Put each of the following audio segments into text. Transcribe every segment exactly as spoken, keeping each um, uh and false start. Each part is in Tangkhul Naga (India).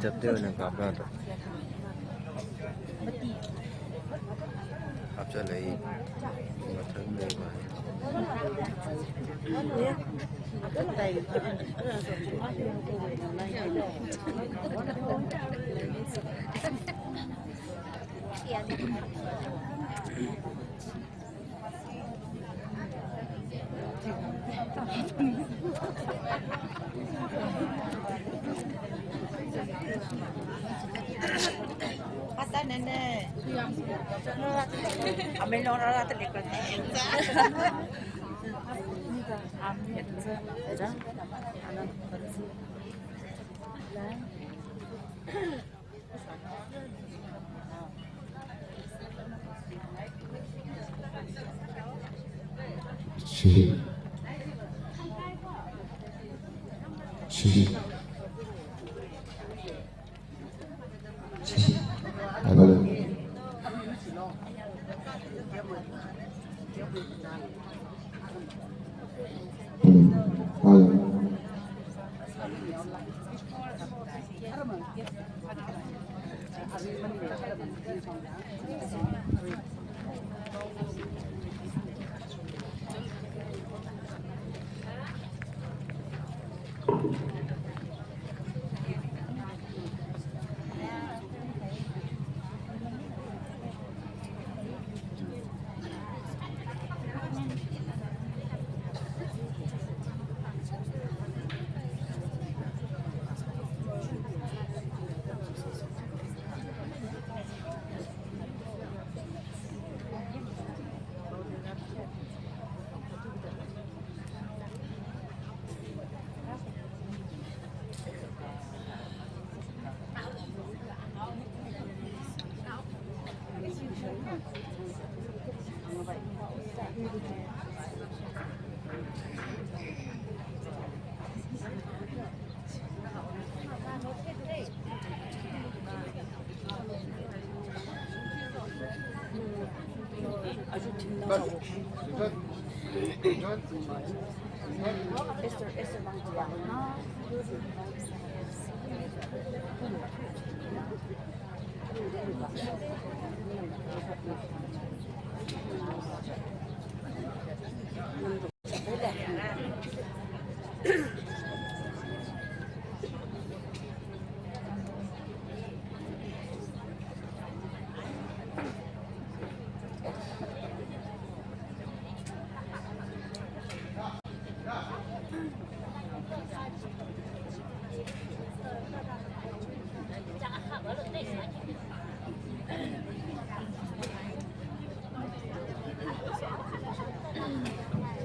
Chapter na kapra to. Kapsa lei. Mathang lei ba. Shi. Shi. Shi. Hello.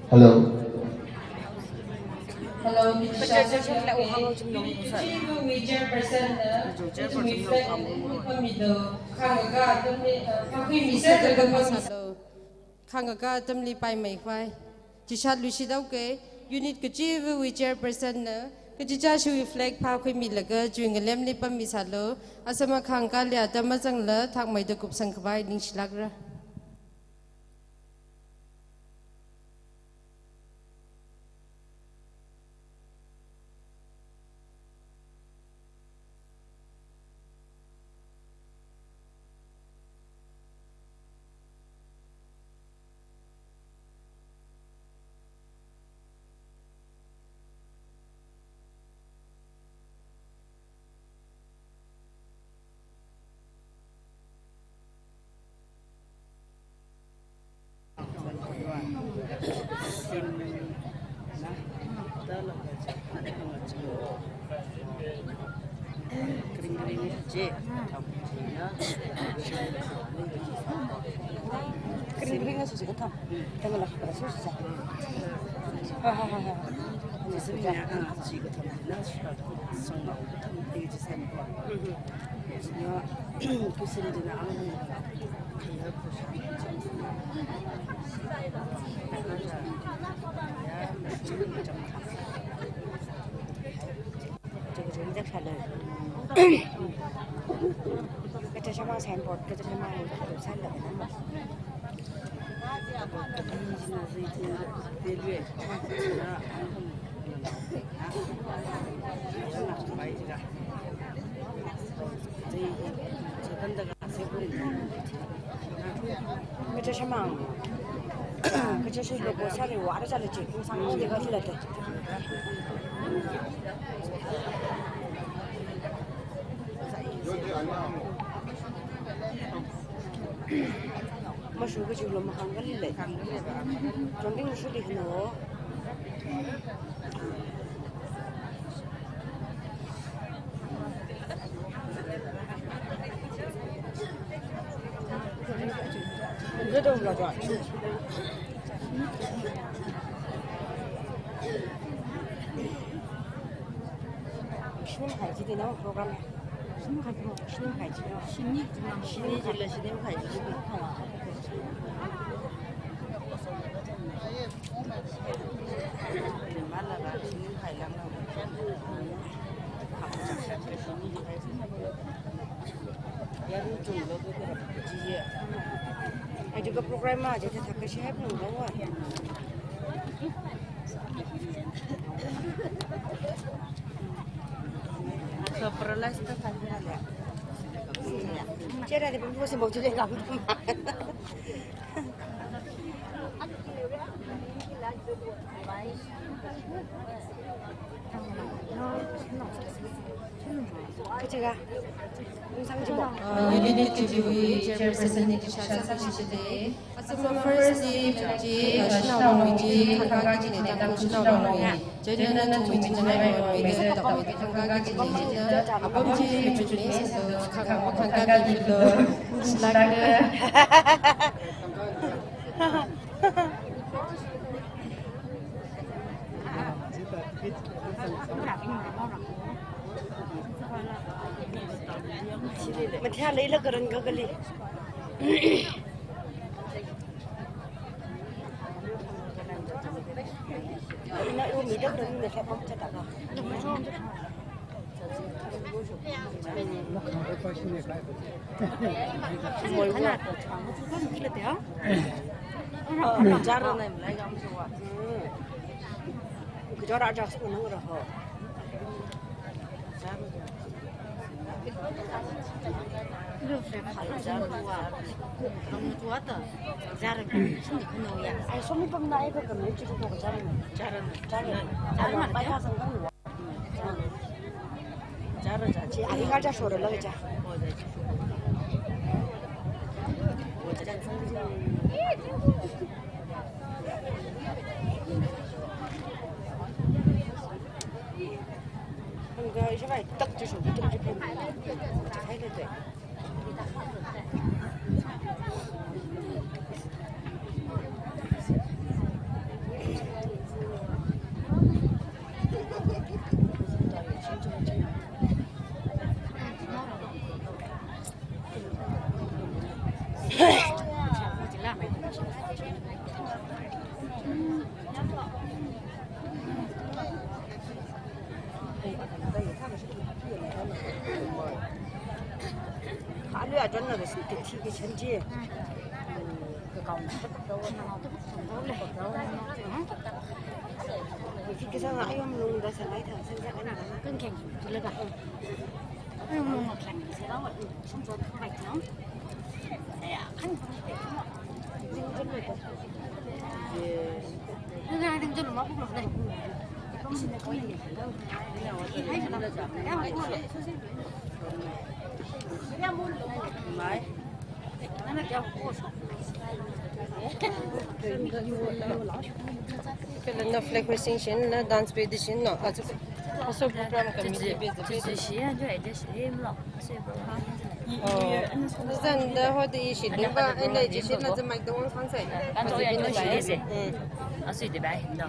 Hello. Hello, Mister Chairperson, uh, Mister Chairperson, uh, Mister Khangaka, uh, Khangaka, Mister Khangaka. Khangaka atamli paimei khavai. Chishat luishit haoke, unit kachiva̱wui chairperson na, kachichāshiwui flag phākhuimilaga, chiwui ngalemli pammisālu, Assam akhangkali atam mazangla, thakmeida kupsang khavai ningshilākra. Shamang. Kaja shi logo sali wara sali chi, kung sang de ka chila te. Mashu kaji lo mahang kali le. Jonding mashu di hino. Shini hai ji de na program. Shini hai ji. Shini hai ji. Shini jila shini hai ji. Aja ka program ma, aja ta thaka shi hap nung dawa. Aka paralyze ta thaka le. Chera de bimbo se mo chule ka. Kachiga. Kung sang ji mo. Uh, Unit T V wui chairperson ni discharge sāshi de. Asuma first ni ji, uh, shanao nui ji, khangka kajina, Tangkhul shanao nui. Junior na thumwui ji nai nui, de, tokmi khangka kajina, junior, apam ji, matric ni, so, khangka, khangka kajina, so, slaka. Mathia leila karan kakali. Ina u mi dak dak mi sa pam cha ta ka. Khana ta chang chu kan kila te ya. Jar na lai gam chu wa. Ku jar a jar su nang ra ho. Kala na flag raising shin, na dance bed shin, no, asu, asu program committee bed, bed. Oh, zan da ho de shi de ba, ina ji shi na zan mai dong sang sai. Kan to ya to shi de se. Mm. Asu de ba, no.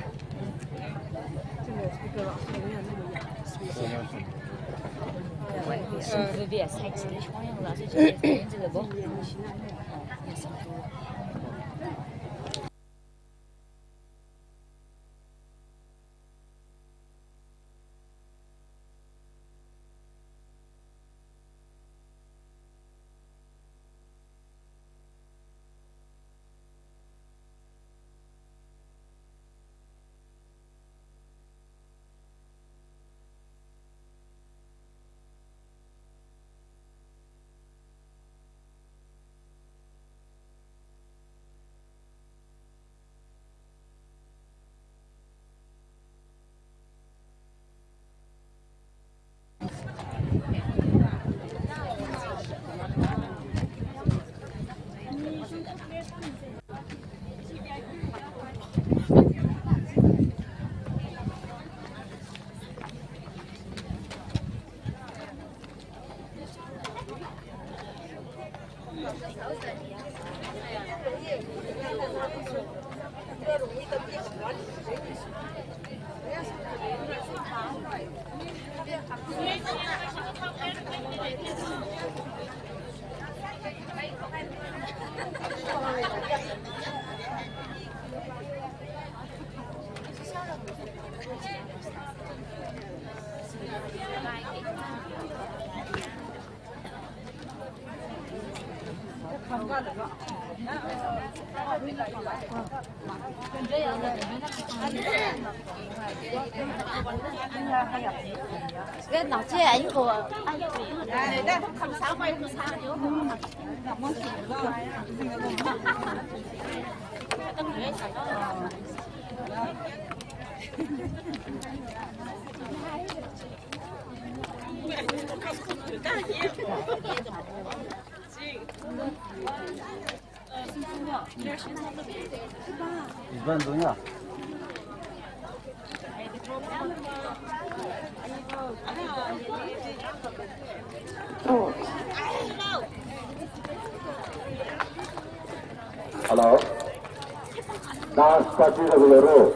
Hello. Dance party da bulero.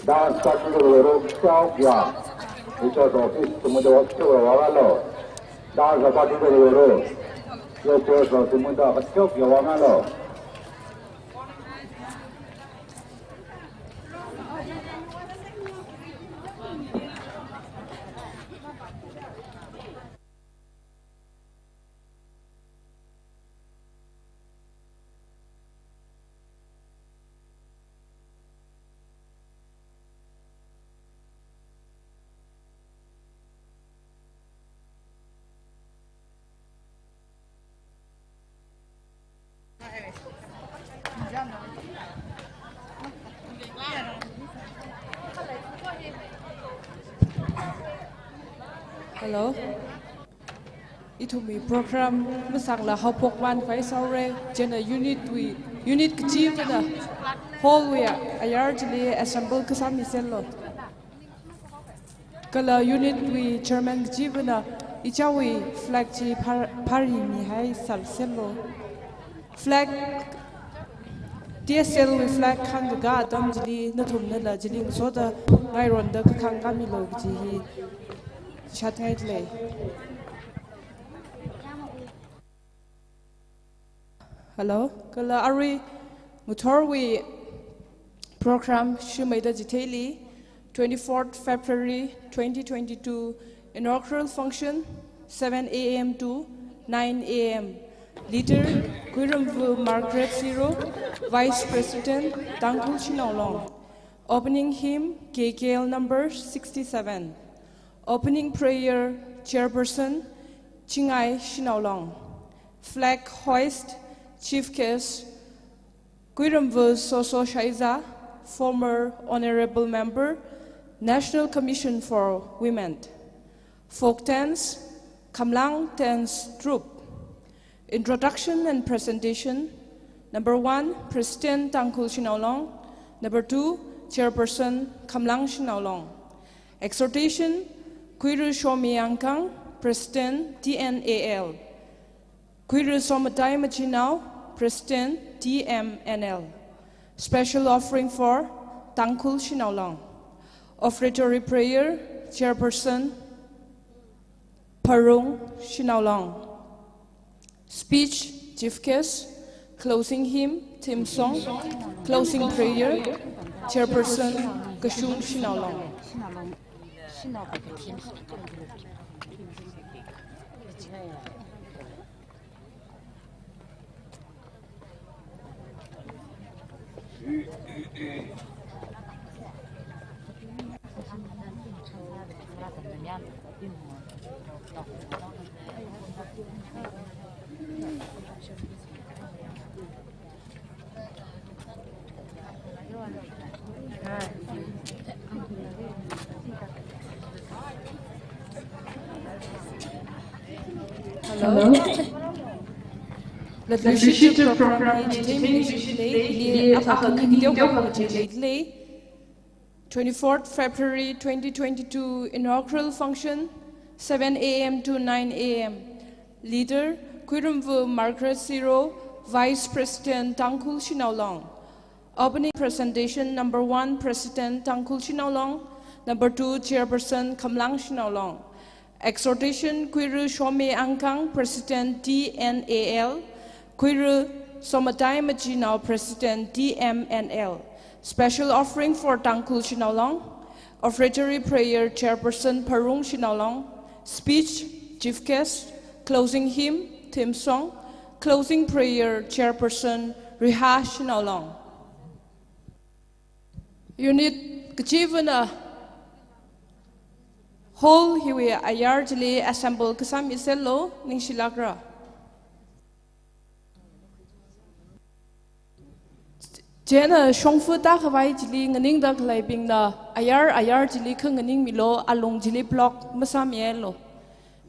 Dance party da bulero. Chao ya. Icha office tumuda wa chao wa lo. Dance party da bulero. Yo chao tumuda wa chao ya wa lo. Hello. Ithumwui program masāla haophok man phai saure, chieina unit wui, unit kachivana hall wui ayar chili assemble kasā mi selo. Kala unit wui chairman kachivana ichāwui flag chi phar-, phari mihai sāselo. Flag, T S L wui flag khangkakā atam chili nathumnala chili ngasoda ngaironda kakhang kami lo kaji hi shatngai lei. Hello, kala arui ngathorwui program shumaida chitheili, twenty-fourth February twenty twenty-two, inaugural function, seven A M to nine A M. Leader, Kuiramvu Margaret Siro, Vice President, Tangkhul Shanao Long. Opening hymn, K K L number sixty-seven. Opening prayer, Chairperson, Chingai Shanao Long. Flag hoist, Chief Guest, Kuiramvu Soso Shaiza, former Honorable Member, National Commission for Women. Folk dance, Khamlang Dance Troupe. Introduction and presentation. Number one, President Tangkhul Shanao Long. Number two, Chairperson Khamlang Shanao Long. Exhortation, Kuiru Shomi Angkang, President T N A L. Kuiru Somatai Machinao, President T M N L. Special offering for Tangkhul Shanao Long. Offertory prayer, Chairperson Pharung Shanao Long. Speech, Chief Guest, closing hymn, theme song, closing prayer, Chairperson Kashung Shanao Long. Hello. Leadership program, twenty-fourth February twenty twenty-two inaugural function, seven A M to nine A M. Leader, Kuiramvu Margaret Siro, Vice President Tangkhul Shanao Long. Opening presentation, number one, President Tangkhul Shanao Long, number two, Chairperson Khamlang Shanao Long. Exhortation, Kuiru Shomi Angkang, President T N A L, Kuiru Somatai Machinao, President T M N L. Special offering for Tangkhul Shanao Long. Offertory prayer, Chairperson Pharung Shanao Long. Speech, Chief Guest, closing hymn, theme song, closing prayer, Chairperson Riha Shanao Long. Unit kachivana hall hiwui ayar chili assemble kasāmi selo, ningshilākra. Chieina shongfa tākhavai chili nganingda khaleibingna ayar ayar chili khanganingmilo, alung chili block masāmihailo.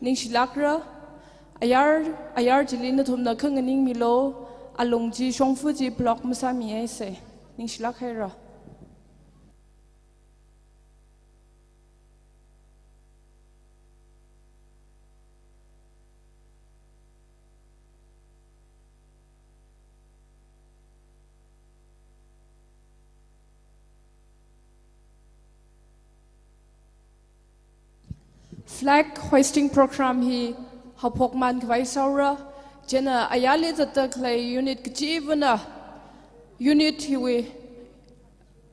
Ningshilākra, ayar ayar chili nathumna khanganingmilo, alung chi shongfa chi block masāmihaise. Ningshilāk haira. Flag hoisting program hi haophokman khavai sāura. Chieina ayarli zatda khalei unit kachivana unit hiwui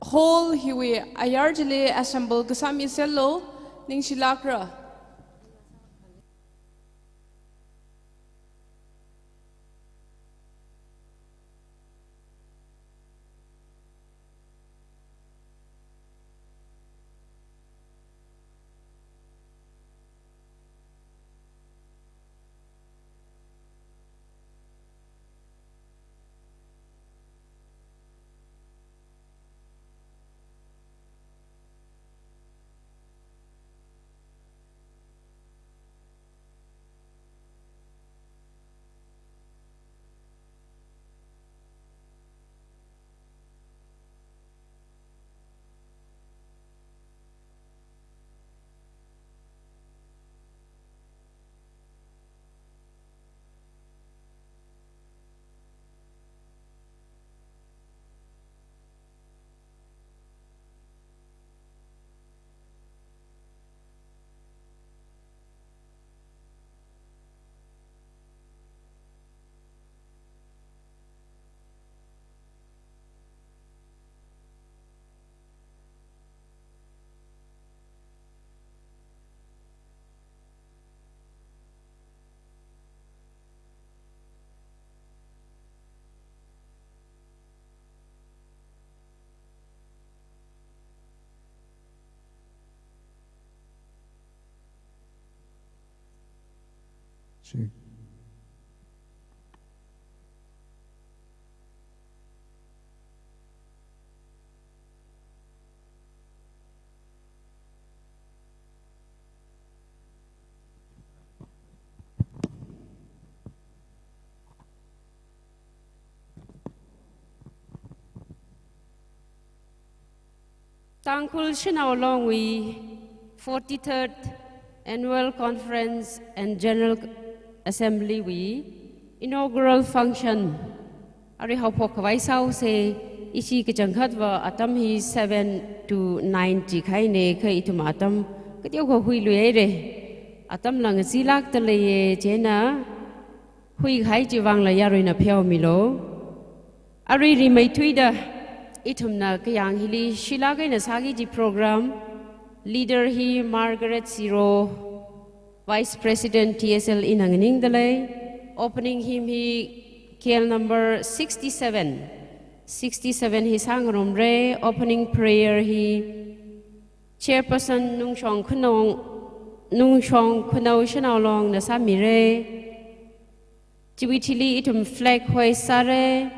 hall hiwui ayar chili assemble kasāmi selo, ningshilākra. Check. Tangkhul Shanao Longwui forty-third Annual Conference and General Assembly wui inaugural function arui haophok khavai sāuse. Ishi kachangkhatva atam hi seven to nine chi kahaine, kha ithum atam kateokha huiluihaire. Atamla ngachilākda leiye, chieina huikahai chiwui vangla yaruina pheomilo. Arui rimeithuida ithumna kayāng hili shilāk eina sāki kaji program, leader hi Margaret Siro, Vice President T S L ina nganingda lei. Opening hymn hi K L number sixty-seven. Sixty-seven hi sāngarumre. Opening prayer hi Chairperson Nungshong Khanong, Nungshong Khanao Shanao Longna sāmire. Chiwui thili ithum flag hoist sāre.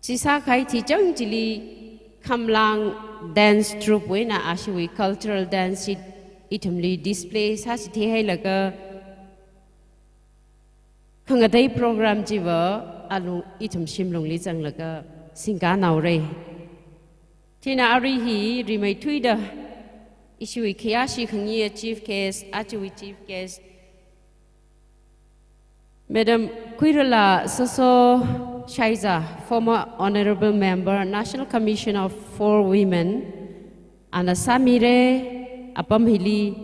Chi sākahai thichang chili Khamlang dance troupe wui eina ashiwui cultural dance chi ithumli display sāchithei hailaga, khangatei program chiva alung ithum shimlungli zanglaga singkanaore. Chieina arui hi rimeithuida ishiwui khayāshi khangayi chief guest, ajawui chief guest, Madam Khuirala Soso Shaiza, former Honorable Member, National Commission of for Women, ana sāmire. Apam hili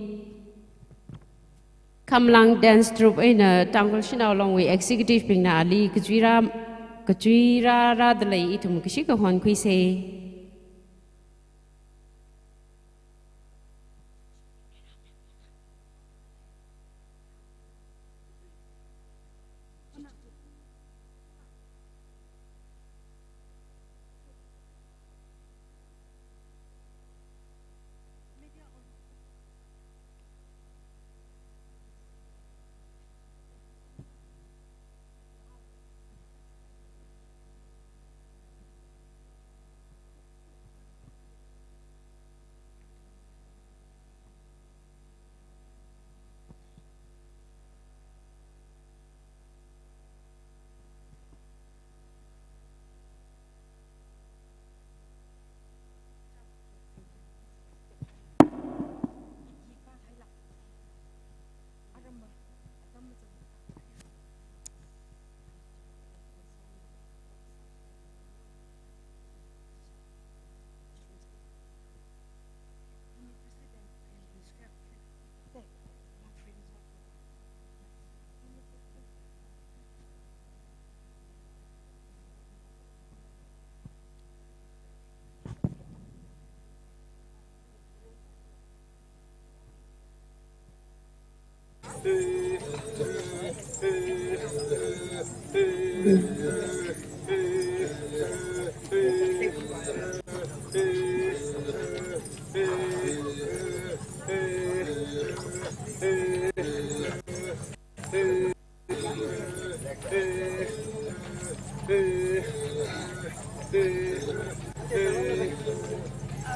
Khamlang dance troupe eina Tangkhul Shanao Longwui executive bingna ali kachuira, kachuira rāda lei, ithum kashika honkhuise.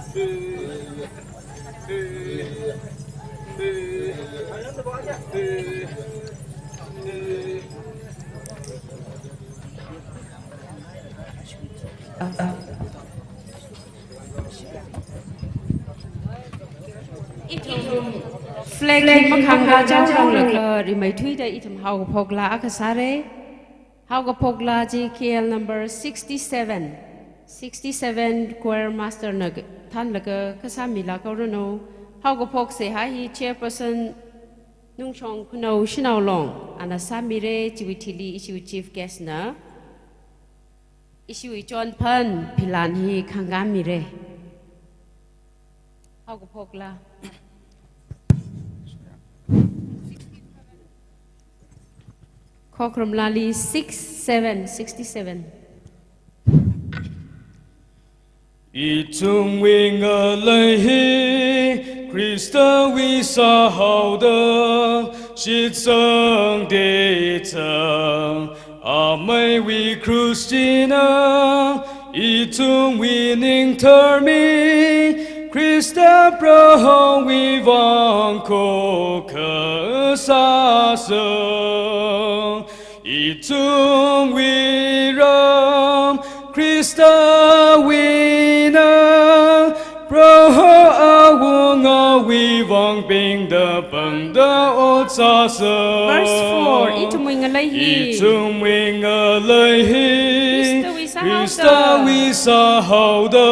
Ithum flag hi makhangkā chaolānglaga rimeithuida ithum haokaphok laa akha sāra. Haokaphok laa chi K L number sixty-seven, sixty-seven choir master na thānlaga kasāmilāk haoranu. Haokaphok seihā hi chairperson Nungshong Khunou Shanao Long ana sāmira, chiwui thili ishiwui chief guest na ishiwui chonphan philan hi khangkāmira. Haokaphok laa. Khokharum laali six seven, sixty-seven. Ithumwui ngalei hi Khristawui sāhaoda shitsang dechang, ameiwui krush china ithumwui ningtharmi, Khrista Prohowui vang khokkha sāsa. Ithumwui ram Khristawuina, Proho Awungawui vang pingda pangda ot sāsa. Verse four, ithumwui ngalei hi. Ithumwui ngalei hi Khristawui sāhaoda. Khristawui sāhaoda.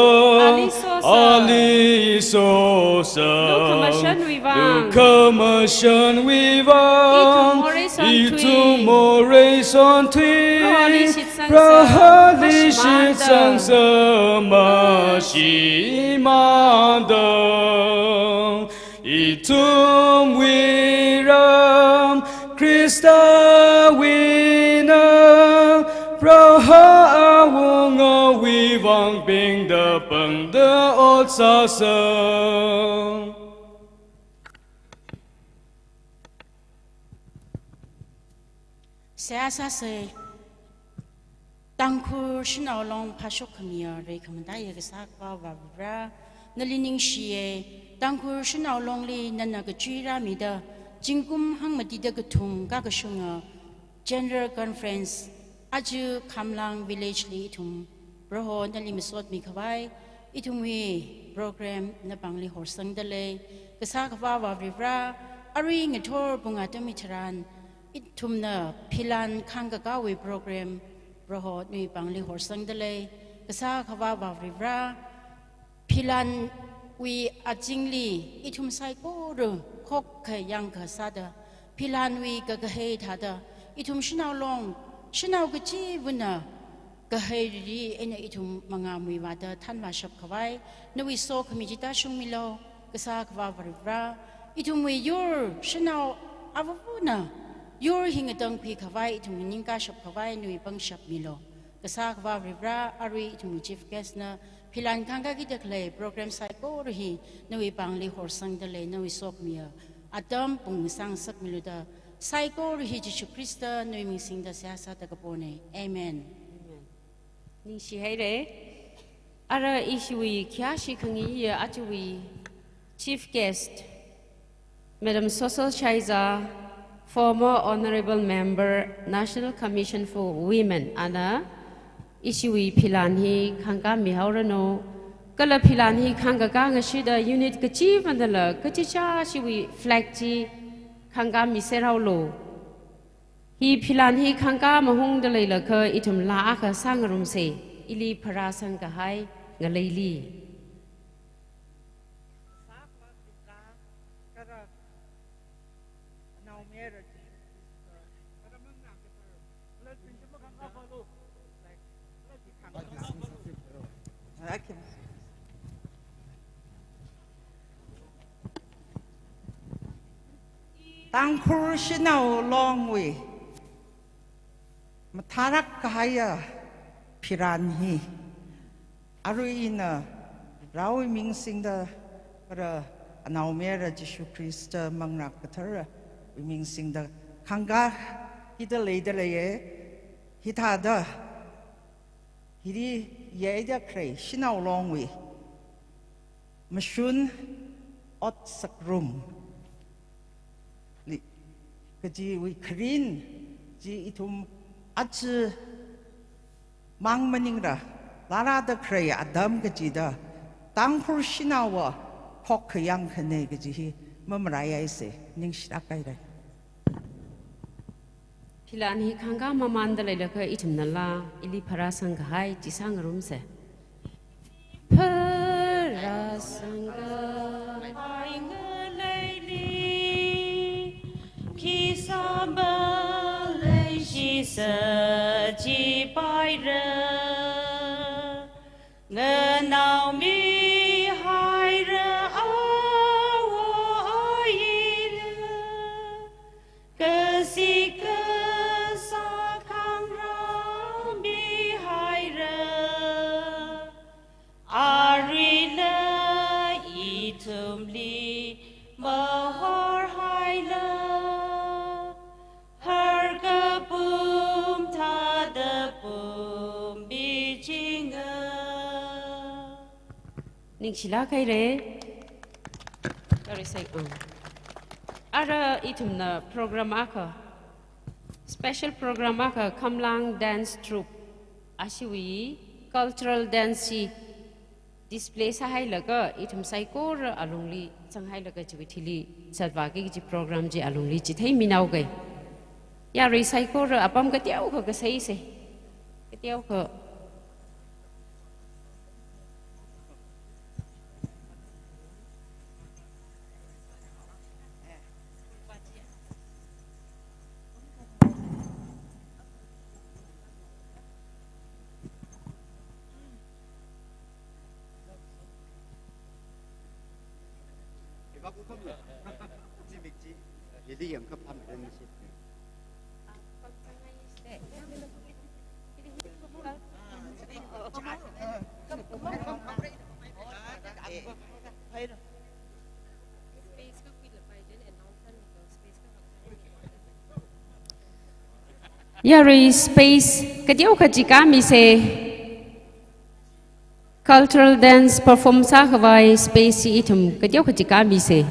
Ali sosa. Ali sosa. Lukhamashanwui vang. Lukhamashanwui vang. Ithum morei sonthui. Ithum morei sonthui. Proholi shitsangsa. Proholi shitsangsa mashimānda. Ithumwui ram Khristawuina, Proho Awungawui vang pingda pangda ot sāsa. Seihā sāsa. Tangkhul Shanao Long phāshok khamiya reikhamataiya Kasā Akhava Varivara, nali ningshiya. Tangkhul Shanao Longli nana kachui rāmida, zingkum hangmatida kathum kakashunga General Conference aja Khamlang Village li ithum Proho nali masotmi khavai, ithumwui program napāngli horsangda lei. Kasā Akhava Varivara, arui ngathor pung atam hitharan, ithumna philan khangkakāwui program Proho nawui pāngli horsangda lei. Kasā Akhava Varivara, philanwui azingli ithum saikora khokkha yangkasāda, philanwui kakahai thāda, ithum Shanao Long, shanao kachivana kahaili eina ithum mangāmui vāda thanvāshap khavai, nawui sokhami chi tāshungmilu, Kasā Akhava Varivara. Ithumwui yur shanao avavana yur hi ngatangkhui khavai, ithum nganingkashap khavai, nawui pangshap milu. Kasā Akhava Varivara, arui ithumwui chief guest na philan khangkākida khalei program saikora hi nawui pāngli horsangda lei, nawui sokhamiya atam pung sāngasakmilu da, saikora hi Jishu Khrista nawui ming singda seihā sāda kapona. Amen. Amen. Ningshihaira. Ara ishiwui khayāshi khangayiya ajawui chief guest, Madam Sosol Shaiza, former Honorable Member, National Commission for Women, ana ishiwui philan hi khangkāmi haoranu. Kala philan hi khangkakā ngashida unit kachivanala kachichā ishiwui flag chi khangkāmi serhaolu. Hi philan hi khangkā mahungda leilakha ithum laa akha sāngarumsa, ili pharāsang kahai ngaleili. Tangkhul Shanao Longwui mathālāk kahaiya philan hi, arui ina Varewui ming singda, kala Anaomayara Jishu Khrista Manglā Katharawui ming singda khangkākida leida leiya. Hithāda, hili yeida khalei Shanao Longwui Mashun ot sāngarumli kajiwui kharing chi ithum aja mang maningla, rārada kharei atam kachida Tangkhul shanaowa khokkha yangkhanei kaji hi mamaraiaise, ningshilāk haire. Philan hi khangkā mamanda leilakha ithumnala ili pharāsang kahai chi sāngarumse. Pharāsang kahai ngaleili, khi sāma leishisa jipaira. Nganaomihaira awo ayila, kasik kasā khangarāmihaira. Aruila ithumli mahorhaila, har kapum thāda pummichinga. Ningshilāk haire. Sorry, say, um. Ara ithumna program akha, special program akha, Khamlang Dance Troupe ashiwui cultural dance chi display sāhailaga, ithum saikora alungli zanghailaga chiwui thili zatvāki kaji program chi alungli chitheimihao kai. Yarui saikora apam kateokha kasaise. Kateokha. Yarui space kateokha chi kamise. Cultural dance perform sākhavai space chi ithum kateokha chi kamise.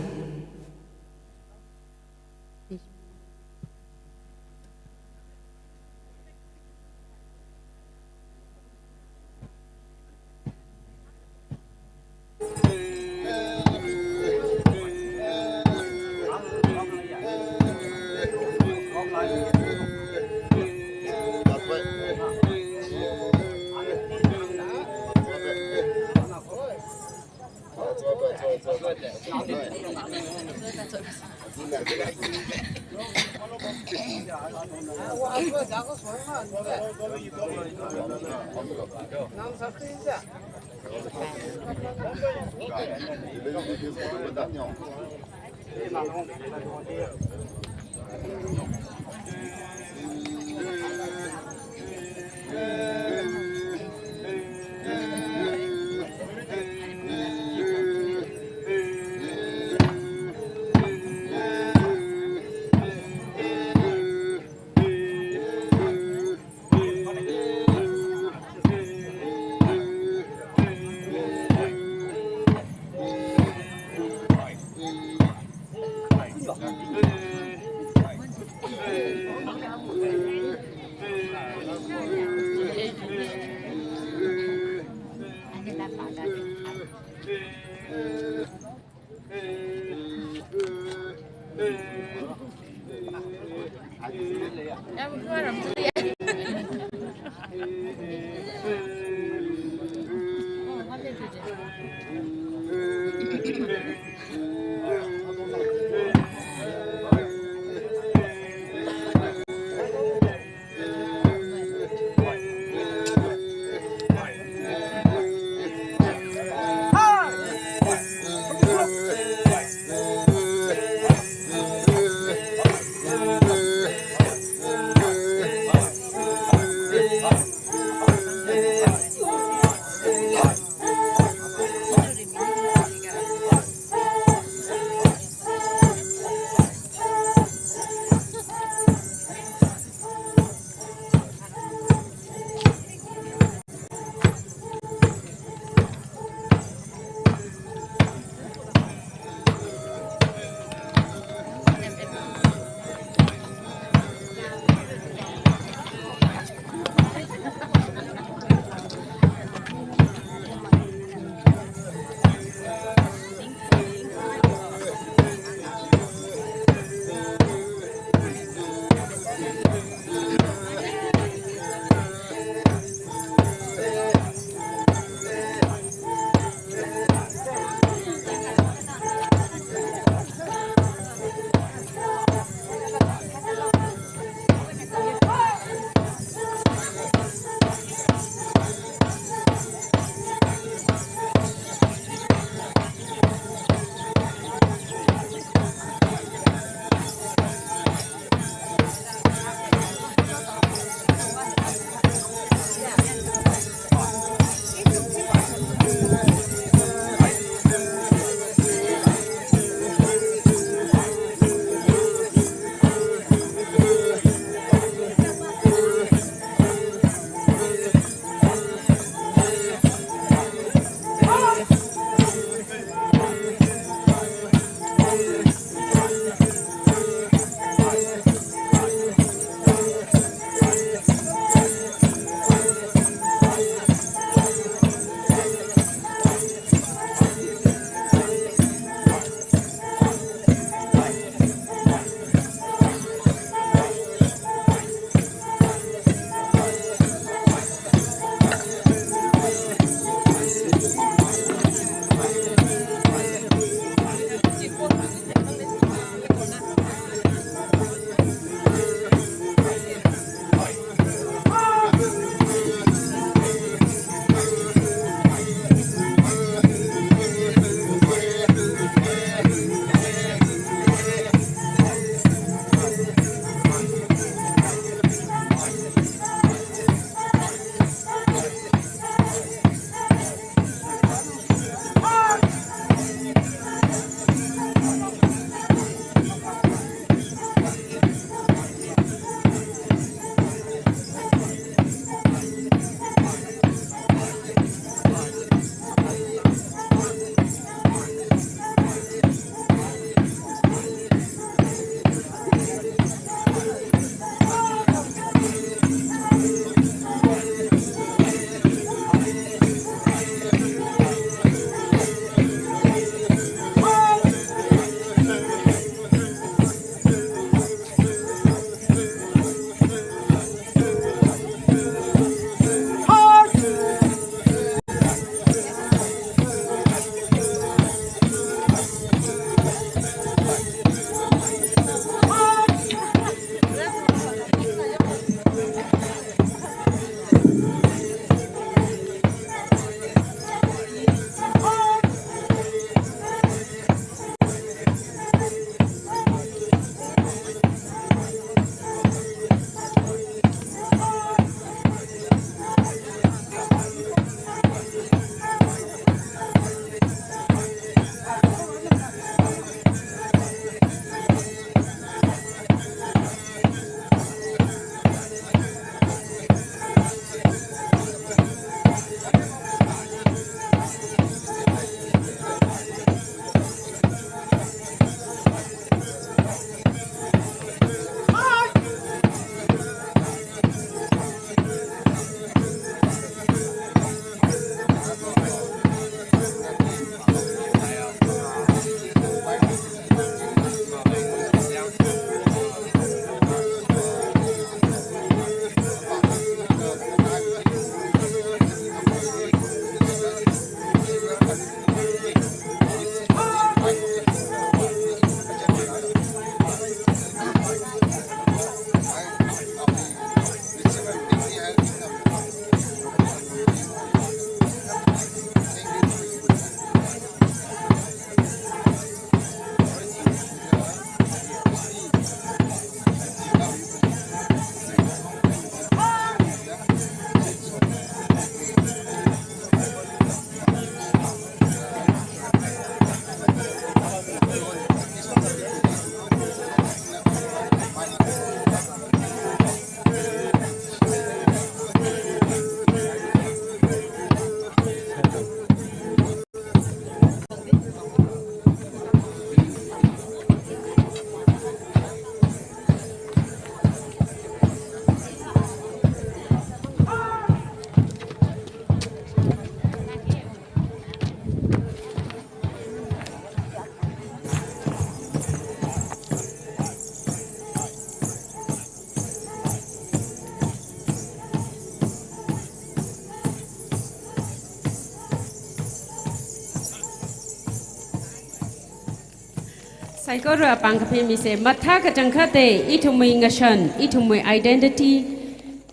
Saikora pāng kaphā mise, mathā kachangkhatta, ithumwui ngashan, ithumwui identity,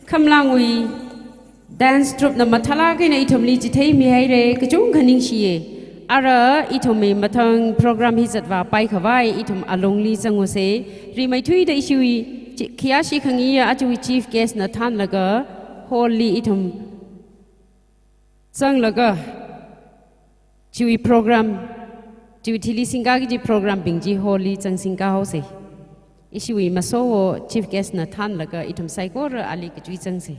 khamlangwui dance troupe na mathālāk eina ithumli chitheimi haira, kachungkha ningshiya. Ara ithumwui mathang program hi zatvāpai khavai, ithum alungli zanguse, rimeithuida ishiwui chi-, khayāshi khangayi aja chief guest na thānlaga, hall li ithum zanglaga, chiwui program, chiwui thili singka kaji program bing chi hall li zang singka haose. Ishiwui masowo chief guest na thānlaga ithum saikora ali kachui zangse.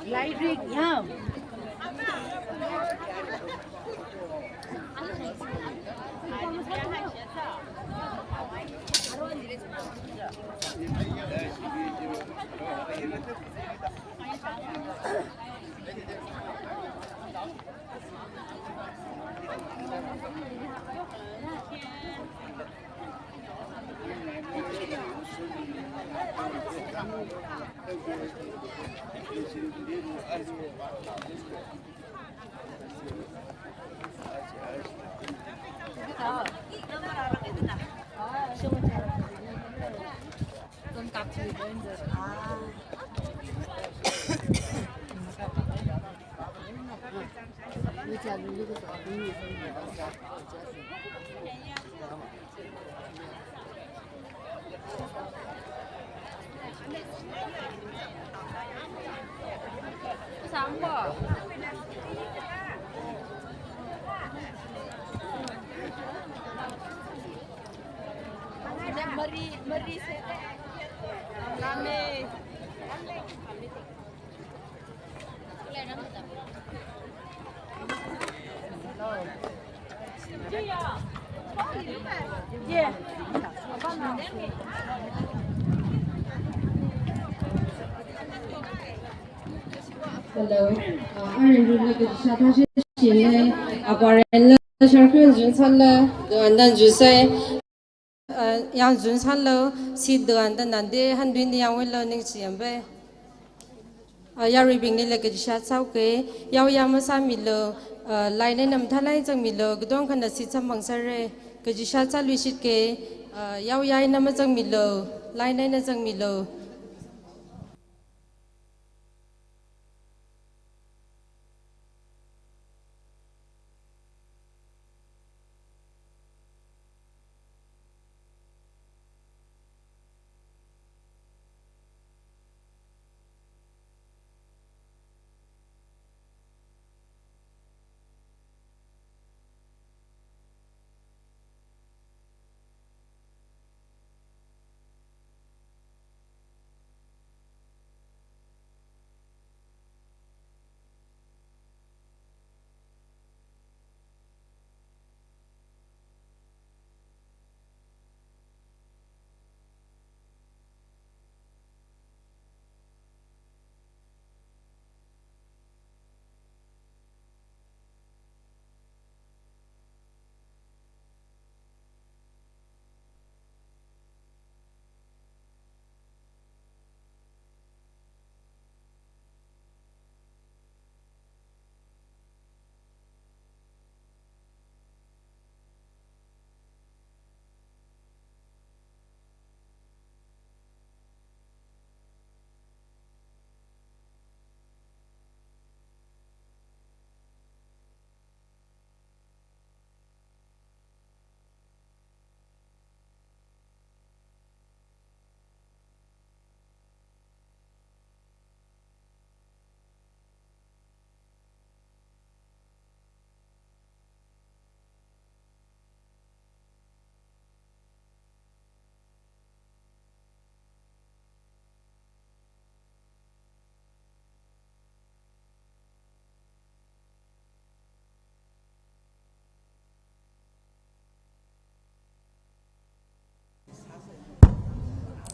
Light rig, yeah. Hello. Uh, arui rule ke sha tha shi shi le, aparenla, sharkun jun san le, do andan jun sai. Uh, yang jun san lo, si do andan nande, han dun yang we lo ning si yambe. Uh, yaruibingli le kaji sha sau ke, yao ya masāmilu, uh, line eina mathālāk eina zangmilu, katongkhana si samphang sāra, kaji sha sau luishit ke, uh, yao ya eina mazangmilu, line eina zangmilu.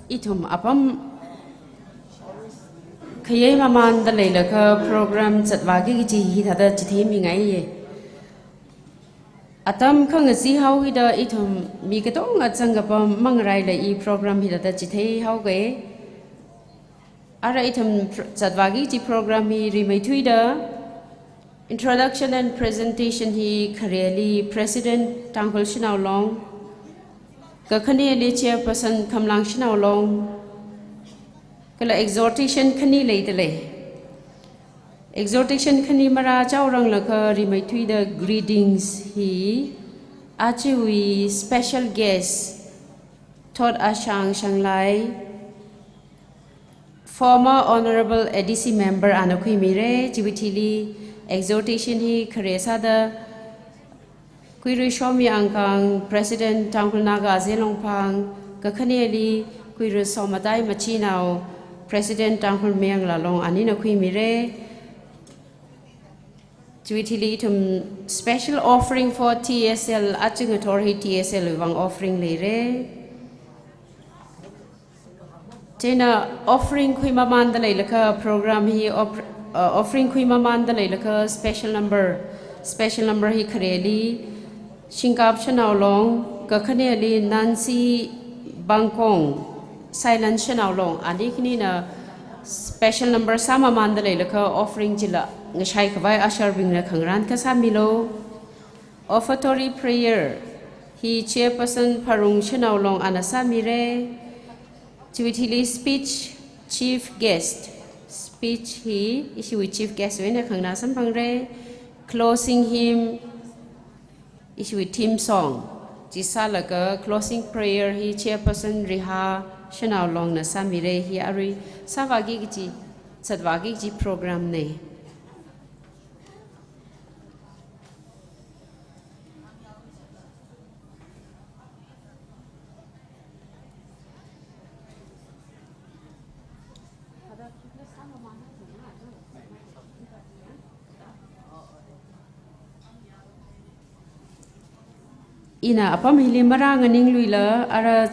Ithum apam khayei mamānda leilakha program zatvāki kaji hithāda chitheimingaiye. Atam khangazihao hida ithum mi katonga zangkapam mangaraila i program hithāda chitheihaoke. Ara ithum pr-, zatvāki kaji program hi rimeithuida introduction and presentation hi khareli President Tangkhul Shanao Long, kakhaneli Chairperson Khamlang Shanao Long, kala exhortation khani leidalei. Exhortation khani marāchaoranglakha rimeithuida greetings hi ajawui special guest Thot Ashang Shanglai, former Honorable A D C member ana khuimire. Chiwui thili exhortation hi khare sāda Kuirui Shomi Angkang, President Tangkhul Naga Aze Longphang, kakhaneli Kuirui Somatai Machinao, President Tangkhul Mayang Lalong anina khuimire. Chiwui thili ithum special offering for T S L, aja ngathor hi T S L wuivang offering leire. Chieina offering khuimamānda leilakha program hi op-, uh, offering khuimamānda leilakha special number, special number hi khareli Shingkap Shanao Long, kakhaneli Nancy Bangkong, Silent Shanao Long, ani khanina special number sāmamānda leilakha offering chila ngashai khavai usher bingna khangarān kasāmilo. Offertory prayer hi Chairperson Pharung Shanao Long ana sāmire. Chiwui thili speech chief guest. Speech hi ishiwui chief guest wui eina khanganā samphangre. Closing hymn, ishiwui theme song chi sālaga closing prayer hi Chairperson Riha Shanao Longna sāmire. Hi arui sāvāki kaji, zatvāki kaji program ne. Ina apam hili marānganingluila, ara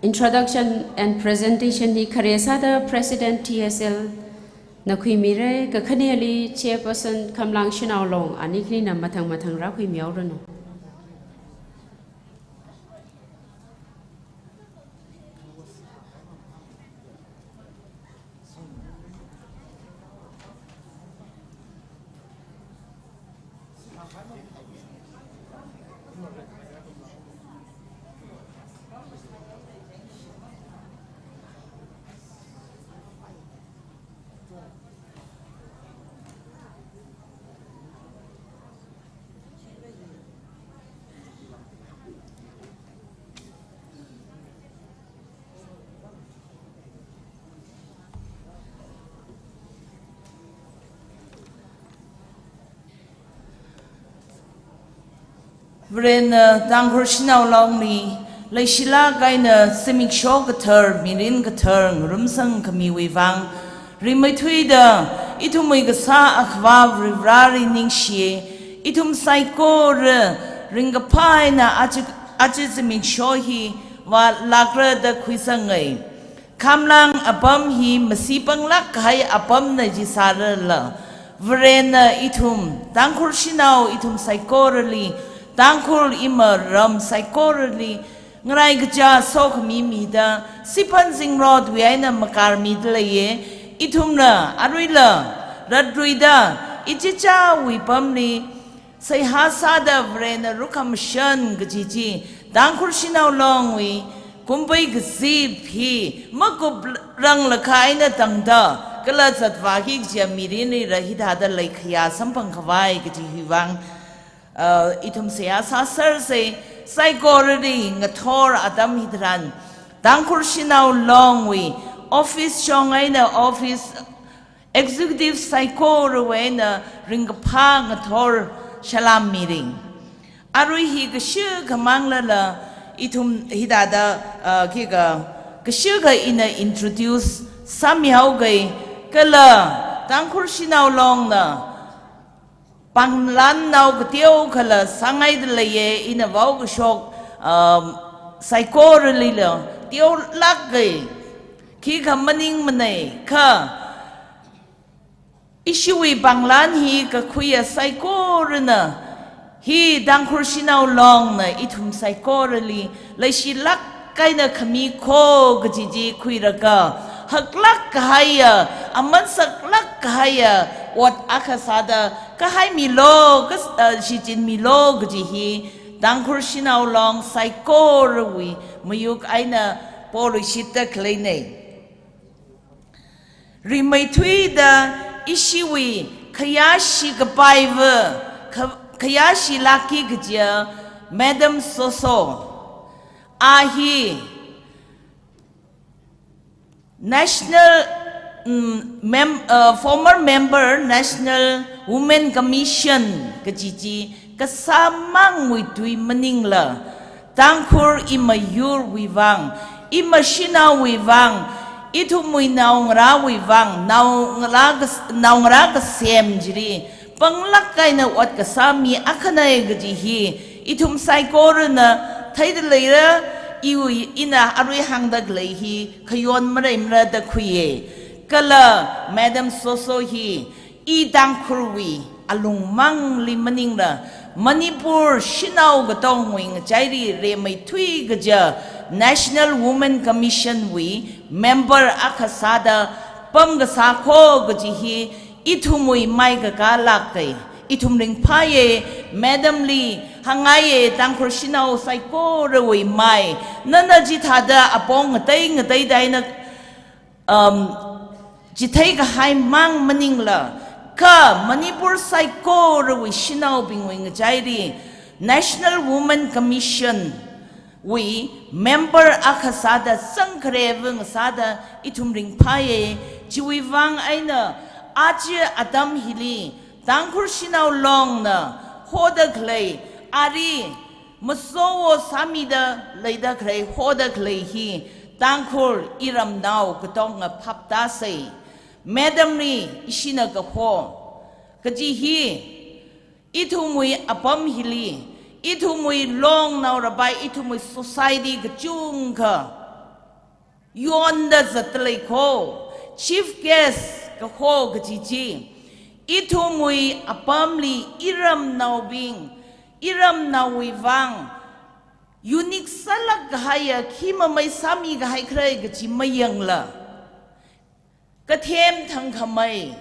introduction and presentation hi khare sāda President T S L na khuimire, kakhaneli Chairperson Khamlang Shanao Long, ani khanina mathang mathang rākhuimihaoranu. Varena Tangkhul Shanao Longli leishilāk eina zimiksho kathar, mirin kathar ngarumsang khamiwui vang rimeithuida ithumwui kasā Akhava Varivarali ningshiye. Ithum saikora ringkaphā eina aja, aja zimiksho hi vālākra da khuisangai. Khamlang apam hi masi panglāk kahai apamna jisārala, Varena ithum Tangkhul Shanao ithum saikorali, Tangkhul ima ram saikorali ngarai kaja sokhami mida, siphan zingrotwui eina makarmida leiye. Ithumna aruila ratruida ichichāwui pamli seihā sāda Varena rukhamashan kaji chi, Tangkhul Shanao Longwui kumpei kazip hi makuprang lakha eina tangda kala zatvāki kaji mirinli rāhithāda leikhaya samphang khavai kaji hiwui vang, uh, ithum seihā sāserse. Saikorali ngathor atam hitharan Tangkhul Shanao Longwui office shong eina office executive saikorawui eina ringkaphā ngathor salam miring. Arui hi kashikha manglala ithum hithāda, uh, khikha kashikha ina introduce sāmihaoke, kala Tangkhul Shanao Longna pānglan nao kateokhala sāngaida leiye. Ina vaokashok, um, saikoralila teolāke. Khikha maningmanei kha, ishiwui pānglan hi kakhuiya saikorana, hi Tangkhul Shanao Longna ithum saikorali leishilāk eina khami kho kaji chi khuilaga, haklāk kahaiya, aman saklāk kahaiya ot akha sāda kahaimilu, kas-, uh, shichinmilu kaji hi Tangkhul Shanao Long saikorawui mayuk eina poruishitdaleinei. Rimeithuida ishiwui khayāshi kapaiva, kha-, khayāshilāki kajiya Madam Soso. A hi National, mm, mem-, uh, former member National Women Commission kaji chi kasāmangwui tui maningla, Tangkhul imayurwui vang, imashanaowui vang, ithumwui naongarāwui vang, naongarā kas-, naongarā kasem chili panglāk eina ot kasā mi akhanei kaji hi ithum saikorana theidaleira. Iwui, ina arui hāngdalei hi khayon mareimara da khuiya. Kala Madam Soso hi, i Tangkhulwui alungmangli maningla, Manipur shanao katongwui ngachaili rimeithui kaja National Women Commission wui member akha sāda pamkasā kho kaji hi ithumwui maikakā lākei. Ithum ringphāya, Madam li hāngngaiya, Tangkhul shanao saikorawui mai. Nana chithāda apong ngatei ngateida eina, um, chithei kahaimang maningla, kha Manipur saikorawui shanaobingwui ngachaili National Women Commission wui member akha sāda, sangkhareva ngasāda ithum ringphāya. Chiwui vang eina aja atam hili Tangkhul Shanao Longna hodakhalei, ari masowo sāmida leidakhalei, hodakhalei hi Tangkhul iramnao katonga phaptāsei. Madam li ishina kaho kaji hi, ithumwui apam hili, ithumwui Longnao Rabai, ithumwui society kachungkha yonda zatdalei kho. Chief guest kaho kaji chi, ithumwui apamli iramnaobing, iramnaowui vang unique sālāk kahaiya khi mamei sāmi kahaikhala kaji mayangla, kathem thangkhamei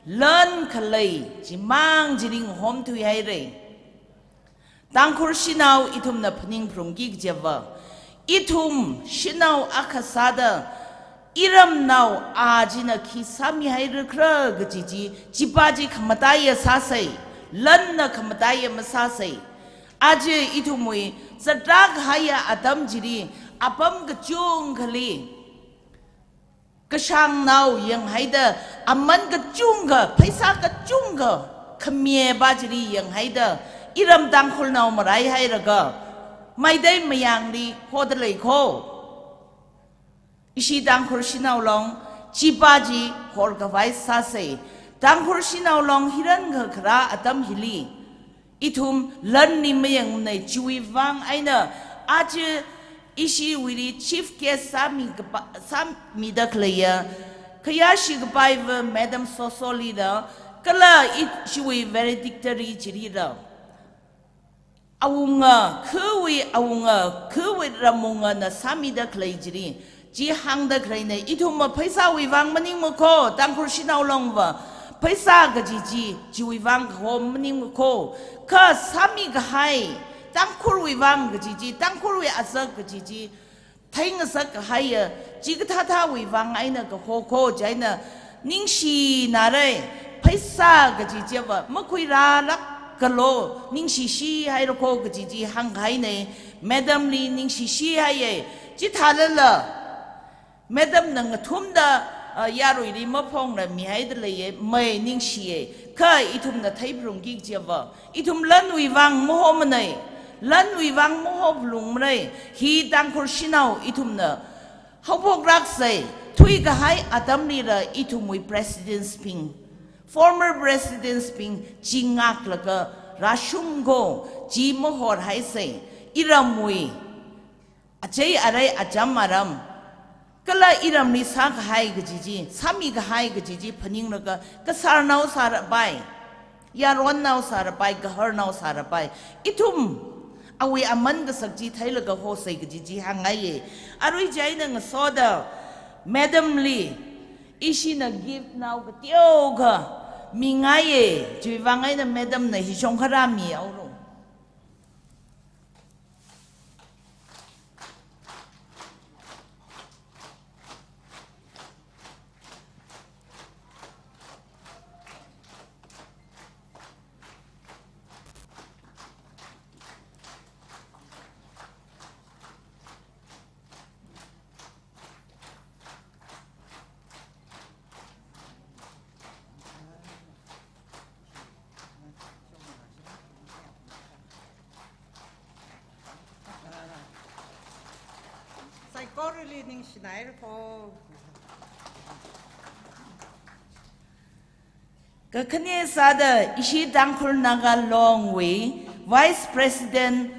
lan khalei chimang chili ngahomthuihaira. Tangkhul shanao ithumna phaningphalungki kajiva, ithum shanao akha sāda iramnao a china khi sāmihairakhala kaji chi, chipa chi khamataiya sāsei, lanna khamataiya masāsei. Aja ithumwui zatrā kahaiya atam chili, apam kachungkhali kashangnao yanghaida, aman kachungkha, pheisā kachungkha khamipa chili yanghaida, iram Tangkhulnao maraihailaga Meitei mayangli hodalei kho. Ishi Tangkhul Shanao Long chipa chi horkhavai sāsei. Tangkhul Shanao Long hirankha kharā atam hili ithum lanli mayangmanei. Chiwui vang eina aja ishiwuili chief guest sāmi kapa-, sāmida khaleiya khayāshi kapaiva Madam Soso lila, kala ishiwui valedictory chilila, awunga, khawui awunga, khawui ramwungana sāmida khalei chili, chi hāngda khaleina, ithumva pheisāwui vang maningmakho, Tangkhul Shanao Longva pheisā kaji chi, chiwui vang kaho maningmakho, kha sāmi kahai, Tangkhulwui vang kaji chi, Tangkhulwui azak kaji chi theingasak kahaiya, chikathāthāwui vang eina kahokho, chieina ningshinarei, pheisā kaji chiva makhuirālāk kalo, ningshishihailakho kaji chi hāngkahainei. Madam li ningshishihaiya. Chithālala Madam na ngathumda, ah, yaruili maphongla mihaida leiya, mei ningshiya. Kha ithumna theiphalungki kajiva, ithum lanwui vang mahomanei. Lanwui vang mahophalungmanei. Hi Tangkhul shanao ithumna haophokraksei. Thuikahai atamlila ithumwui presidents bing, former presidents bing chi ngaklaga rāshungkho, chi mahorhaisei. Iramwui achei arei acham aram, Kala iramli sākahai kaji chi, sāmikahai kaji chi phaninglaga, kasarnao sārapai, yaronnao sārapai, gaharnao sārapai, ithum awui aman kasak chi theilaga hosei kaji chi hāngngaiye. Arui chieina ngasoda madam li ishina gift nao kateokha mingaiye. Chiwui vang eina madam na hi shongkhara mihaolu. Saikorali ningshinairako. Kakhane sāda ishi Tangkhul Naga Long wui Vice President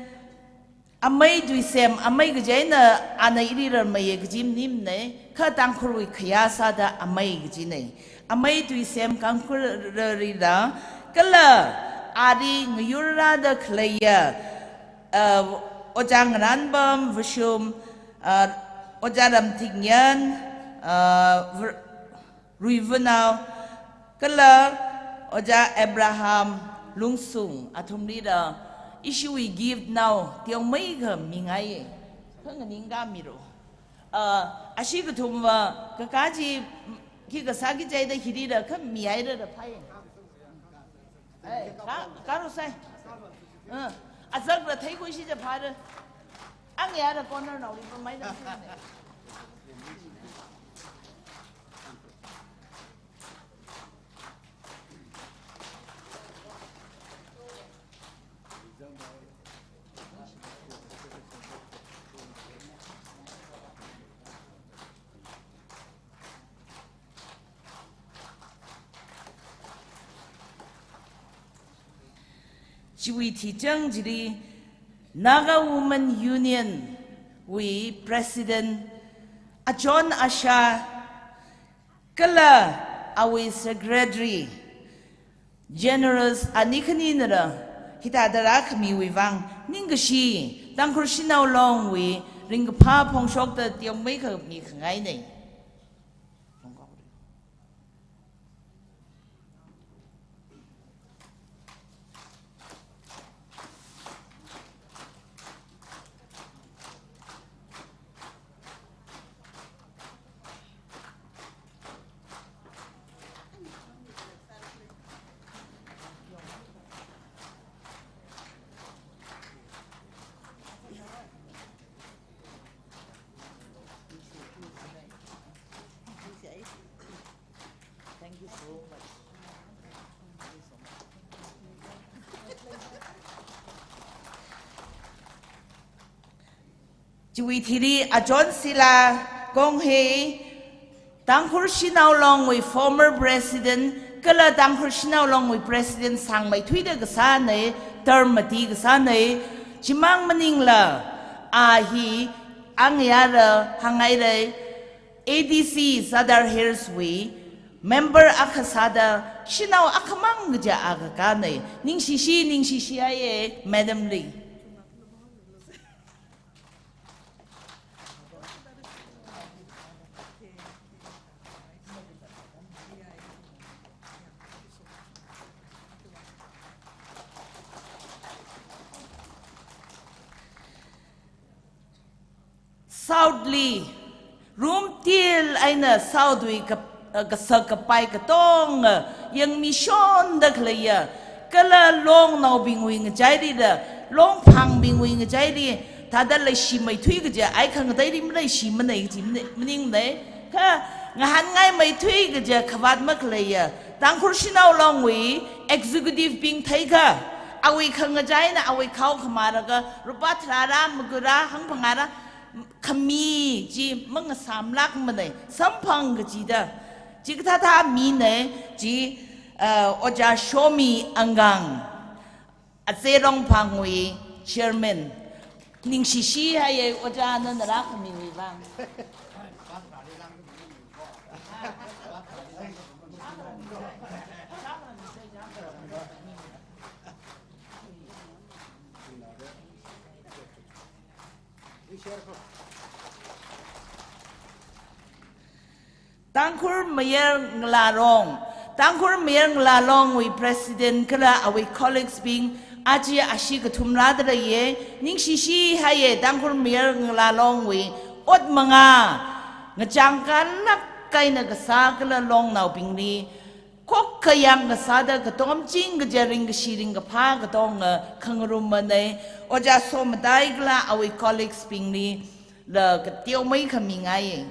Amei Tuisem, amei kaji eina ana ili rarmeiye kaji maningmanei, kha Tangkhulwui khayā sāda amei kajinei. Amei Tuisem Kangkhul rarila, kala ali ngayurrada khaleiya, uh, Ojā Ngaranpam Vashum, uh, Ojā Ramthingyan, uh, Var-, Ruivanao, kala Ojā Abraham Lungsung, athumlila ishiwui gift nao teomeikha mingaiye. Kha nganingkāmilu. Ah, ashi kathumva kaka chi khi kasā ki chieina hilila kha mihairara phāye. Eh, ka, karu sai. Eh, azakra theikhui shi ja phāra. Ang yara corner naoli pamai da. Chiwui thichang chili Naga Women Union wui President Achon Asha kala awui Secretary General ani khaninala hithāda rākhamiwui vang ningkashi Tangkhul Shanao Long wui ringkaphā phongshokta teomeikha mikhangainei. Thank you so much. Chiwui thili Achon Sila Konghe, Tangkhul Shanao Long wui former president, kala Tangkhul Shanao Long wui president sāngmeithuida kasānei, term mati kasānei, chimang maningla, a hi ang yara hāngngairei, A D C Sadar Hills wui member akha sāda, shanao akhamang kaja akha kānei, ningshishi, ningshishi haiye, madam li. South li, room til eina South wui ka, eh, kasak kapai katonga, eh, yangmishonda khaleiya, kala Longnaobingwui ngachaili da, Longphangbingwui ngachaili, thāda leishimeithui kaja, ai khangateili maleishimanei kaji mane, maningnei, kha ngahānngai meithui kaja khavāt makhaleiya, Tangkhul Shanao Long wui executive bing theikha, awui khangachaina, awui khao khamālaga, rupā tharāra, magura, hangphangāra, khami chi mangasāmlākmanei, samphang kachida, chikathāthā minei, chi, uh, Ojā Shomi Angang, Ache Longphangwui chairman, ningshishi haiye Ojā nana rākhamiwui vang. Tangkhul Mayar Ngala Long, Tangkhul Mayar Ngala Longwui President kala awui colleagues bing, aja ashi kathum rāda leiye, ningshi shihaiye Tangkhul Mayar Ngala Longwui ot manga, ngachangkalāk eina kasā kala longnaobingli, khokkha yang kasāda katomching kaja ringkashi ringkaphā katonga khangarummana, Ojā Somatai kala awui colleagues bingli la kateomei khami ngaiye.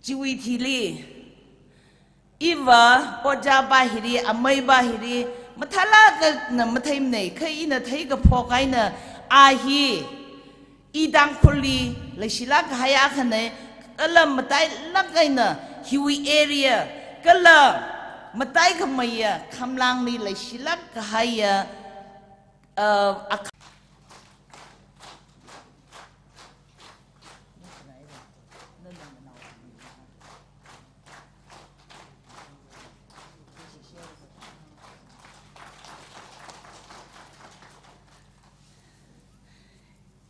Chiwui thili, iva ojā pā hili, amei pā hili, mathālāk eina matheimanei, kha ina theikaphok eina a hi, i Tangkhulli leishilāk kahai akhanei, kala matailāk eina hiwui area, kala mataikhameiya, khamlangli leishilāk kahaiya, uh, ak-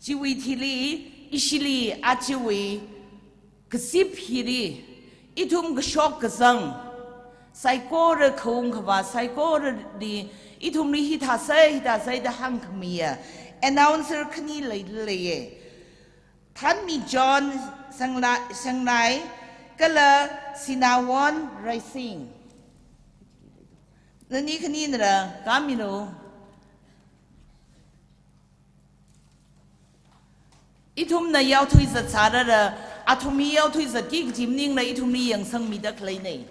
Chiwui thili, ishili, achiwui kazip hili, ithum kashok kazang, saikora khaung khavā, saikorali, ithumli hithāsei, hithāsei da hāngkhamiya announcer khani lei, leiye. Thanmi John Sangla-, Sanglai, kala Sinawon Raising. Nani khaninara, kāmilu. Ithumna yaothuizat sārara, athum hi yaothuizatki kaji maningla ithumli yangsangmida khaleinei.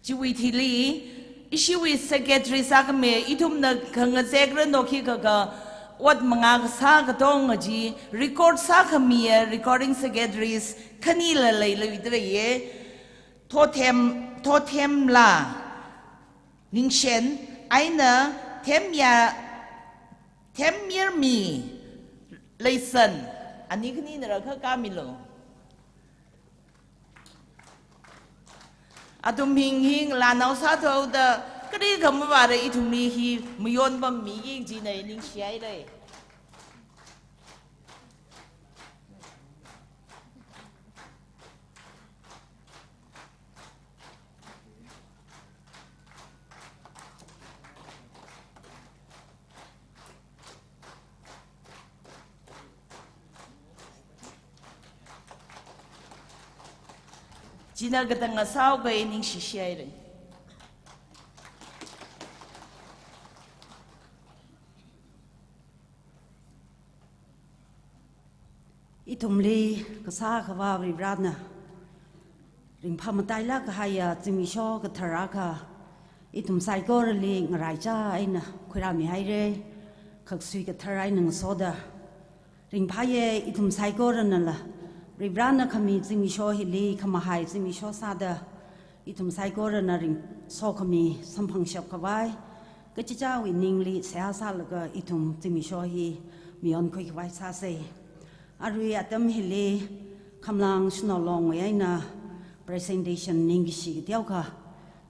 Chiwui thili, ishiwui secretary sākhami, ithumna khangazekra nokhi kaka, ot manga kasā katonga chi, record sākhamiya recording secretaries, khanila leiluidalei ye, Thothem, Thothem la, Ningshen, eina Themya, Themyarmi Leisen, ani khaninara kha kāmilu. Athum hing hing lanao sāthuda, kari khamavāra ithumli hi mayonpammi kajinei ningshihaira. China katang asao kai ningshishi haira. Ithumli kasā Akhava Varivarana ringphā matailāk kahaiya zimiksho kathar akha ithum saikorali ngaraichā eina khuirāmi haira, khaksui kathar eina ngasoda. Ringphāya ithum saikoranala Varivarana khami zimiksho hili khamahai zimiksho sāda, ithum saikorana ring sokhami samphangshap khavai, kachichāwui ningli seihā sālaga ithum zimiksho hi mayonkhui khavai sāsa. Arui atam hili Khamlang Shanao Longwui eina presentation ningkashi kateokha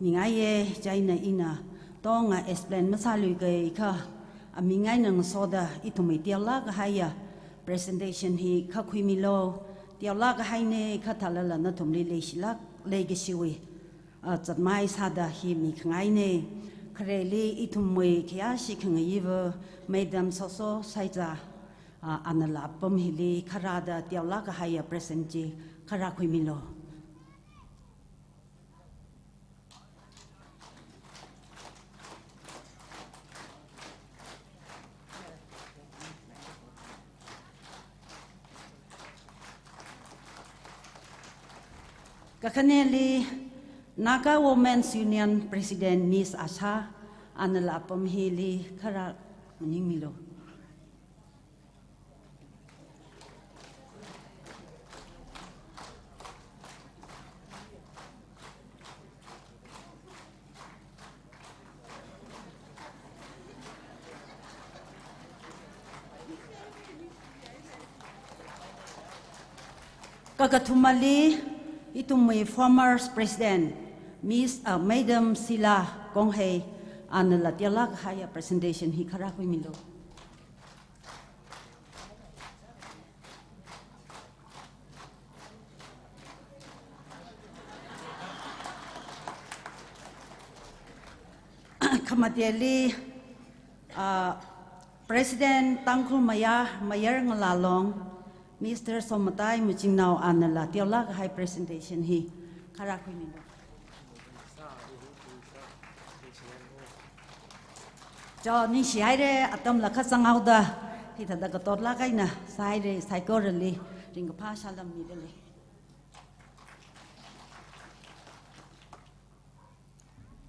mingaiya, chieina ina tonga explain masāluikakha, aming eina ngasoda ithumwui teolāk kahaiya presentation hi kha khuimilu, teolāk kahaina kha thālala nathumli leishilāk leikashiwui, ah, zatmai sāda hi mikhangaina. Khareli ithumwui khayāshi khangayiva Madam Soso Saiza, ah, anala apam hili kha rāda teolāk kahaiya present chi kha rākhuimilu. Kakhaneli Naga Women's Union President Miss Asha, anala apam hili khara maningmilu. Kakathumali, ithumwui former President, Miss, uh, Madam Sila Konghei, anala teolāk kahaiya presentation hi khara khuimilu. Khamateli, ah, President Tangkhul Mayar, Mayar Ngala Long, Mister Somatai Machingnao anala teolāk kahai presentation hi khara khuimilu. Cho, ningshihaira, atamla kazang haoda, hithāda katotlāk eina sāhaira, saikorali ringkaphā salam midalei.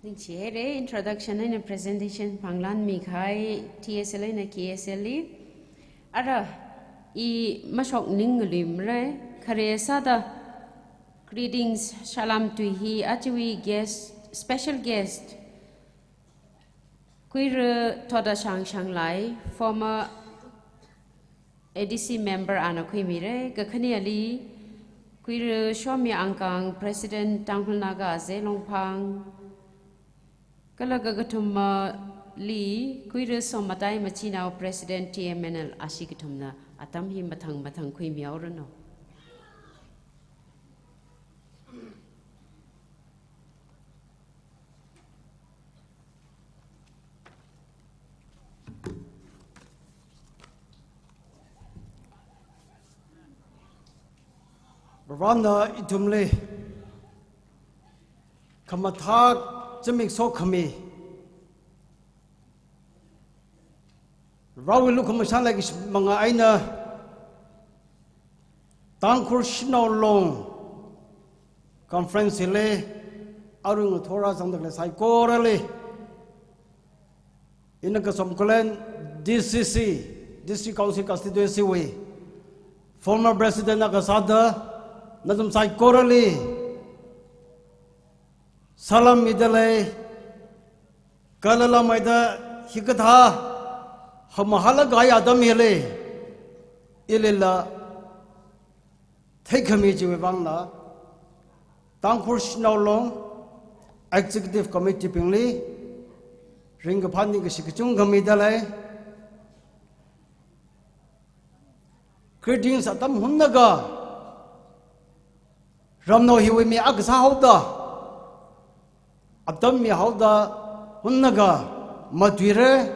Ningshihaira, introduction eina presentation phanglan mikahai T S L eina K S L li. Ara, i mashokningluimara, khare sāda greetings salam tui hi ajawui guest, special guest, Kuira Thoda Shang Shanglai, former A D C member ana khuimira, kakhaneli Kuira Shomi Angkang, President Tangkhul Naga Azei Longphang, kala kakathumali Kuira Somatai Machingnao, President T M N L, ashi kathumna atam hi mathang mathang khuimihaoranu. Varena ithumli khamathā zimiksho khami, Varewui lukhamashan leikashi mangā eina Tangkhul Shanao Long Conference hili arui ngathor rāzangda khalei saikorali, ina Kasom Khullen D C C, District Council Constituency wui former President akha sāda nathum saikorali salam midalei. Kala langmeida hikathā hamahala kahai atam hili, ilila theikhami chiwui vangla, Tangkhul Shanao Long Executive Committee bingli ringkaphā ningkashi kachungkha midalei. Greetings atam hunnaga, ramnao hiwui mi akha sāhaoda, atam mihaoda hunnaga matuira,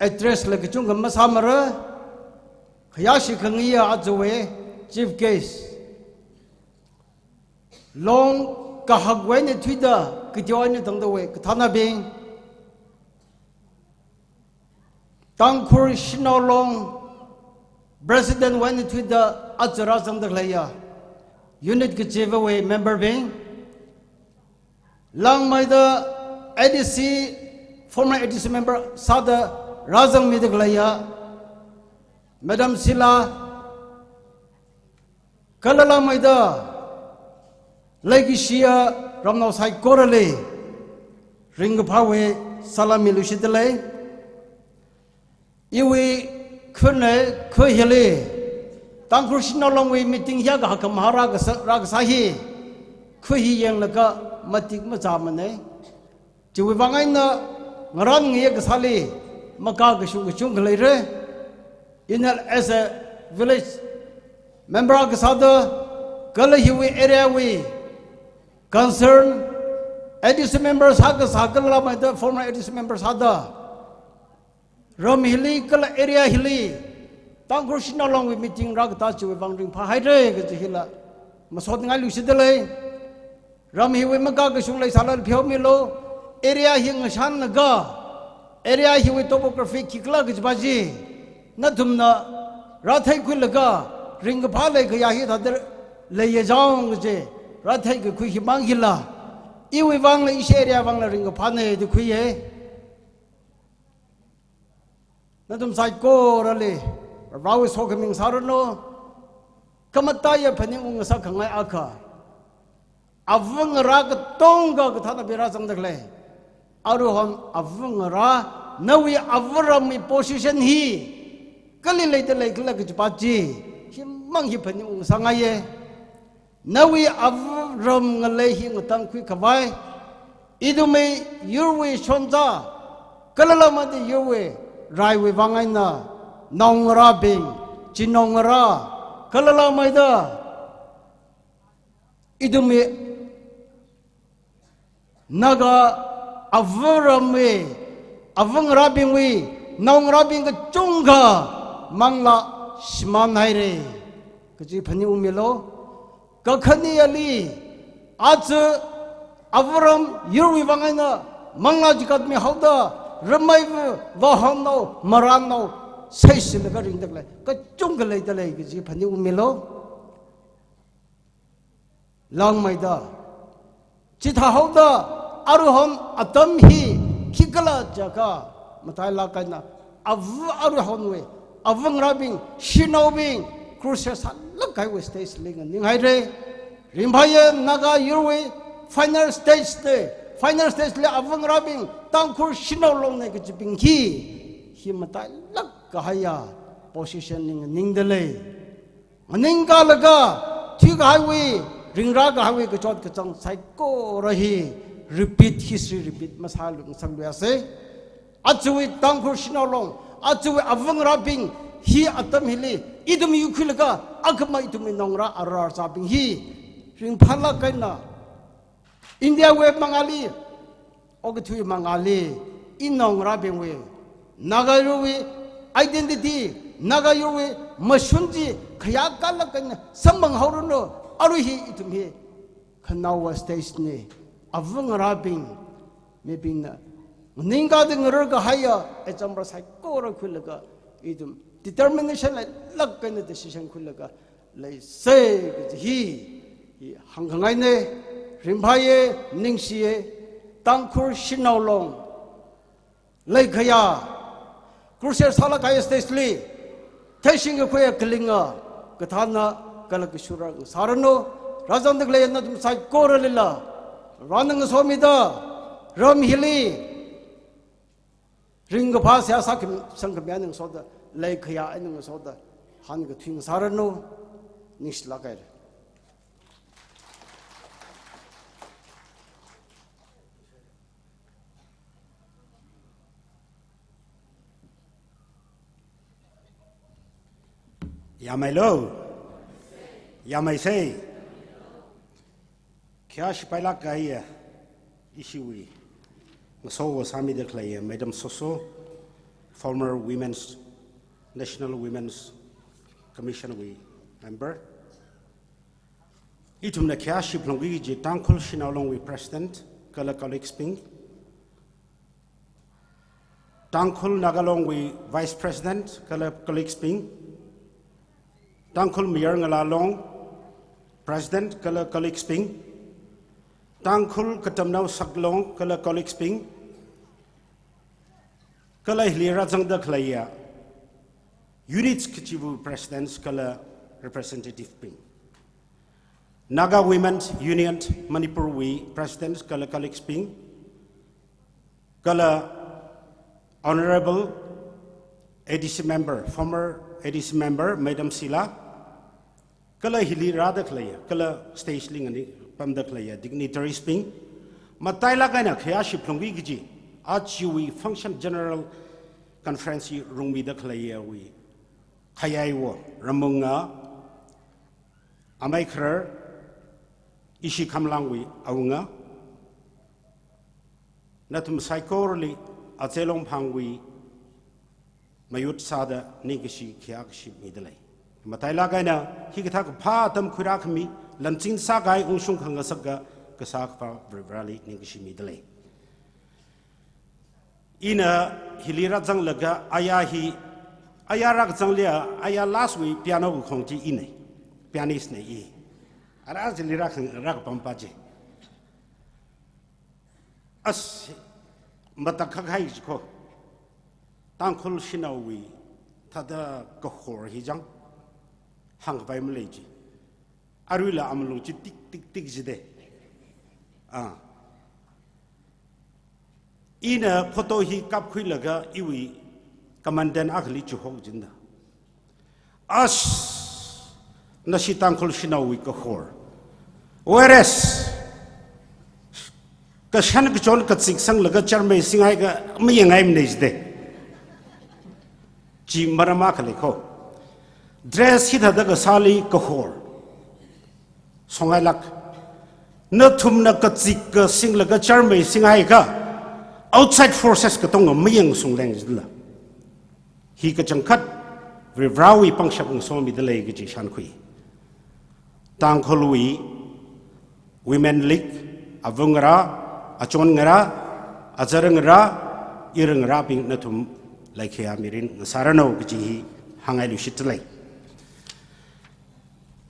address la kachungkha masāmara, khayāshi khangayi ajawui chief guest, Long kahak eina thuida, kateo eina tangdawui kathānabing, Tangkhul Shanao Long President wui eina thuida aja rāzangda khaleiya unit kachivawui member bing, langmeida A D C, former A D C member sāda rāzangmida khaleiya Madam Sila, kala langmeida leikashiya ramnao saikorali ringkaphāwui salam miluishitdalei. Iwui khun eina khu hili Tangkhul Shanao Longwui meeting hi akha khamahā rākasā, rākasā hi, khu hi yanglaga matik machāmana. Chiwui vang eina ngarānngayi kasāli makakashung kachungkha leira. Ina as a village member akha sāda, kala hiwui area wui concern, A D C member sākasā kala langmeida former A D C member sāda, ram hili kala area hili Tangkhul Shanao Longwui meeting rākatā chiwui vang ringphāhaira kaji hila masotngailui shitdalei. Ram hiwui makakashung leisālala pheomilu, area hi ngashanlaga, area hiwui topography khikhala kajipa chi nathumna rātheikhuilaga, ringkaphā leikayā hithāda leiya jong kaji Rāthei kakhui himang hila, iwui vangla, ishi area vangla ringkaphāna da khuiya. Nathum saikorali Varewui sokhami ngasāranu. Khamataiya phaningung ngasakhangai akha, avangarā katonga kathānabing rāzangda khalei, aruihon avangarā, nawui avaramwui position hi kali leida leikhala kajipa chi, himang hi phaningung ngasakngaiya. Nawui avaram ngalei hi ngatangkhui khavai, ithumwui yurwui shonza, kala lamada yurwui raiwui vang eina, naongarābing, chinaongarā, kala lamada ithumwui Naga avaramwui, avangarābingwui, naongarābing kachungkha manglā shimānhaira kaji phaningungmilu. Kakhaneli, aja avaram yurwui vang eina manglā chikatmihaoda, rameiva, vahonao, marānnao, seishilaga ringda khalei kachungkha leida lei kaji phaningungmilu. Langmeida, chithāhaoda, aruihon atam hi khikhala jiakha, matailāk eina, ava aruihonwui, avangarābing, shanaobing, crusade sālāk kahaiwui stage li nganinghaira. Ringphāya, Naga yurwui final stage li, final stage li avangarābing, Tangkhul Shanao Long na kajibing hi, hi matailāk kahaiya position li nganingda lei. Maningkalaga, thuikahaiwui, ringrākahaiwui kachot kachāng saikora hi repeat, history repeat masālu, ngasakluiasa. Ajawui Tangkhul Shanao Long, ajawui avangarābing hi atam hili, ithum yuikhuilaga, akhama ithumwui naongarā ararchabing hi ringphālāk eina, India wui mangāli, okathui mangāli, i naongarābingwui, Naga yurwui identity, Naga yurwui mashun chi khayākalāk eina samphanghaoranu, arui hi ithum hi khanaowa stage na, avangarābing, mibingna nganingkada ngararkahaiya, example saikora khuilaga, ithum determination leilāk eina decision khuilaga, leisa kaji hi, hi hāngkhangaina. Ringphāya, ningshiya, Tangkhul Shanao Long, leikhayā, crusade sālāk kahai stage li, theishing kakhuiya kalinga, kathāna, kala kashura ngasāranu, rāzangda khalei nathum saikoralila, Varena ngasomida, ram hili, ringkaphā seihā sākhami, sangkhami eina ngasoda, leikhayā eina ngasoda, hāngkathui ngasāranu, ningshilāk haira. Yāmeilu, yāmeisa. Khayāshi pailāk kahaiya, ishiwui ngasowa sāmida khaleiya Madam Soso, former Women's, National Women's Commission wui member. Ithumna khayāshi phalungki kaji Tangkhul Shanao Long wui President, kala colleagues bing, Tangkhul Naga Long wui Vice President kala colleagues bing, Tangkhul Mayar Ngalā Long President kala colleagues bing, Tangkhul Katamnao Saklong kala colleagues bing, kala hili rāzangda khaleiya units kachiva̱ presidents kala representative bing, Naga Women's Union Manipur wui President kala colleagues bing, kala Honorable A D C member, former A D C member, Madam Sila, kala hili rāda khaleiya, kala stage li nganingpamda khaleiya dignitaries bing, matailāk eina khayāshi phalungki kaji, ajawui function general conference hi rungmida khaleiya wui khayaiwo, Ramunga, amei kharar, ishi Khamlangwui awunga, nathum saikorali Ache Longphangwui mayut sāda ningkashi khayākashi mida lei. Matailāk eina hikathā kaphā atam khuirākhami, lanching sākahai ungshung khangasaka Kasā Akhava Varivarāli ningkashi mida lei. Ina hili rāzanglaga aya hi, aya rākazangli, aya last wui piano kakhong chi ina, pianist na i. Ara chili rākhang, rākapam pa chi. As, matakhak hai chi kho. Tangkhul shanaowui thāda kahor hi chang. Hāngkapai malei chi. Aruila amalung chi tik, tik, tik jide. Ah. Ina photo hi kapkhuilaga iwui commandant akhali chihok jin da. As, nashi Tangkhul shanaowui kahor. Whereas, kashan kachon kazik sanglaga charmei singhaiakha mayangngai manei jide. Chi maram akha lei kho. Dress hithāda kasāli kahor songailāk. Nathumna kazikka singlaga charmei singhaiakha outside forces katonga mayangsung leng jila. Hi kachangkhat Varivarāwui pangshap ngasomida lei kaji shānkhui. Tangkhulwui Women League, avungarā, achonngarā, azarngarā, irngarābing nathum laikhaya mirin ngasāranu kaji hi hāngngai luishit lei.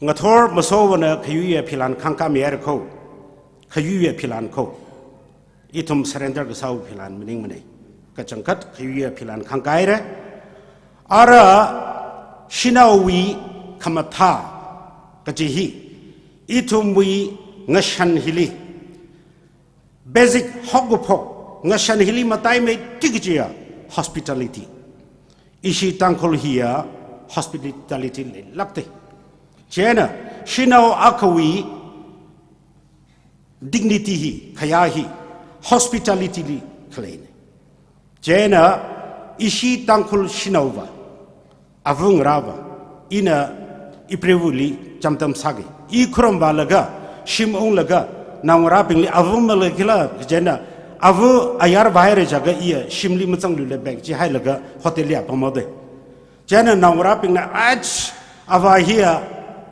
Ngathor masovana khayuiya philan khangkā mihaira kho, khayuiya philan kho. Ithum surrender kasāwui philan maningmanei. Kachangkhat khayuiya philan khangkāhaira. Ara shanaowui khamathā kaji hi ithumwui ngashan hili, basic haokaphok ngashan hili mataimei tik chiya hospitality. Ishi Tangkhul hiya hospitality leilākte. Chieina shanao akhawui dignity hi, khayā hi hospitality li khaleine. Chieina ishi Tangkhul shanaova, avungarāva, ina ipreivali chamtam sāki. I khuram vālaga, shim unglaga, naongarābingli avu maleikhala, chieina avu ayar vāhaira jiakha iya shimli mazangluilei bek chi hailaga hotel li apam haode. Chieina naongarābingna, ach, avā hiya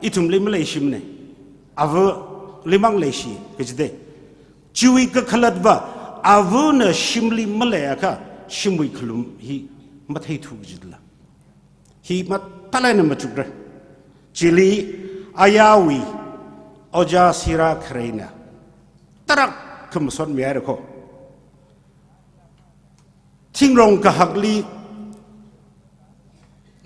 ithumli maleishimane. Avuli mang leishi, kajide. Chiwui kakhalatva, avuna shimli maleiakha, shimwui khalum hi matheithu kajila. Hi mathālāk eina machukra. Chili ayāwui ojā sirā khareina tarākha masot mihaira kho. Thingrong kahakli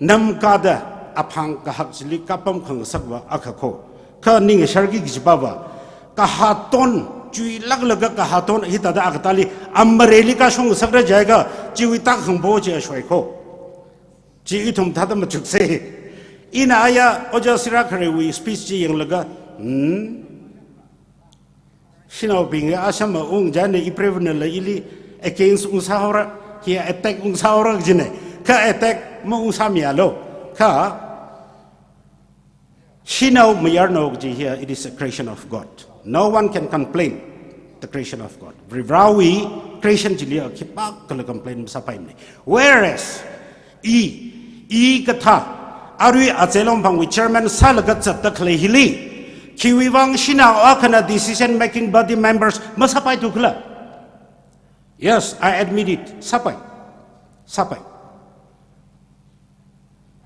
namkada aphang kahak chili kapam khangasakva akha kho. Kha ning sharki kajipava, kahā ton, chuilāklaga kahā ton hithāda akatali amareli kashung ngasakra jiakha, chiwui tak khangpo chi ashoi kho. Chi ithum thāda machukse. Ina ayā ojā sirā khareiwui speech chi yanglaga, hmm? Shanaobing ashama ung jane, ipreivana la ili against ungsāhaora, hi attack ungsāhaora jine. Kha attack maungsāmihalu. Kha shanao mayarnao kaji hiya, it is a creation of God. No one can complain the creation of God. Varivarāwui creation chili khipākhala complain masāpaimane. Whereas, i, i kathā, arui Acheilongphangwui chairman sālaga zatda khalei hili, khiwuivang shanao akhana decision making body members masāpaithu khala? Yes, I admit it. Sāpai. Sāpai.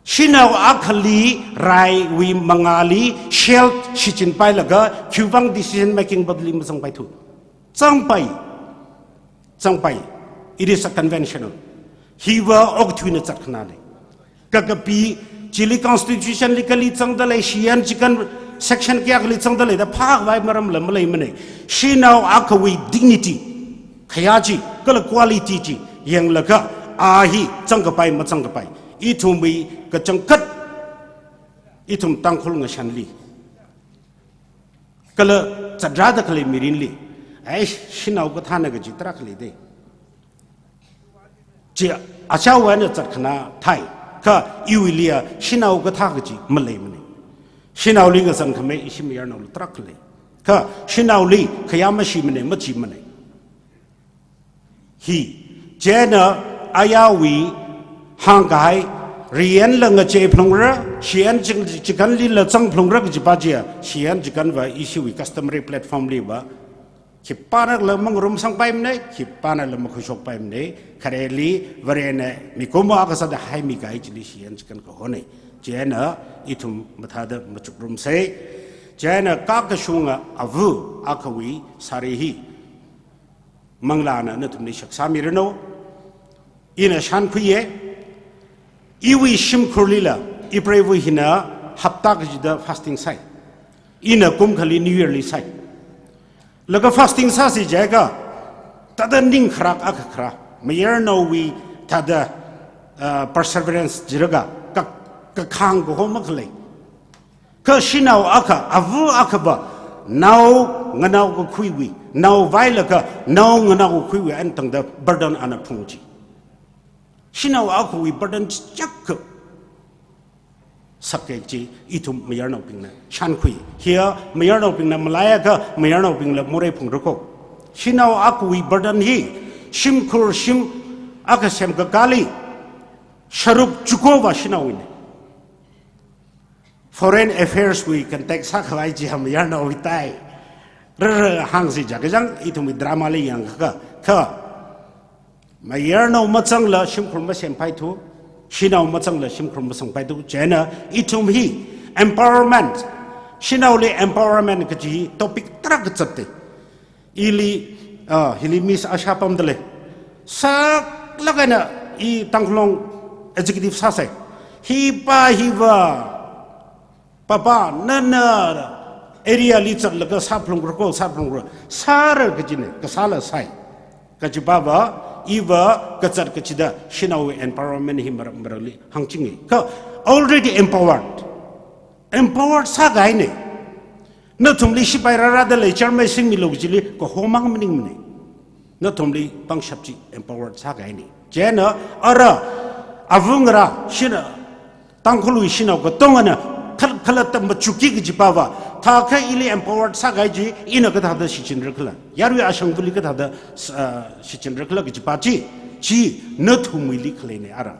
Shanao akhali raiwui mangāli shield shichinpailaga khiwuivang decision making body li mazangpaithu? Zangpai. Zangpai. It is a conventional. Hiva okathuina zatkhanane. Kakapi chili constitution li kali zangda lei, shiyan chikan section kayākhali zangda lei da phākhavai maramla maleimane. Shanao akhawui dignity, khayā chi, kala quality chi yanglaga a hi zangkapai mazangkapai, ithumwui kachangkhat, ithum Tangkhul ngashanli kala zatrāda khalei mirinli, ai, shanao kathāna kaji tarākha leide. Chi achawana zatkhana thai, kha iwuiliya shanao kathā kaji maleimane. Shanaoli ngazan khamei ishi mayarnaoli tarākha lei. Kha shanaoli khayā mashimane, machimane. Hi, chieina ayāwui hāngkahai, riyanla ngachei phalungra, shiyan ching-, chikanlila zang phalungra kajipa chiya, shiyan chikanva ishiwui customary platform liva khipānala mangarumsangpaimane, khipānala makhuishokpaimane, khareli Varena mikumo akha sāda haimikahai chili shiyan chikan kahone. Chieina ithum mathāda machukrumsei. Chieina kakashunga ava akhawui sari hi manglāna nathumli shaksa miranu. Ina shānkhuiya, iwui shimkhurlila, ipreiva hina hapta kachida fasting sai. Ina kum akhali New Year li sai. Laga fasting sāsi jiakha, thāda ning kharak akha khara, mayarnaowui thāda, uh, perseverance jilaga, ka, kakhang kaho makhalei. Kha shanao akha, ava akhava, nao nganao kakhuiwui, nao vailaga, nao nganao kakhuiwui eina tangda burden ana phungchi. Shanao akhawui burden chakka sakki kaji ithum mayarnaobingna shānkhui. Hiya mayarnaobingna maleiakha mayarnaobingla morei phungrako. Shanao akhawui burden hi shimkhur shim akha semkakāli sharuk chukova shanaowuina. Foreign Affairs wui contact sākhavai chi mayarnaowui tai. Rara hāngsi jiakha chang ithumwui drama li yangakha, kha mayarnao mazangla shimkhur masempaithu, shanao mazangla shimkhur masempaithu. Chieina ithum hi empowerment, shanaoli empowerment kaji topic tarākha zatta. Ili, ah, hili miss ashapam dalei. Saklāk eina i Tangkhulnao executive sāsai. Hi pa hiva, papa, nana area li zatlaga sāphalungrako, sāphalungra. Sāra kajina, kasāla sai. Kaji pava, iva kazat kachida shanao empowerment hi marak marakli hāngchinga. Kha already empowered. Empowered sākahaina. Nathumli shipai rārada lei, charmei singmilu kajili kahomang maningmana. Nathumli pangshap chi empowered sākahaina. Chieina ara, avungra, shana, Tangkhulwui shanao katongana, khal-, khalatta machukki kaji pava, thākha ili empowered sākahai chi, ina kathāda shichinrakhala. Yarui ashangvali kathāda, uh, shichinrakhala kaji pa chi, chi nathumwuili khaleina ara.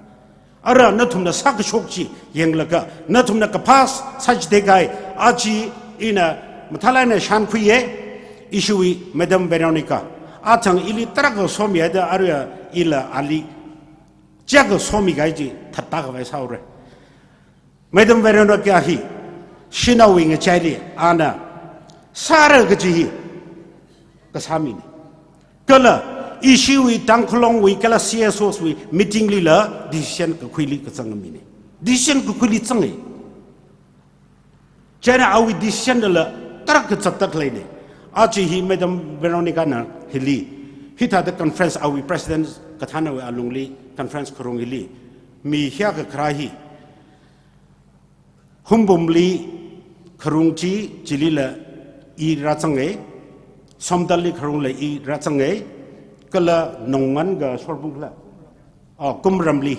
Ara nathumna sākashok chi yanglaga, nathumna kaphā sāchithei kahai, aja ina mathālāk eina shānkhuiya, ishiwui Madam Veronica. Athang ili tarākha somihaida arui ila ali chiyākha somikahai chi thatta khavai sāhaora. Madam Veronica hi, shanaowui ngachaili, ana, sāra kaji hi, kasā mina. Kala, ishiwui Tangkhulnao wui kala C S Os wui meeting lila decision kakhuili kazang mina. Decision kakhuili zanga. Chieina awui decision dala tarākha zatda khaleina. Aja hi Madam Veronica na hili, hithāda conference awui president kathānawui alungli conference kharung hili, mi hiyākha kharā hi, Hungpungli kharung chi, chilila i rāzanga, Somdalli kharungla i rāzanga, kala Nongman ka Shorbung khala. Oh, Kumramli.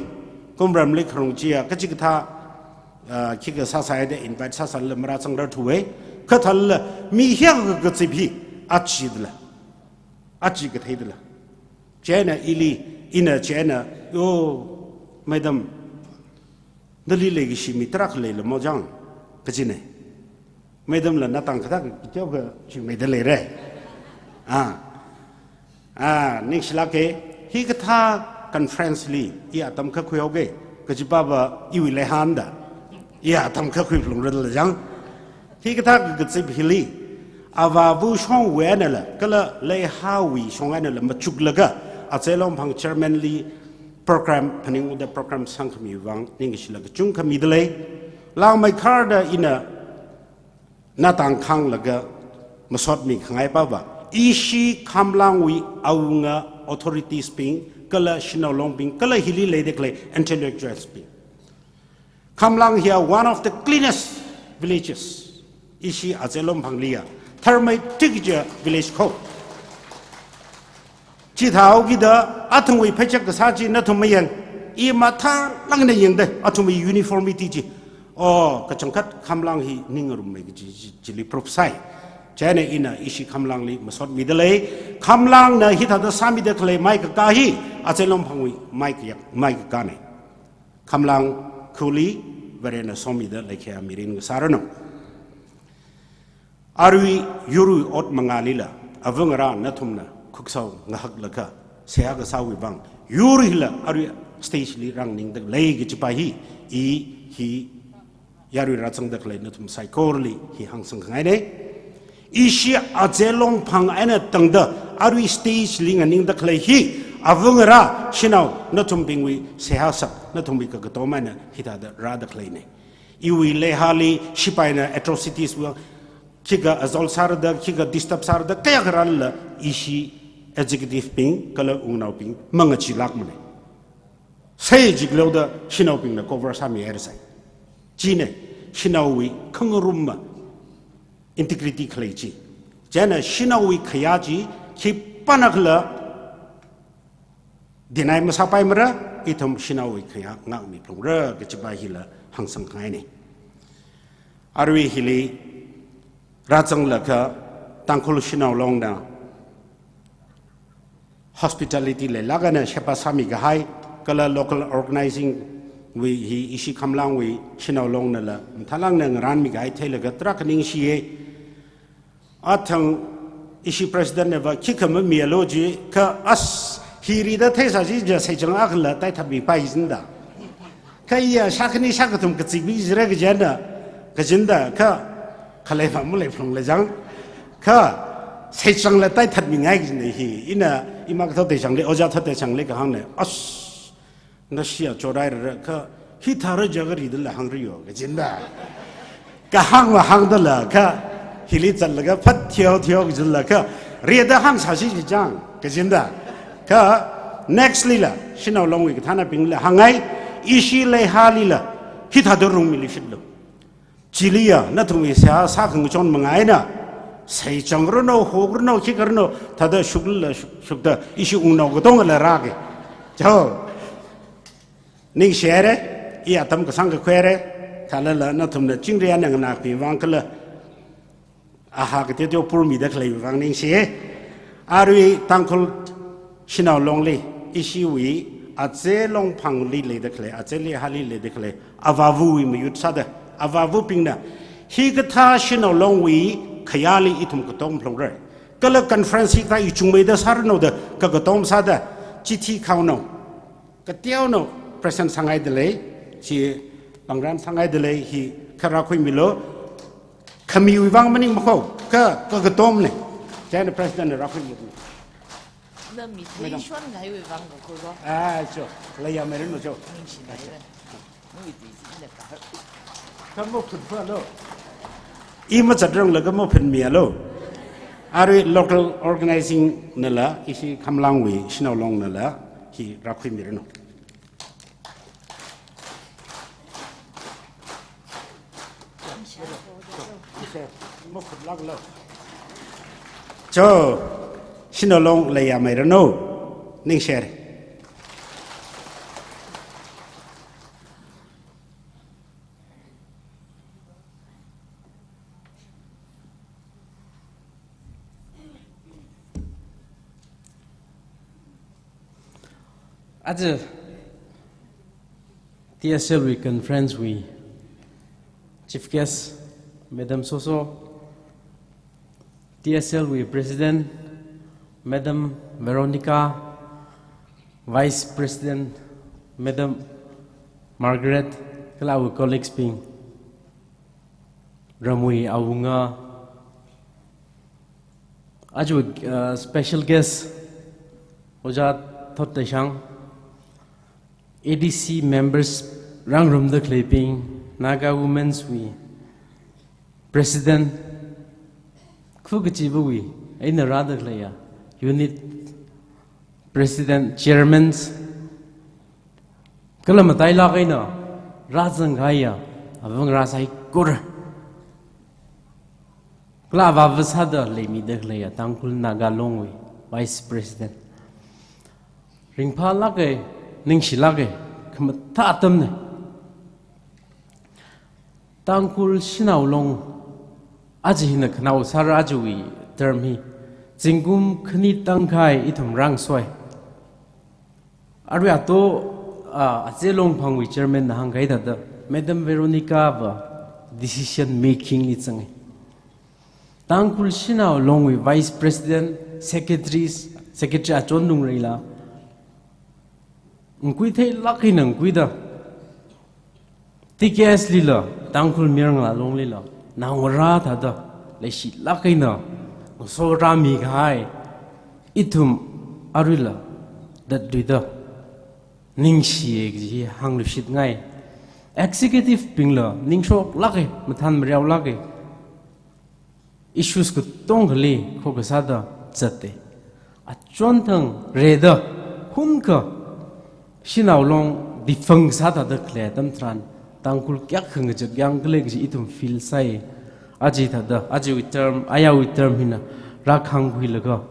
Kumramli kharung chiya, kachikathā, ah, khikha sāsāhaida invite sāsālala marāzangrarthuwa, kha thālala mi hiyākha kazip hi, aja dala. Aja kathei dala. Chieina ili, ina chieina, yo, madam, nali leikashi mi tarākha leilamo chang, kajina. Madam la natang kathā kateokha chimeida leira. Ah. Ah, ningshilāka, hikathā conference li, i atam akha khuihaoga, kaji pava iwui leihānda. I atam akha khuiphalungra dala chang. Hikathā kazip hili, avāva shongwui einala, kala leihāwui shong einala machuklaga, Aja Longphang chairman li program, phaningungda program sangkhami vang, ningkashila kachungkha mida lei. Langmeikharda ina natang khānglaga masotmi khangai pava, ishi Khamlangwui awunga authorities bing, kala shanao longbing, kala hili leida khalei intellectuals bing. Khamlang hiya one of the cleanest villages. Ishi Aja Longphang liya tharmeithui kaja village ko. Chithāhaokida athumwui pheichak kasā chi nathum mayang. I mathālāk eina yangda athumwui uniformity chi. Oh, kachangkhat Khamlang hi ning ngarummei kaji chi, chili proof sai. Chieina ina ishi Khamlangli masotmida lei. Khamlangna hithāda sāmida khalei mai kakā hi, Aja Longphangwui mai kayak, mai kakāna. Khamlang khuli Varena somida leikhaya mirin ngasāranu. Arui yurwui ot mangālila, avāngarā nathumna khuksao ngahaklaga seihā kasāwui vang, yur hila arui stage li rānganingda lei kaji pa hi, i hi yarui rāzangda khalei nathum saikorali hi hāngsang khangaina. Ishi aja longphang eina tangda arui stage li nganingda khalei hi, avāngarā shanao nathumbingwui seihā sā, nathumbing kakatom eina hithāda rāda khaleina. Iwui leihāli shipaina atrocities va, khikha assault sārada, khikha disturb sārada, kayākha rālala ishi executive bing kala wungnaobing mangachee lākmana. Saichik leoda shanaobingna cover sāmi haira sai. China shanaowui khangarumma integrity khalei chi. Chieina shanaowui khayā chi khipānakhala deny masāpaimara, ithum shanaowui khayā ngākmi phalungra kajipa hila hāngsang khangaina. Arui hili rāzanglaga Tangkhul Shanao Longna hospitality leilāk eina sheba sāmi kahai, kala local organizing wui hi ishi Khamlangwui Shanao Longnala mathālākna ngarānmi kahai theilaga tarākha ningshiya. Athang ishi president nava khikha mamialu jikha, as, hi rida theisā chi ja seichang akhala taithatmi pai jinda. Kha iya shākhani shākathum kazikmi jira kajina, kajinda, kha khalei pam malei phalung lei jang. Kha seichangla taithatmi ngai kajina hi. Ina ima kathot teishangli, ojā thot teishangli kahāngna. As, ngashiya chorairara kha, hithāra jaga ridala hāngriyo kajinda. Kahāng mahāngdala kha, hili zatlaga phat theo theo kajinla kha, rida hāngsā chi jijang kajinda. Kha next lila Shanao Longwui kathānabingla hāngngai, ishi leihālila hithāda rungmiluishitlu. Chiliya nathumwui seihā sākhangachon manga eina, seichangranu, hokranu, khikharanu, thāda shuklala shuk-, shukda ishi wungnao katongala rāki. Cho, ningshihaira, i atam kasāng kakhuihaira, khalala nathumna chingri eina nganākmi vang kala, aha kateoteo purmida khalei vang ningshi. Arui Tangkhul Shanao Longli, ishiwui aja longphangli leida khalei, aja leihāli leida khalei avāvawui mayut sāda, avāvabingna hikathā Shanao Longwui khayāli ithum katom phalungra. Kala conference hikathā ichungmeida sāranu da kakatom sāda, chithi khaonao, kateonao present sāngaidalei, chi pāngran sāngaidalei, hi kha rākhuimilu. Khamiwui vang maningmakho, kha, kha kakatomna. Chieina president na rākhuimilu. Na mi Madam. Thei shon ngaiwui vang kakhuiko. Ah, cho. Leiyāmeiranu cho. Ningshinaira. Nui ti si ina kahar. Kha maphun phālu. I mazatranglakha maphanmialu. Arui local organizing nala, ishi Khamlangwui Shanao Longnala, hi rākhuimiranu. Cho, Shanao Long leiyāmeiranu, ningshihaira. Aja T S L wui conference wui chief guest, Madam Soso, T S L wui president, Madam Veronica, vice president, Madam Margaret, kala awui colleagues bing, ramwui awunga, aja, uh, special guest, Ojā Thot Teishang, A D C members, rāngarumda khaleibing, Naga Women's wui president, khu kachivawui eina rāda khaleiya unit president, chairmans, kala matailāk eina rāzangkahaiya avāngarā saikora, kala avāva sāda leimida khaleiya Tangkhul Naga Longwui vice president. Ringphālāka, ningshilāka, khamathā atamna. Tangkhul Shanao Long, aja hina khanao sāra ajawui term hi, zingkum khani tangkhai ithum rāngasoi. Arui ato, ah, aja longphangwui chairman na hāngkahai thāda, Madam Veronica va decision making li zanga. Tangkhul Shanao Longwui vice president, secretaries, secretary achon lungreila, ngakhui theilāk eina ngakhuida, T K S lila, Tangkhul mayar ngalā longlila, naongarā thāda leishilāk eina ngasorāmi kahai ithum aruila tatluida ningshiya kaji hi hāngluishitngai. Executive bingla ningshoklāka, mathān mareolāka. Issues katongali khokha sāda zatta. Achonthang rida hunkha shanao long defunct sāda khalei atam tharan Tangkhul kayākha ngachak yangkhala kaji ithum feel sāi. Aja thāda, ajawui term, ayāwui term hina rākhangkhuilaga,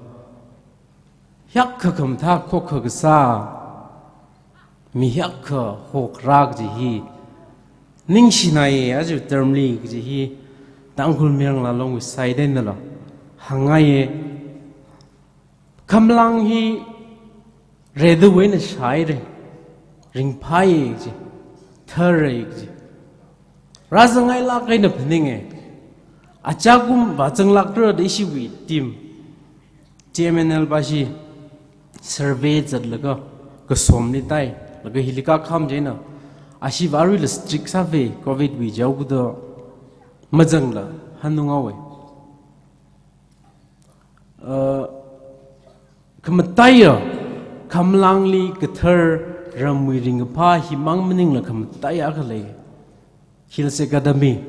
hiyākha khamathā khokha kasā, mi hiyākha hokharā kaji hi ningshinai, aja term li kaji hi Tangkhul mayar ngalā longwui side einala hāngngaiya. Khamlang hi redawui eina shāhaira, ringphāya kaji, tharra kaji. Rāzangngailāk eina phaninga. Achakum vāzanglākra da ishiwui team, T M N L bashi survey zatlaga kasomli tai, laga hili kakham chieina, ashi vāruila strict sāvai, covid wui jaokuda mazangla hanung awai. Uh, khamataiya, khamlangli kathar ramwui ringkaphā himang maningla khamataiya akha lei. Hills Academy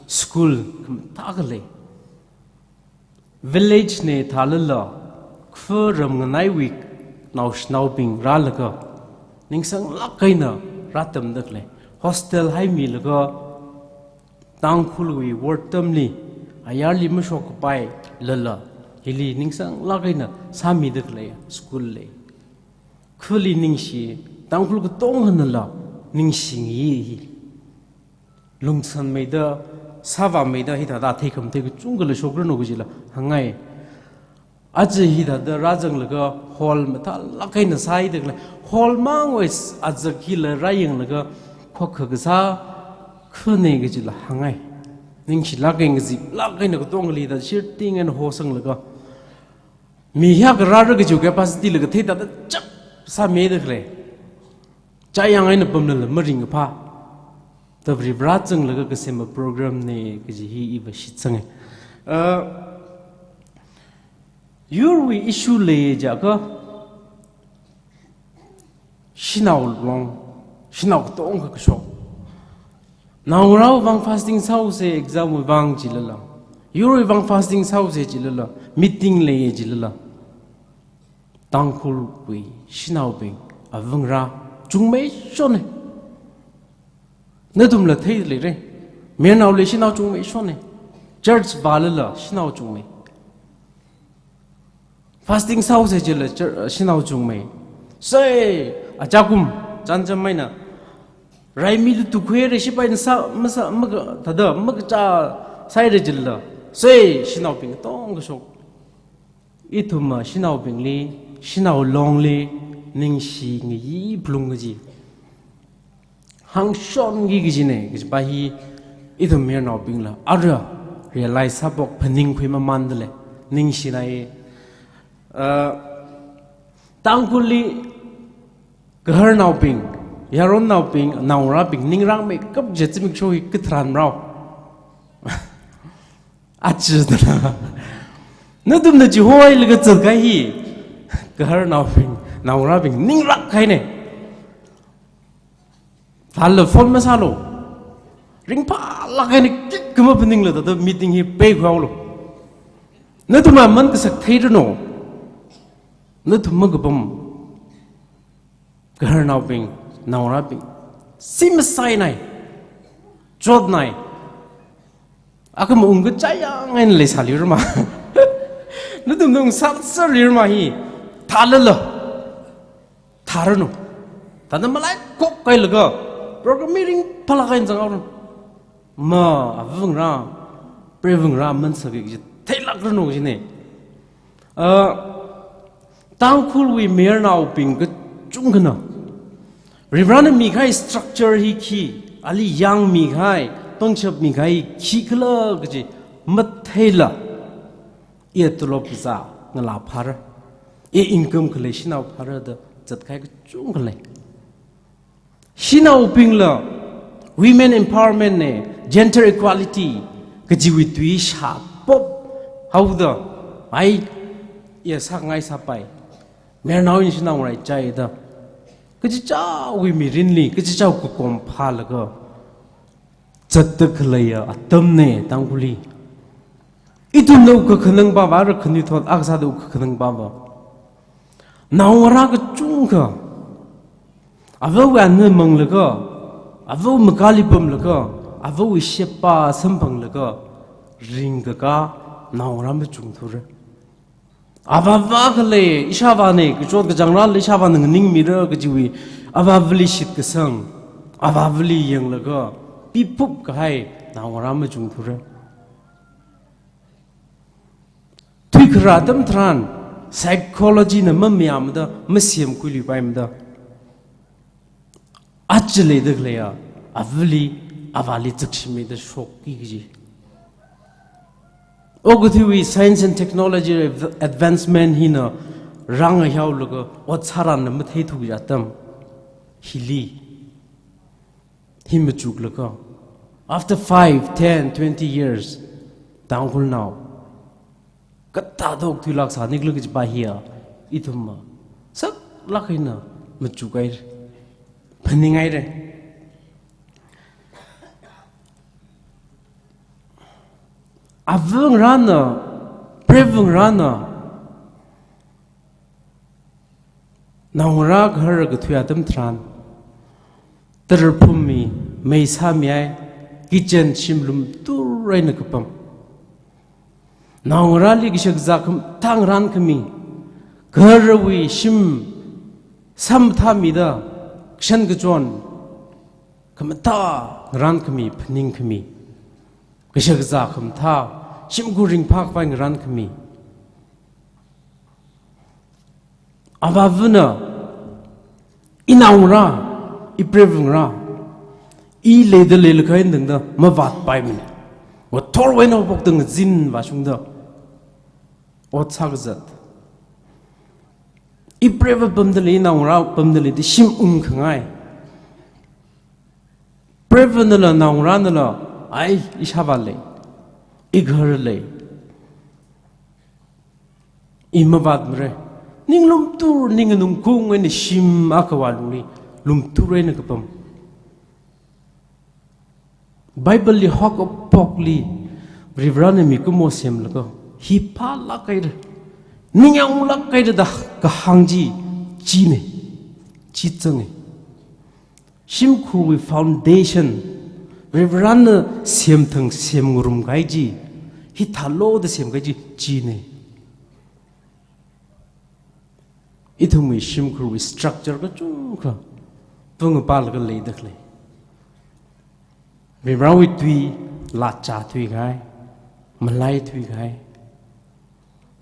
School khamathā akha lei. Village na thālala, kha ram nganaiwui naoshinaobing rālaga, ningsanglāk eina rātamda khalei. Hostel haimilaga, Tangkhulwui word term li, ayarli mashokkapailala, hili ningsanglāk eina sāmida khalei school lei. Khali ningshi, Tangkhul katongkhanala ningshingi hi. Lungsanmeida, sāvāmeida hithāda theikhamathei kachungkhala shokranu kajila hāngngai. Aja hithāda rāzanglaga hall mathālāk eina sāhaida khalei. Hall mangwui azak hila rāyanglaga khokha kasā khana kajila hāngngai. Ningshilāk eina ngaziplāk eina katongali da shirting eina hosanglaga, mi hiyākha rāra kajiwui capacity la kathei thāda chap sāmida khalei. Chayang eina pamlala maringkaphā. Tabri brāzanglaga kasema program na kaji hi iva shitsanga. Uh, yurwui issue lei jiakha, shanao long, shanao katongkha kashok. Naongarāwui vang fasting sāusa, exam wui vang jilala. Yurwui vang fasting sāusa jilala, meeting lei jilala. Tangkhulwui shanaobing, avangarā chungmeishona. Nathumla theileira. Mayarnaoli shanao chungmeishona. Church vālala shanao chungmei. Fasting sāusa jila chur-, shanao chungmei. Sui, achakum, chānjam eina raimili tukhuira, shipaina sā, masā, maka, thāda, makachā sāhaira jila. Sui, shanaobing katongkha kashok. Ithumva shanaobingli, shanao longli, ningshingayi phalung kaji hāngshonki kajina, kajipa hi ithum mayarnaobingla ara realize sāphok, phaningkhui mamānda lei, ningshinai. Uh, Tangkhulli gaharnaobing, yaronnaobing, naongarābing ningrangmeikap kaji zimiksho hi katharan rao. Aja thāda. Nathumna chihoilaga zatkahai hi, gaharnaobing, naongarābing ningrāk kahaina. Thālala phone masālu. Ringphālāk eina kik kama phaningla thāda meeting hi peikhuihaolu. Nathum aman kasak theiranu. Nathum makapam gaharnaobing, naongarābing, simasai nai, chotnai, akhama ungkachai yang eina leisāli rama. Nathum nung sāsāli rama hi, thālala, thāranu. Thāda malai kok kailaga, program hi ringphālāk eina zanghaoranu. Ma, avangarā, preivangarā aman sāki kaji theilākranu kajina. Uh, Tangkhulwui mayarnaobing kachungkhana Varivarana mikahai structure hi khi, ali yangmikahai, pangshap mikahai khikhala kaji matheila, i tolop kazā ngalā phāra, i income khalei shanao phāra da zatkahai kachungkha lei. Shanaobingla women empowerment na, Gender equality kajiwui tui shāpop haoda, ai, iya sāngai sāpai. Mayarnao ina shanao rai chai da. Kachichāwui mirinli, kachichāwui kakom phālaga zatda khaleiya atamna Tangkhulli. Ithumna kakhanang pava, ra khanuithot akha sāda kakhanang pava. Naongarā kachungkha, avawui ana manglaga, avawui makali pamlaga, avawui sheba samphanglaga ringkakā naongarā machungthura. Avāva khalei ishāvāna, kachot kachāngrāli ishāvāna nganingmira kajiwui, avāvali shitkasang, avāvali yanglaga piphup kahai naongarā machungthura. Thuikharā atam tharan, psychology na mamayāmada, masemkhuiluipaimada, aja leida khaleiya avali, avāli zakshimida shokki kaji. Okathuiwui science and technology advancement hina rānghaolaga ot sāranna matheithu kaji atam hili, hi machuklaga, after five, ten, twenty years, Tangkhulnao kathāda okthuilāk sānikhala kajipa hiya, ithumva saklāk eina machukhaira, phaninghaira. Ava ngarāna, preiva ngarāna, naongarā kahar kathui atam tharan, tara phummi, mei sāmihai, kitchen shim lumtur eina kapam. Naongarāli kashakazā khamathā ngarānkhami, kaharawui shim sāmathāmida, kashan kachon khamathā ngarānkhami, phaningkhami, kashakazā khamathā, shimkhur ringphākhavai ngarānkhami. Avāvana, inaongarā, ipreiva ngarā, i leida leilakha eina tangda mavātpaimana. Ngathorwui eina haophokda ngazin vāshungda ot sākazat. Ipreiva pamda lei, inaongarā pamda lei da shim ungkhangai. Preivanala naongarānala, ai, ishāvā lei, igahar lei, i mavātmara. Ning lumtur, ning nganungkung eina shim akhavā lungli lumtur eina kapam. Bible li haokaphokli Varivarana mikumo semlaga, hi phālāk haira, ningyānglāk haira da kahāng chi, china, chi zanga. Shimkhurwui foundation, Varivarana semthang semngarumkahai chi, hithālo da semkahai chi, china. Ithumwui shimkhurwui structure kachungkha phungapālaga leida khalei. Varivarawui tui, lāchā thuikahai, malai thuikahai,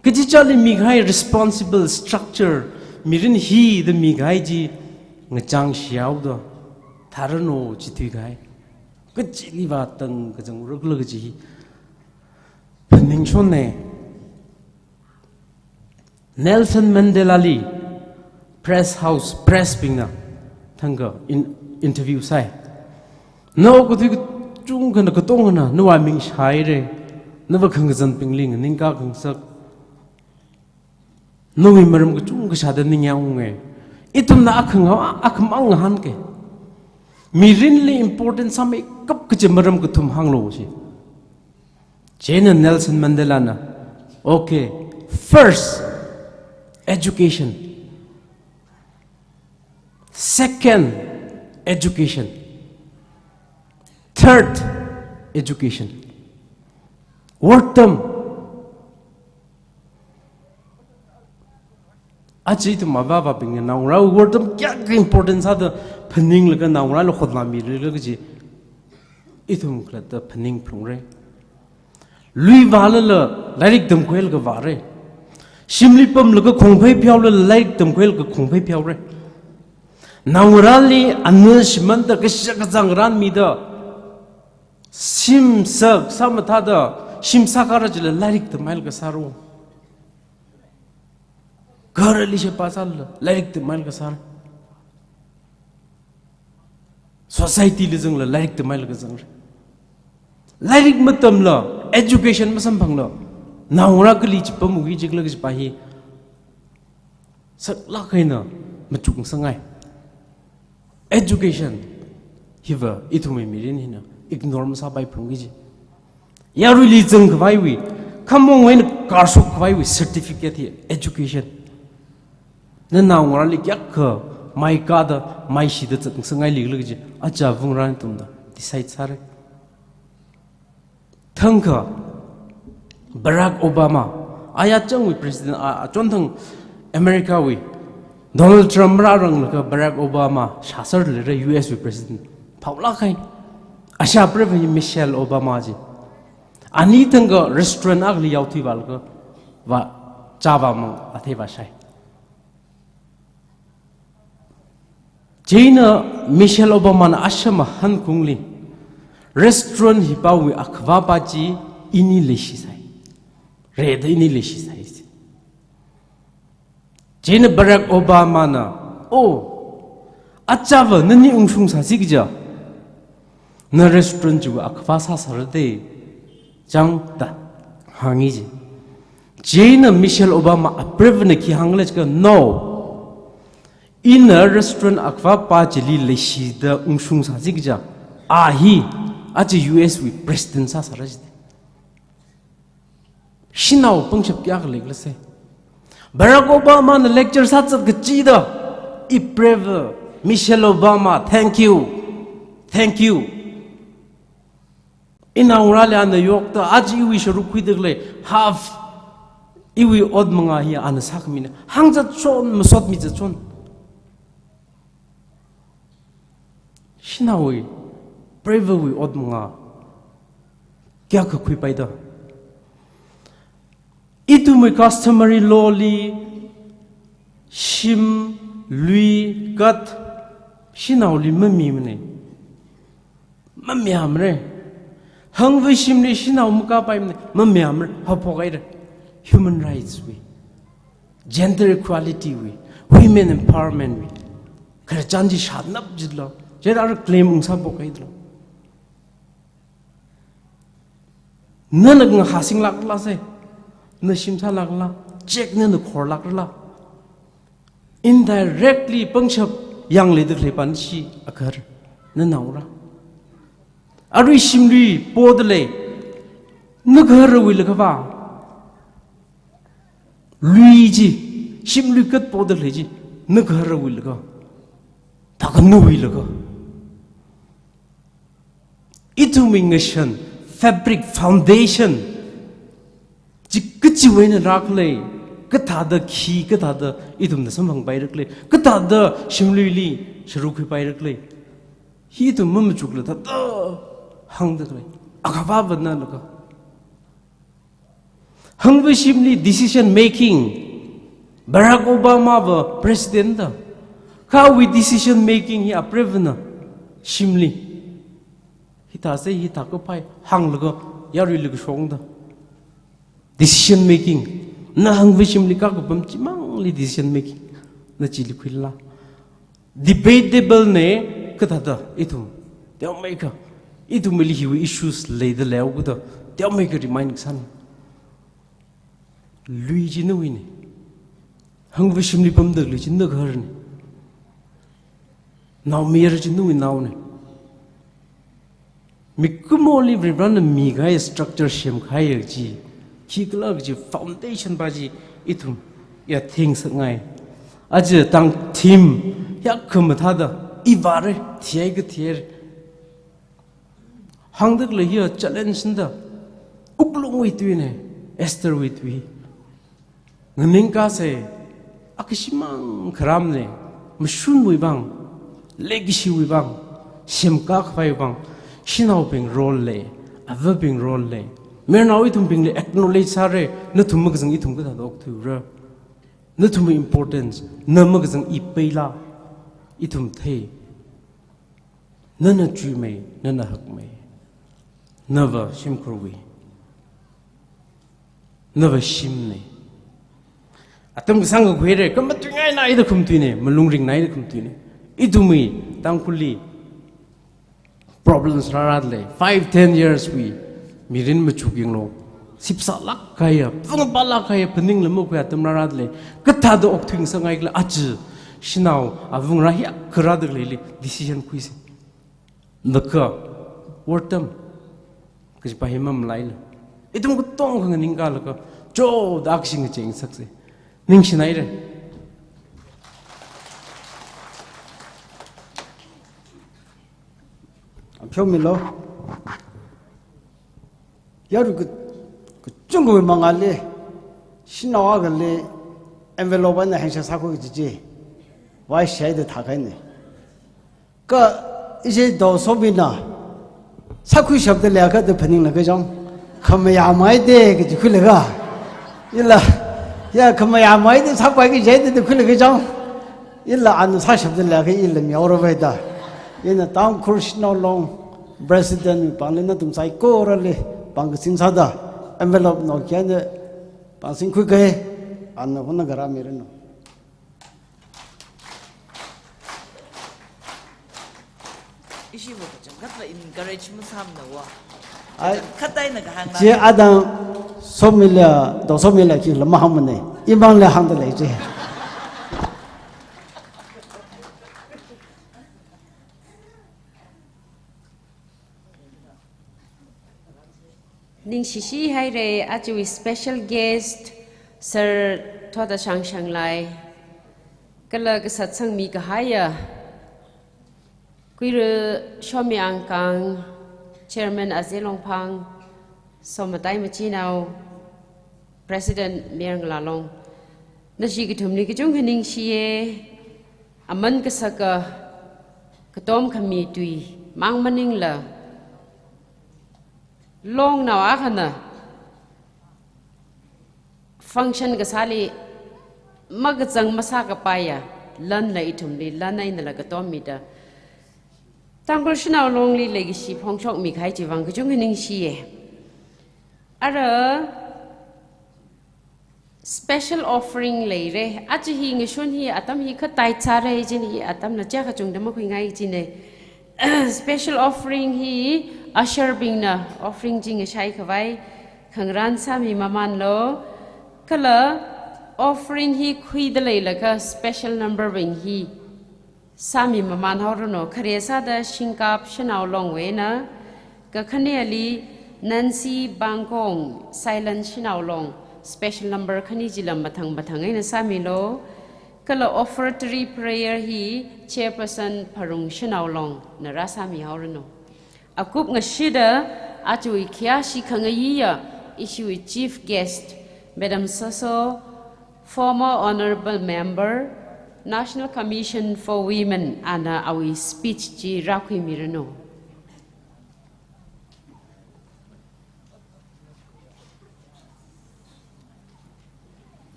kachichāli mikahai responsible structure, mirin hi da mikahai chi ngachang shihaoda, tharano chi thuikahai, kachili vātang kazang rukla kaji hi phaningshonna. Nelson Mandela li press house, press bingna thangkha in, interview sāi. Nao kathui kachungkhana, katonga na, nawui ming shāhaira, nava khangazanbingli nganingkā khangasak, nawui maram kachungkha shāda ningyāngunga. Ithumna akhangahao, akhamang ngahānka. Mirinli important sāmeikap kaji maram kathum hānglu ji. Chieina Nelson Mandela na, okay, first, education. Second, education. Third, education. Wortam. Aja ithum avāvabingna naongarāwui wortam kayākha important sāda phaninglaga naongarāli hotnāmira kaji ithum khalatta phaningphalungra. Lui vālala lairik tamkhuilaga vāra. Shimli pamlaga khongphei pheola lairik tamkhuilaga khongphei pheora. Naongarāli ana shimānda kashakazā ngarānmida, shim sāsā mathāda, shim sākharā chila lairik tamhailaga sāra. Gharali sheba sālala lairik tamhailaga sāra. Society li zangla lairik tamhailaga zangra. Lairik matamla, education masamphangla, naongarā kali chipam ugi jikla kajipa hi saklāk eina machukngasakngai. Education hiva ithumwui mirin hina ignore masāpai phalungki ji. Yaruili zangkhavaiwui, khamong eina karshok khavaiwui certificate hi education. Na naongarāli kayākha maikada, maishida zatngasakngai likla kaji, aja vungrān ithumna decide sāra. Thangkha Barack Obama, aya changwui president, a, achonthang America wui Donald Trump rāranglaga Barack Obama shāsār leira U S wui president. Phaolāk hai. Asha previ Michelle Obama ji. Ani thangkha restaurant akhali yaothui vālaga, vā, chāvāmang athei vāshai. Chieina Michelle Obama na asham ahankungli restaurant hipāwui akhavāpa chi ini leishisai. Rida ini leishisai. Chieina Barack Obama na, "Oh, achava nani ungshung sāsi kaja, na restaurant chiwui akhavā sāsāra de," chang da hāngi ji. Chieina Michelle Obama a previ na khi hāngla jiakha, "No. Ina restaurant akhavāpa chili leishida ungshung sāsi kaja, a hi aja U S wui president sāsāra ji." Shanao pangshap kayākha leikhala se. Barack Obama na lecture sāzat kachida, i previ Michelle Obama, "Thank you. Thank you." Inaongarāli ana yokta, aja iwui sharuk khuida khalei, half, iwui ot manga hi ana sākhamina. Hāngzat chon, masotmizat chon. Shanaowui, previwui ot manga kayākha khuipaida. Ithumwui customary law li shim, lui, kat, shanaoli mamimana. Mamayāmara. Hangva shimli shanao makāpaimana. Mamayāmara. Haophok haira. Human rights wui, gender equality wui, women empowerment wui khararchan chi shānap jitlo. Chieina ara claim ungsāphok haitlo. Nana ngahāsinglākla se. Na shim sālākla. Check nana khorlākla. Indirectly pangshap yangleida khaleipa nashi agahar, nanaongarā. Arui shimlui poda lei, nagaharawuila khavā. Lui chi, shimlui kat poda khalei chi, nagaharawuila kha, thākha nawuila kha. Ithumwui ngashan, fabric, foundation chi kachiwui eina rākhala, kathāda khi, kathāda ithumna samphangpaira khala, kathāda shimluili sharuk khuipaira khala, hi ithum mamachukla thāda hāngda khalei. Akhavā vānala kha. Hangva shimli decision making, Barack Obama va president da, kha awui decision making hi a previ na shimli hithāsa, hithā kapai hānglaga yaruili kashokda. Decision making, na hangva shimli kakapam chimangli decision making na chili khuila. Debatable na, kathāda ithum teomeikha, ithumli hiwui issues leida leihaokida, teomeikha remind kasāna. Lui chi nawuina. Hangva shimli pamda khalei chi nagaharana. Naomayara chi nawui naona. Mikumoli Varivarana mikahai structure semkahai chi, khikhala kaji foundation pa chi ithum yatheng ngasakngai. Aja tangthim yākha mathāda, i vāra, thihai kathi haira. Hāngda khalei hiya challenge na da. Wuklungwui tuina, Estherwui tui. Nganingkasei, akhashimang kharam lei, mashunwui vang, leikashiwui vang, semkakhavai vang, shanaobing role lei, avabing role lei. Mayarnao ithumbingli acknowledge sāra, nathum makazang ithum kathāda okthuira. Nathumwui importance, na makazang i peila, ithum thei. Nana chuimei, nana hakmei. Nava shimkhurwui, nava shimna. Atam kasāng kakhuira, kha matuingainaida khamatuina, malung ringnaida khamatuina. Ithumwui Tangkhulli problems rārada lei, five, ten years wui Mirin machuk yanglu. Sipsālāk kahaiya, pungpālāk kahaiya, phaningla makhuiya atam rāra dalei. Kathāda okthuingasakngai khala aja. Shanao, avung rāhiya kharā dalei li decision khuisa. Naka, wortam. Kajipa hi mamalaila. Ithum katonga nganingkalaga, choda action ngacheingasaksei. Ningshinaira. Apheomilu. Yarui ka, kachungkha mangāli, shanao akhali envelope eina handshake sākhui kaji chi, vāshaida thākahaina. Kha ishi Daosomina sākhuishapda leiakha da phaninglaga chang, khamayā maida kaji khuilaga. Ila, ya khamayā maida sāpai kaji da khuilaga chang. Ila ana sāshapda leiakha ila mihaoravaida. Ina Tangkhul Shanao Long President pāngli nathum saikorali pāng kasing sāda envelope no kya ne pāng singkhuikahai, ana hona garā miranu. Ishiva kachangkhatla encourage masāmana wa. Ai, kachangkhat eina kahāng chi la. Adang Somila, Daosomila kila mahāngmana. Imangla hāngda lei chi. Ningshishi haira, ajawui special guest, Sir Thotashang Shanglai, kala kasat sangmi kahaiya, Kuira Shomi Angkang, Chairman Aze Longphang, Somatai Machinao, President Mayor Ngalalong, nashi kathumli kachungkha ningshiya, aman kasaka, katom khami tui, mang maningla, longnao akhana function kasāli makazang masākapaiya lanla ithumli lan einala katommida, Tangkhul Shanao Longli leikashi phongshokmi kahai chiwui vang kachungkha ningshiya. Ara special offering leira. Aja hi ngashun hi atam hi kha tight sāra, jin hi atamna chiyākha chungda makhuingai jina. Special offering hi usher bingna offering chi ngashai khavai khangarān sāmi mamanlu. Kala offering hi khuida leilakha special number bing hi sāmi maman haoranu. Khare sāda Shingkap Shanao Longwui eina, kakhaneli Nancy Bangkong, Silent Shanao Long, special number khani chila mathang mathang eina sāmilu. Kala offertory prayer hi Chairperson Pharung Shanao Longna rāsāmi haoranu. Akup ngashida, ajawui khayāshi khangayiya, ishiwui chief guest, Madam Soso, former honorable member, National Commission for Women, ana awui speech chi rākhuimiranu.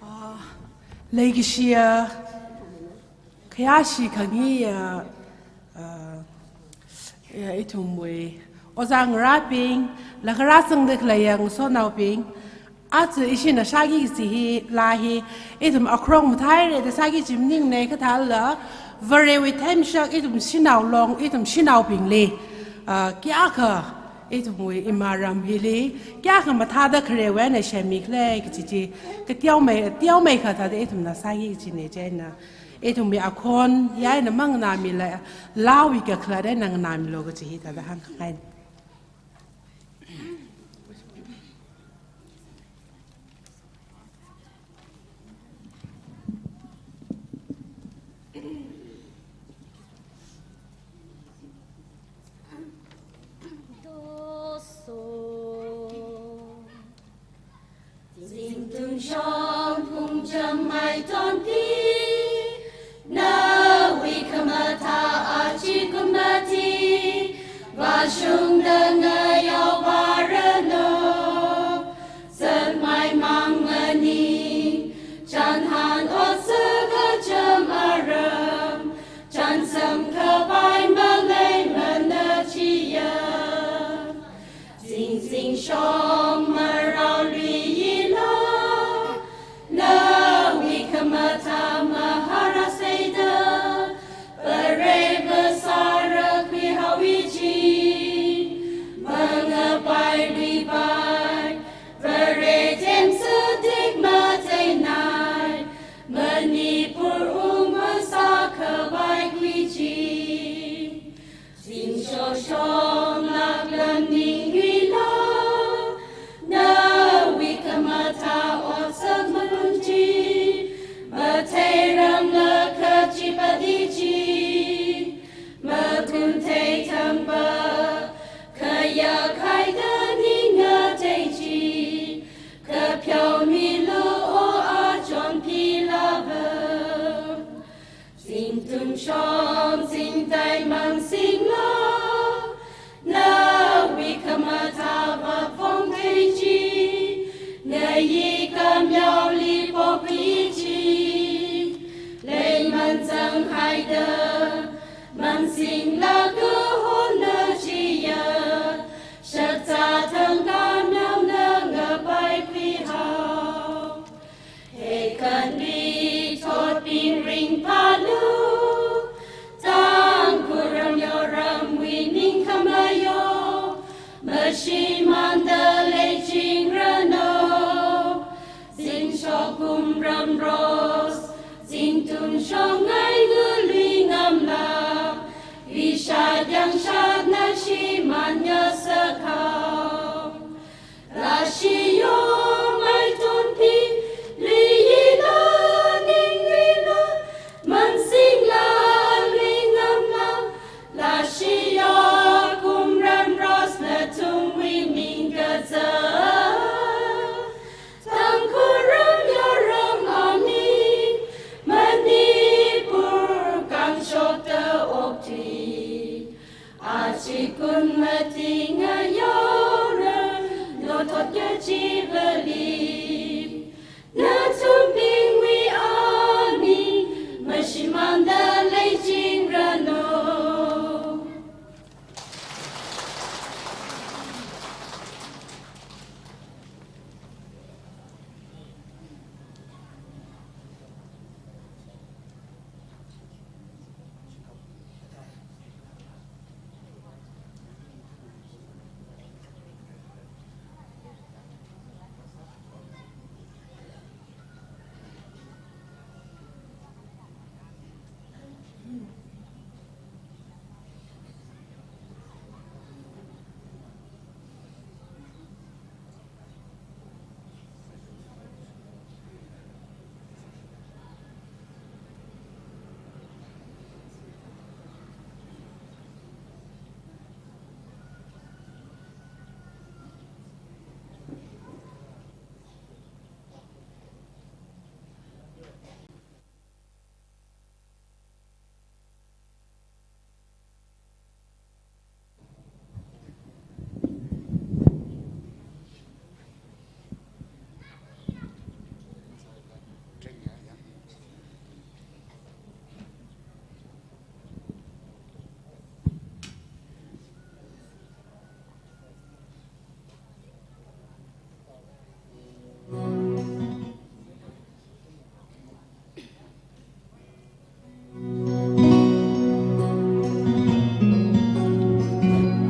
Ah, leikashiya, khayāshi khangayiya, ah, ya, ithumwui ojā ngarābing, la kharā sangda khaleiya ngasotnaobing, aja ishina shāki kaji hi, laa hi, ithum akhrong mathāhaira da shāki kaji maningmana, kathāla, Varewui themshak ithum Shanao Long, ithum shanaobingli, ah, kayākha ithumwui imaram hili, kayākha mathāda kharewui eina shemmi khala kaji chi, kateomei, teomeikha thāda ithumna shāki kajina chieina. Ithumwui akhon, ya eina manganāmila, laawui kakhalat eina nganāmilu kaji hi thāda hāngkhangai. Zingtungshong phungcham maitonpi, nawui khamathā achi kummati, vāshung Shonglakla ningwuilo, nawui khamathā otsak malung chi, matheirangla kachipati chi, makunthei thangva, khayākhaida ning ngatei chi, kapheomilu o achon philava. Zingtun shong zingtaimang singlo, nawui khamathā vāphongthei chi, ngayi kamyaoli pokhui chi, leiman zanghaida, mang singlaga honna chiya, shakzā thang kamyaona ngapaikhui hao. Hekhanli thotbing ringphālu, Tangkhul ram yoramwui ningkhamayo, mashimānda leichingranu. Zingshokum ramros, zingtun shongngai nguluingamla, vishayang shatna shimān ngasakhao. Lashiyo maitunpi, liyila ningwuilo, mansingla luingamla, lashiyo kumran rosna tungwui mingkazā. Tangkhul ram yoram ami, Manipur kangshokta okthui. Achikun mating ayora, nothot kachivali. Nathumbingwui ami, mashimānda leichingranu.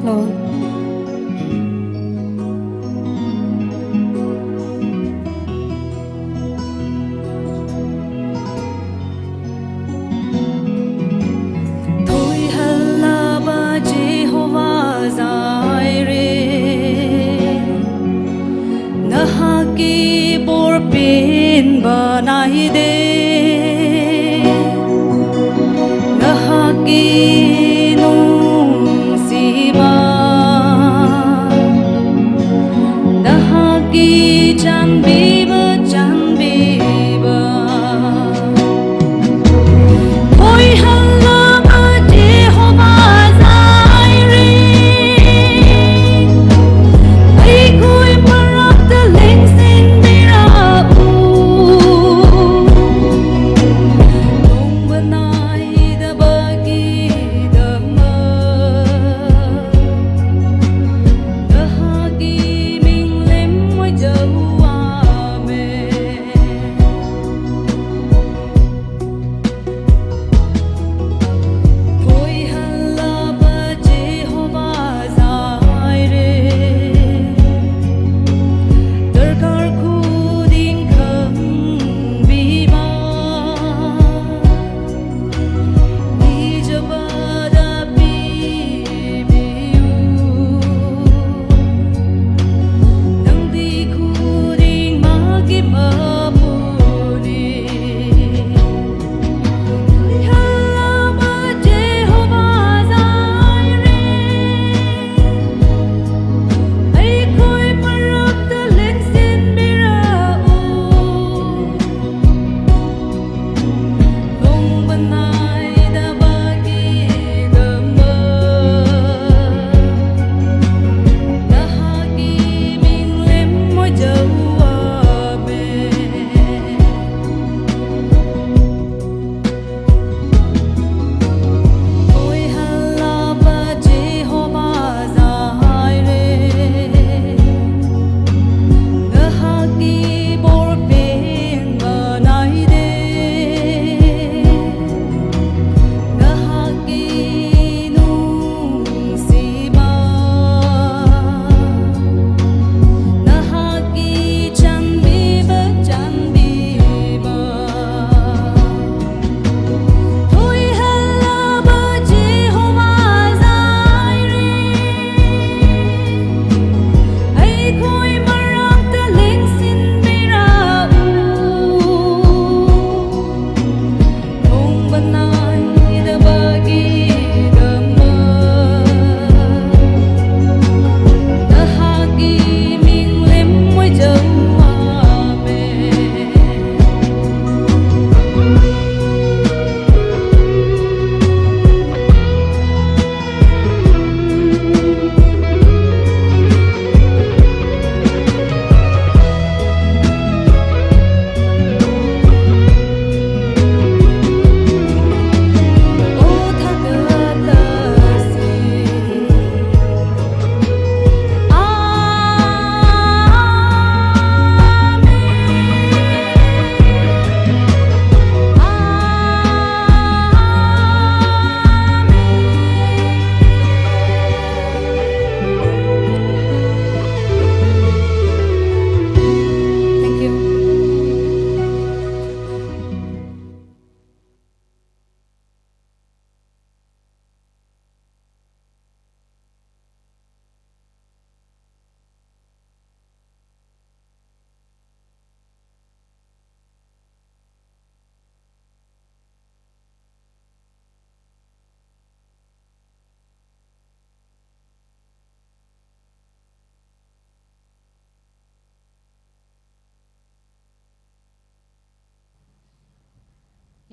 Lord. Thoihānlaba Jehova Jireh, nahānki porpinba naide, nahānki nungsiba, nahānki chānpiba, chānpiba. Thoihānlaba Jehova Jireh, aikhui marakta lengsinmirāu.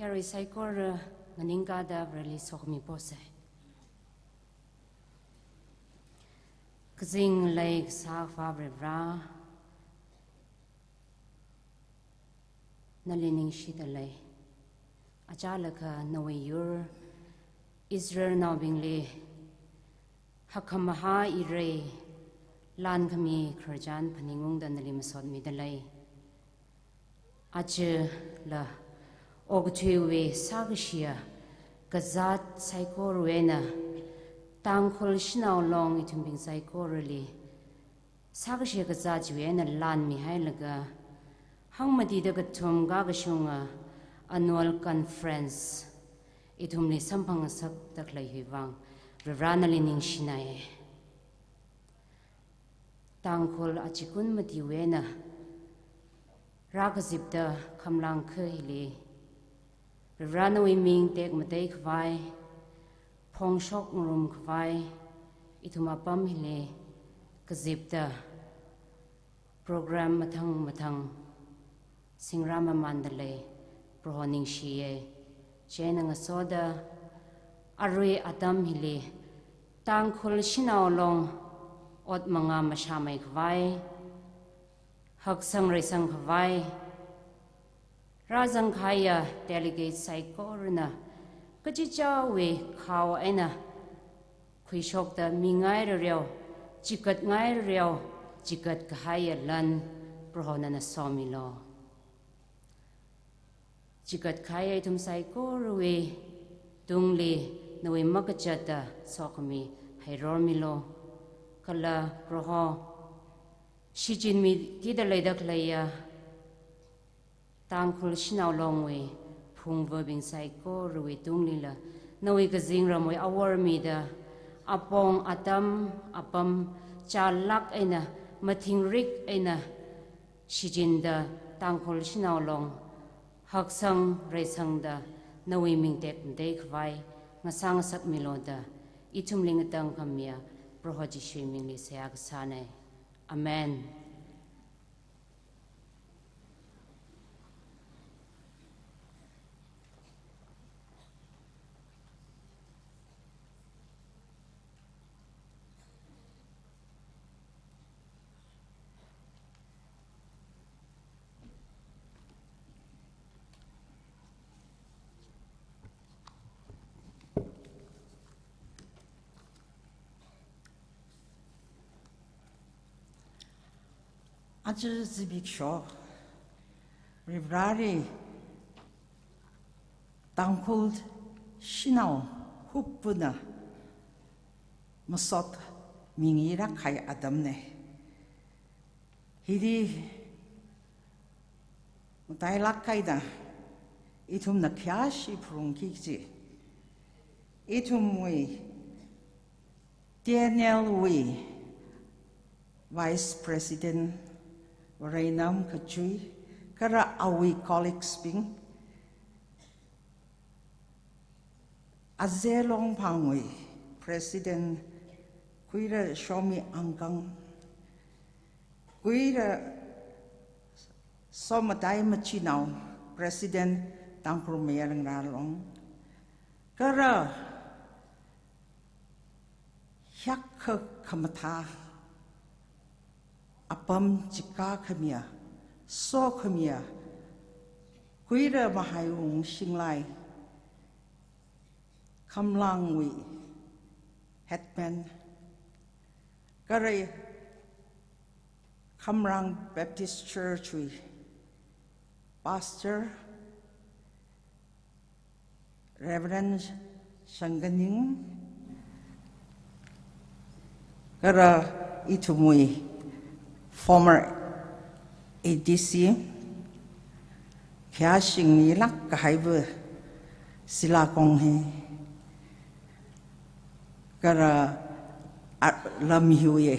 Yarui saikora nganingkāda Vareli sokhami posai. Kazing ngalei kasā Akhava Varivara, nali ningshida lei. Achālakha nawui yur Israelnaobingli hakkhamahā irei lankhami khararchan phaningungda nali masotmida lei. Ajala okathuiwui sākashiya kazāt saikorawui eina Tangkhul Shanao Long ithumbing saikorali sākashiya kazāt chiwui eina lanmihailaga hangmatida kathum kakashunga annual conference ithumli samphangngasakda khaleiwui vang Varivara nali ningshinai. Tangkhul achikun matiwui eina rākazipda khamlangkha hili Varivara nawui ming tekmatei khavai, phongshok ngarumkhavai, ithum apam hili kazipda program mathang mathang singrā mamanda lei, Proho ningshiya. Chieina ngasoda arui atam hili Tangkhul Shanao Long ot mangā mashāmeikhavai, haksang reisangkhavai, rāzangkahaiya delegate saikorana kachichāwui khao eina khuishokda mingai rareo, chigatngai rareo, chigatkahaiya lan Proho nana somilu. Chigatkahaiya ithum saikorawui tungli nawui makachata sokhami hairormilu. Kala Proho, shichinmikida leida khaleiya Tangkhul Shanao Longwui phungvabing saikorawui tunglila nawui kazingramwui awor mida apong atam apam chālāk eina mathingrik eina shichinda Tangkhul Shanao Long haksang reisangda nawui ming tekmatei khavai ngasāngasakmilu da ithumli ngatangkhamiya Proho Jishuwui mingli seihā kasānei. Amen. Aja zimiksho Varivarali Tangkhul Shanao Hup puna masot mingi rākahai atamnei. Hili matailāk eina ithumna khayāshi pharungki kaji ithumwui T N L wui Vice President Vareinam Kachui, kala awui colleagues bing, Aze Longphangwui President Kuira Shomi Angkang, Kuira Somatai Machinao President Tangkhul Mayar Ngarā Long, kala hiyākha khamathā apam chika khamiya, so khamiya, Kuira Mahaiwung Shinglai, Khamlangwui headman, kala Khamrang Baptist Church wui pastor, Reverend Shangkaning, kala ithumwui former A D C, khayāshi ngilāk kahaiva Sila Konghe, kala, a, lam hiwui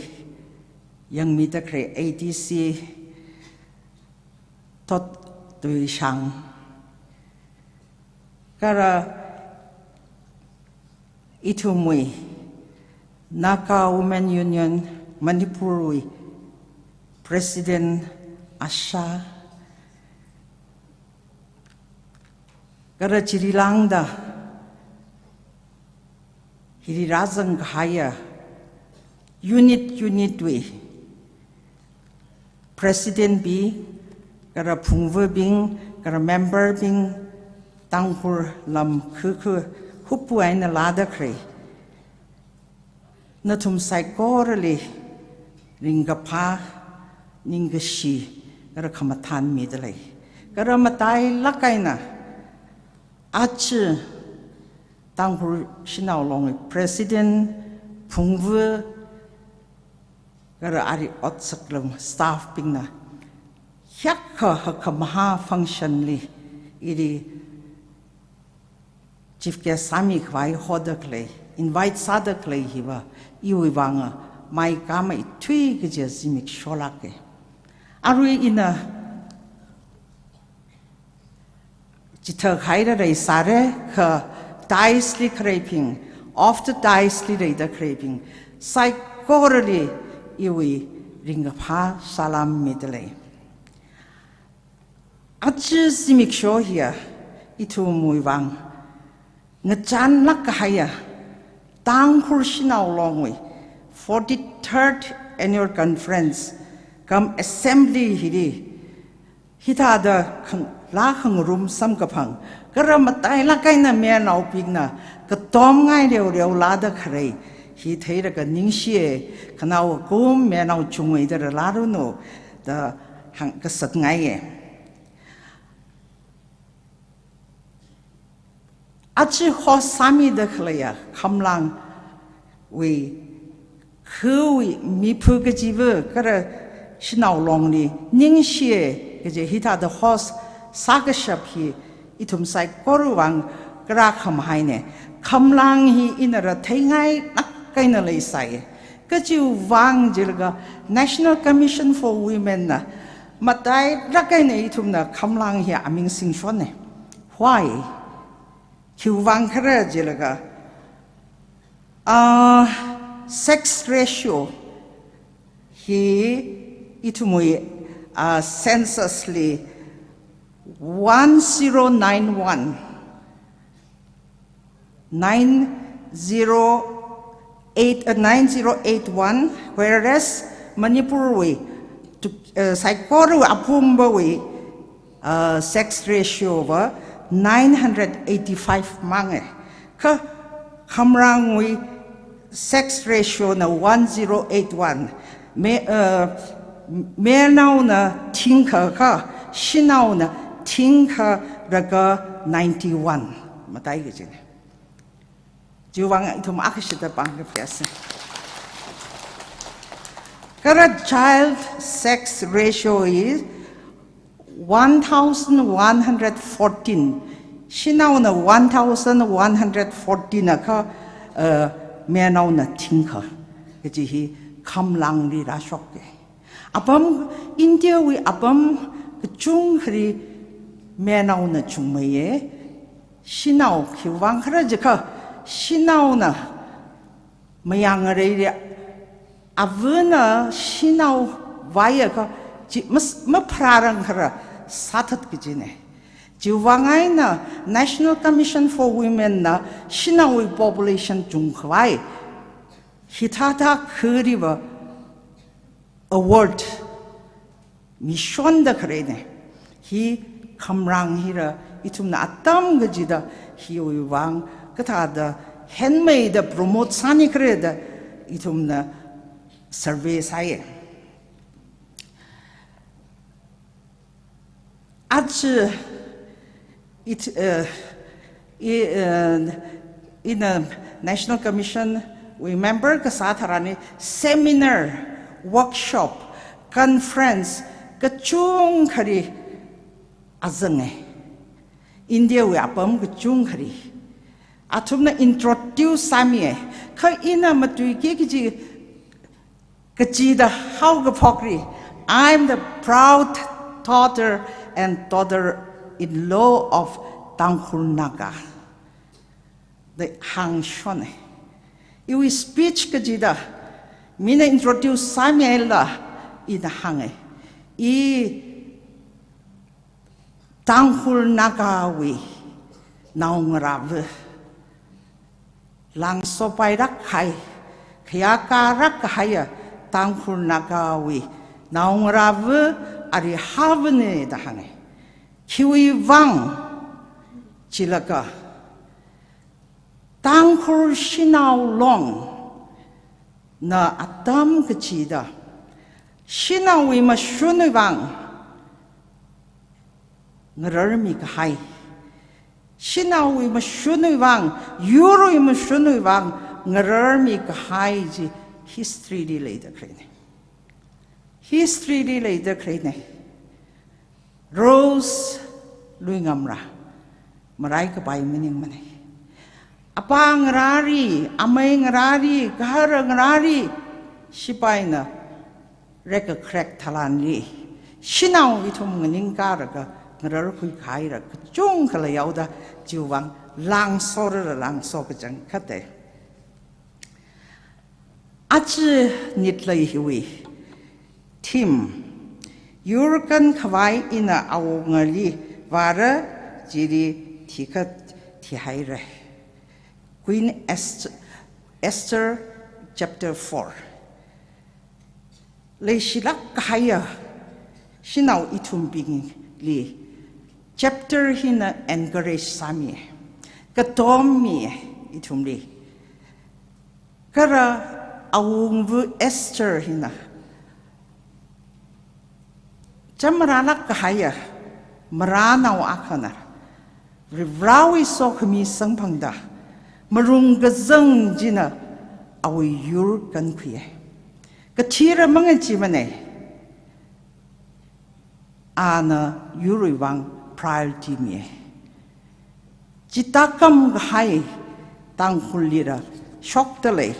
yangmida khalei A D C Thot Tuishang, kala ithumwui Naga Women Union Manipur wui President Asha, Kara chili lāngda, hili rāzang kahaiya unit unit wui president bing, kara phungvabing, kara member bing, Tangkhul lam khuikhui hupu eina lāda khalei nathum saikorali ringkaphā, ningkashi, kara khamathān mida lei. Kara matailāk eina aja Tangkhul Shanao Long wui president, phungva, kara ari otsak lam staff bingna hiyākha hakkhamahā function li ili chief guest sāmi khavai hoda khalei, invite sāda khalei hiva iwui vānga mai kama ithui kaja zimiksho lāka. Arui ina chithākhaida leisāra, kha dais li khaleibing, off the dais li leida khaleibing saikorali iwui ringkaphā salam mida lei. Aja zimiksho hiya ithumwui vāng ngachānlāk kahaiya Tangkhul Shanao Long wui forty-third Annual Conference cum Assembly hili hithāda khang, lā khangarum samkaphang, kara matailāk eina mayarnaobingna katomngai leoleo lāda khalei hi theilaga ningshiya, khanao akum mayarnao chungmeida rālāranu da hāng kasatngaiya. Aja host sāmida khaleiya Khamlangwui, khuiwui miphu kachiva kara Shanao Long li ningshiya kaja hithāda host sākashap hi ithum saikorawui vāng kharā khamahaina. Khamlang hi ina rātheingailāk eina leisai. Kachiwui vāng jilaga National Commission for Women na matailāk eina ithumna Khamlang hi aming singshonna. Why? Khiwui vāng khala jilaga, ah, sex ratio hi ithumwui, ah, census li one zero nine one, nine zero eight, uh, nine zero eight one, whereas Manipur wui tu, uh, saikora apumbawui, uh, sex ratio va nine hundred eighty-five mānga. Kha Khamlangwui sex ratio na one zero eight one. Me, uh, mayarnaona thingkha kha, shanaona thingkha laga ninety-one. Matai kajina. Chiwui vāng ithum akashida pāng kapiasa. Kala child sex ratio is one thousand one hundred fourteen. Shanaona one thousand one hundred fourteen akha, uh, mayarnaona thingkha. Kaji hi Khamlangli rāshoka. Apam, India wui apam kachungkhali mayarnaona chungmeiya. Shanao khiwui vāng khala jiakha, shanaona mayāngareira, avana shanao vāya kha, chi mas, mapharārang khala sāthat kajina. Chiwui vāng eina National Commission for Women na shanaowui population chungkhavai hithāda khaliva award mishonda khaleina. Hi Khamlang hila ithumna atam kachida hiwui vāng kathāda henmeida promote sāni khala da ithumna survey sāya. Aja it, uh, i, uh, ina National Commission wui member kasā tharanli seminar, workshop, conference kachungkhali azanga. India wui apam kachungkhali athumna introduce sāmiya. Kha ina matuiki kaji kachida haokaphokli, I am the proud daughter and daughter-in-law of Tangkhul Naga da hāngshona. Iwui speech kachida mina introduce sāmihaila ina hānga. I Tangkhul Nagawui naongarāva, langsopailāk kahai, khayākārāk kahaiya Tangkhul Nagawui naongarāva Arihāvana da hānga. Khiwuivang jilaga, Tangkhul Shanao Long na atam kachida, shanaowui mashunwui vang ngararmi kahai, shanaowui mashunwui vang, yurwui mashunwui vang ngararmi kahai chi history li leida khaleina. History li leida khaleina. Rose Luingamra, marai kapai maningmana. Apa ngarāli, amei ngarāli, gahara ngarāli, sipaina reka kharek thalanli, shanao ithum nganingkālaga ngararkhui kahaira kachungkha leihaoda, chiwuivang langsorala langso kachangkhata. Aja nitlei hiwui theme, yur kankhavai ina awungali vāra, chili thikha thihaira. Queen Esther, Esther chapter four. Leishilāk kahaiya shanao ithumbingli chapter hina encourage sāmi, katommi ithumli. Kala awungva Esther hina chamarālāk kahaiya marānao akhana, Varivarāwui sokhami samphangda, marung kazang china awui yur kankhuiya. Kathira mangachimana, ana yurwui vang priority miya. Chithākam kahai Tangkhullila shokta lei.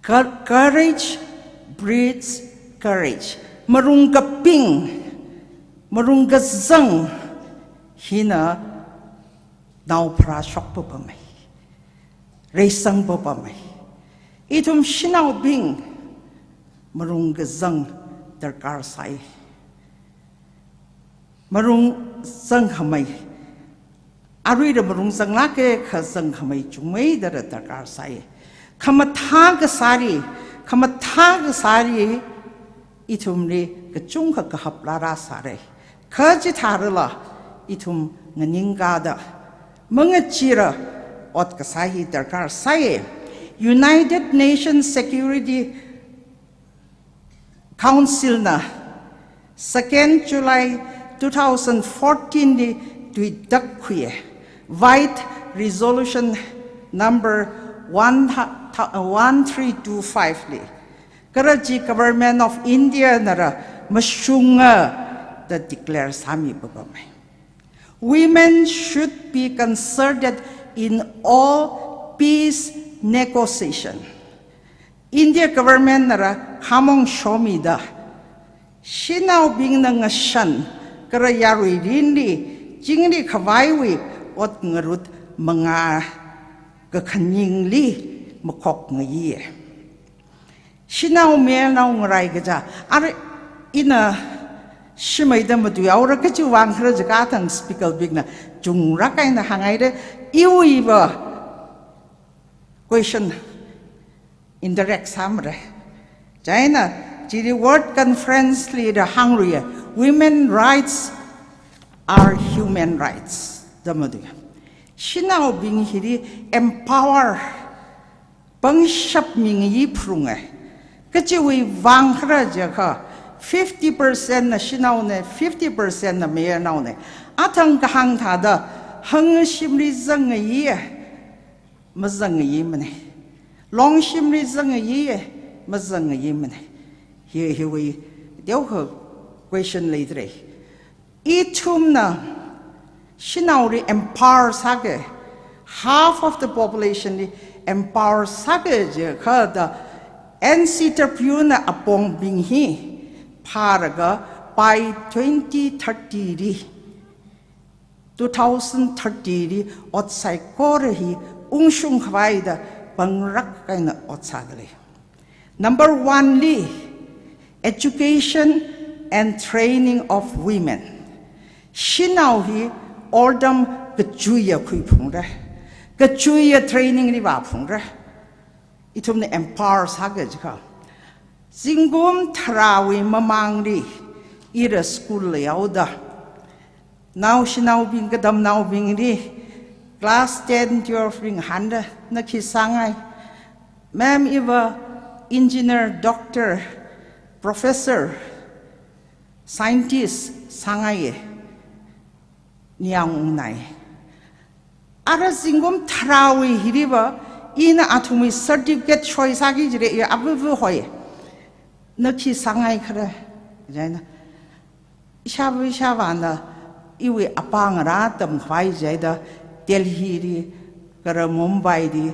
Cour-, courage breeds courage. Marung kaping, marung kazang hina naopharā shokpapamai, reisangpapamai. Ithum shanaobing marung kazang darkar sai. Marung zangkhamei. Aruila marung zanglāka, kha zangkhamei chungmeida darkar sai. Khamathā kasāli, khamathā kasāli ithumli kachungkha kahap rārāsāra. Kha chithārala ithum nganingkāda, mangachila ot kasā hi darkar sai. United Nations Security Council na second July two thousand fourteen li tuitak khuiya, White Resolution number one tha-, tha-, one three two five li. Kala chi Government of India nala mashunga da declare sāmipapamai. Women should be consulted in all peace negotiation. India government nala khamong shomida, shanaobingna ngashan kala yarui rinli, chingri khavaiwui ot ngarut mangā kakhaningli makhok ngayi. Shanao mayarnao ngarai kaja, are ina shimeida matuihaora kachiwui vang khala jiakha athang speaker bingna chungrak eina hānghaira, iwuiva question indirect sāmara. Chieina, chili World Conference lila hāngluiya, women rights are human rights da matuiya. Shanaobing hili empower pangshap mingayi phrunga. Kachiwui vang khala jiakha, fifty percent na shanaona, fifty percent na mayarnaona. Athang kahāng thāda, hangshimli zangngayi, mazangngayi mana. Longshimli zangngayi, mazangngayi mana. Hi, hiwui teokha question leidalei. Ithumna shanaoli empower sāki, half of the population li empower sāki jiakha da N C W na apongbing hi phālaga by twenty thirty li, two thousand thirty li ot saikora hi ungshung khavai da pangrak eina ot sādalei. Number one li, education and training of women. Shanao hi otram kachuiya khuiphungra. Kachuiya training li vāphungra. Ithumna empower sāki jiakha. Zingkum tharāwui mamangli ira school li yaoda, naoshinaobing, katamnaobingli class ten, twelve ringphāda na khi sāngai? Ma'am, iva engineer, doctor, professor, scientist sāngaiya, ningyāng ungnai. Ara zingkum tharāwui hiliva ina athumwui certificate shoi sāki jire, i avuvu hoi. Na khi sāngai khare? Chieina ishāva ishāvāna iwui apāngarā tamkhavai chida Delhi li kala Mumbai li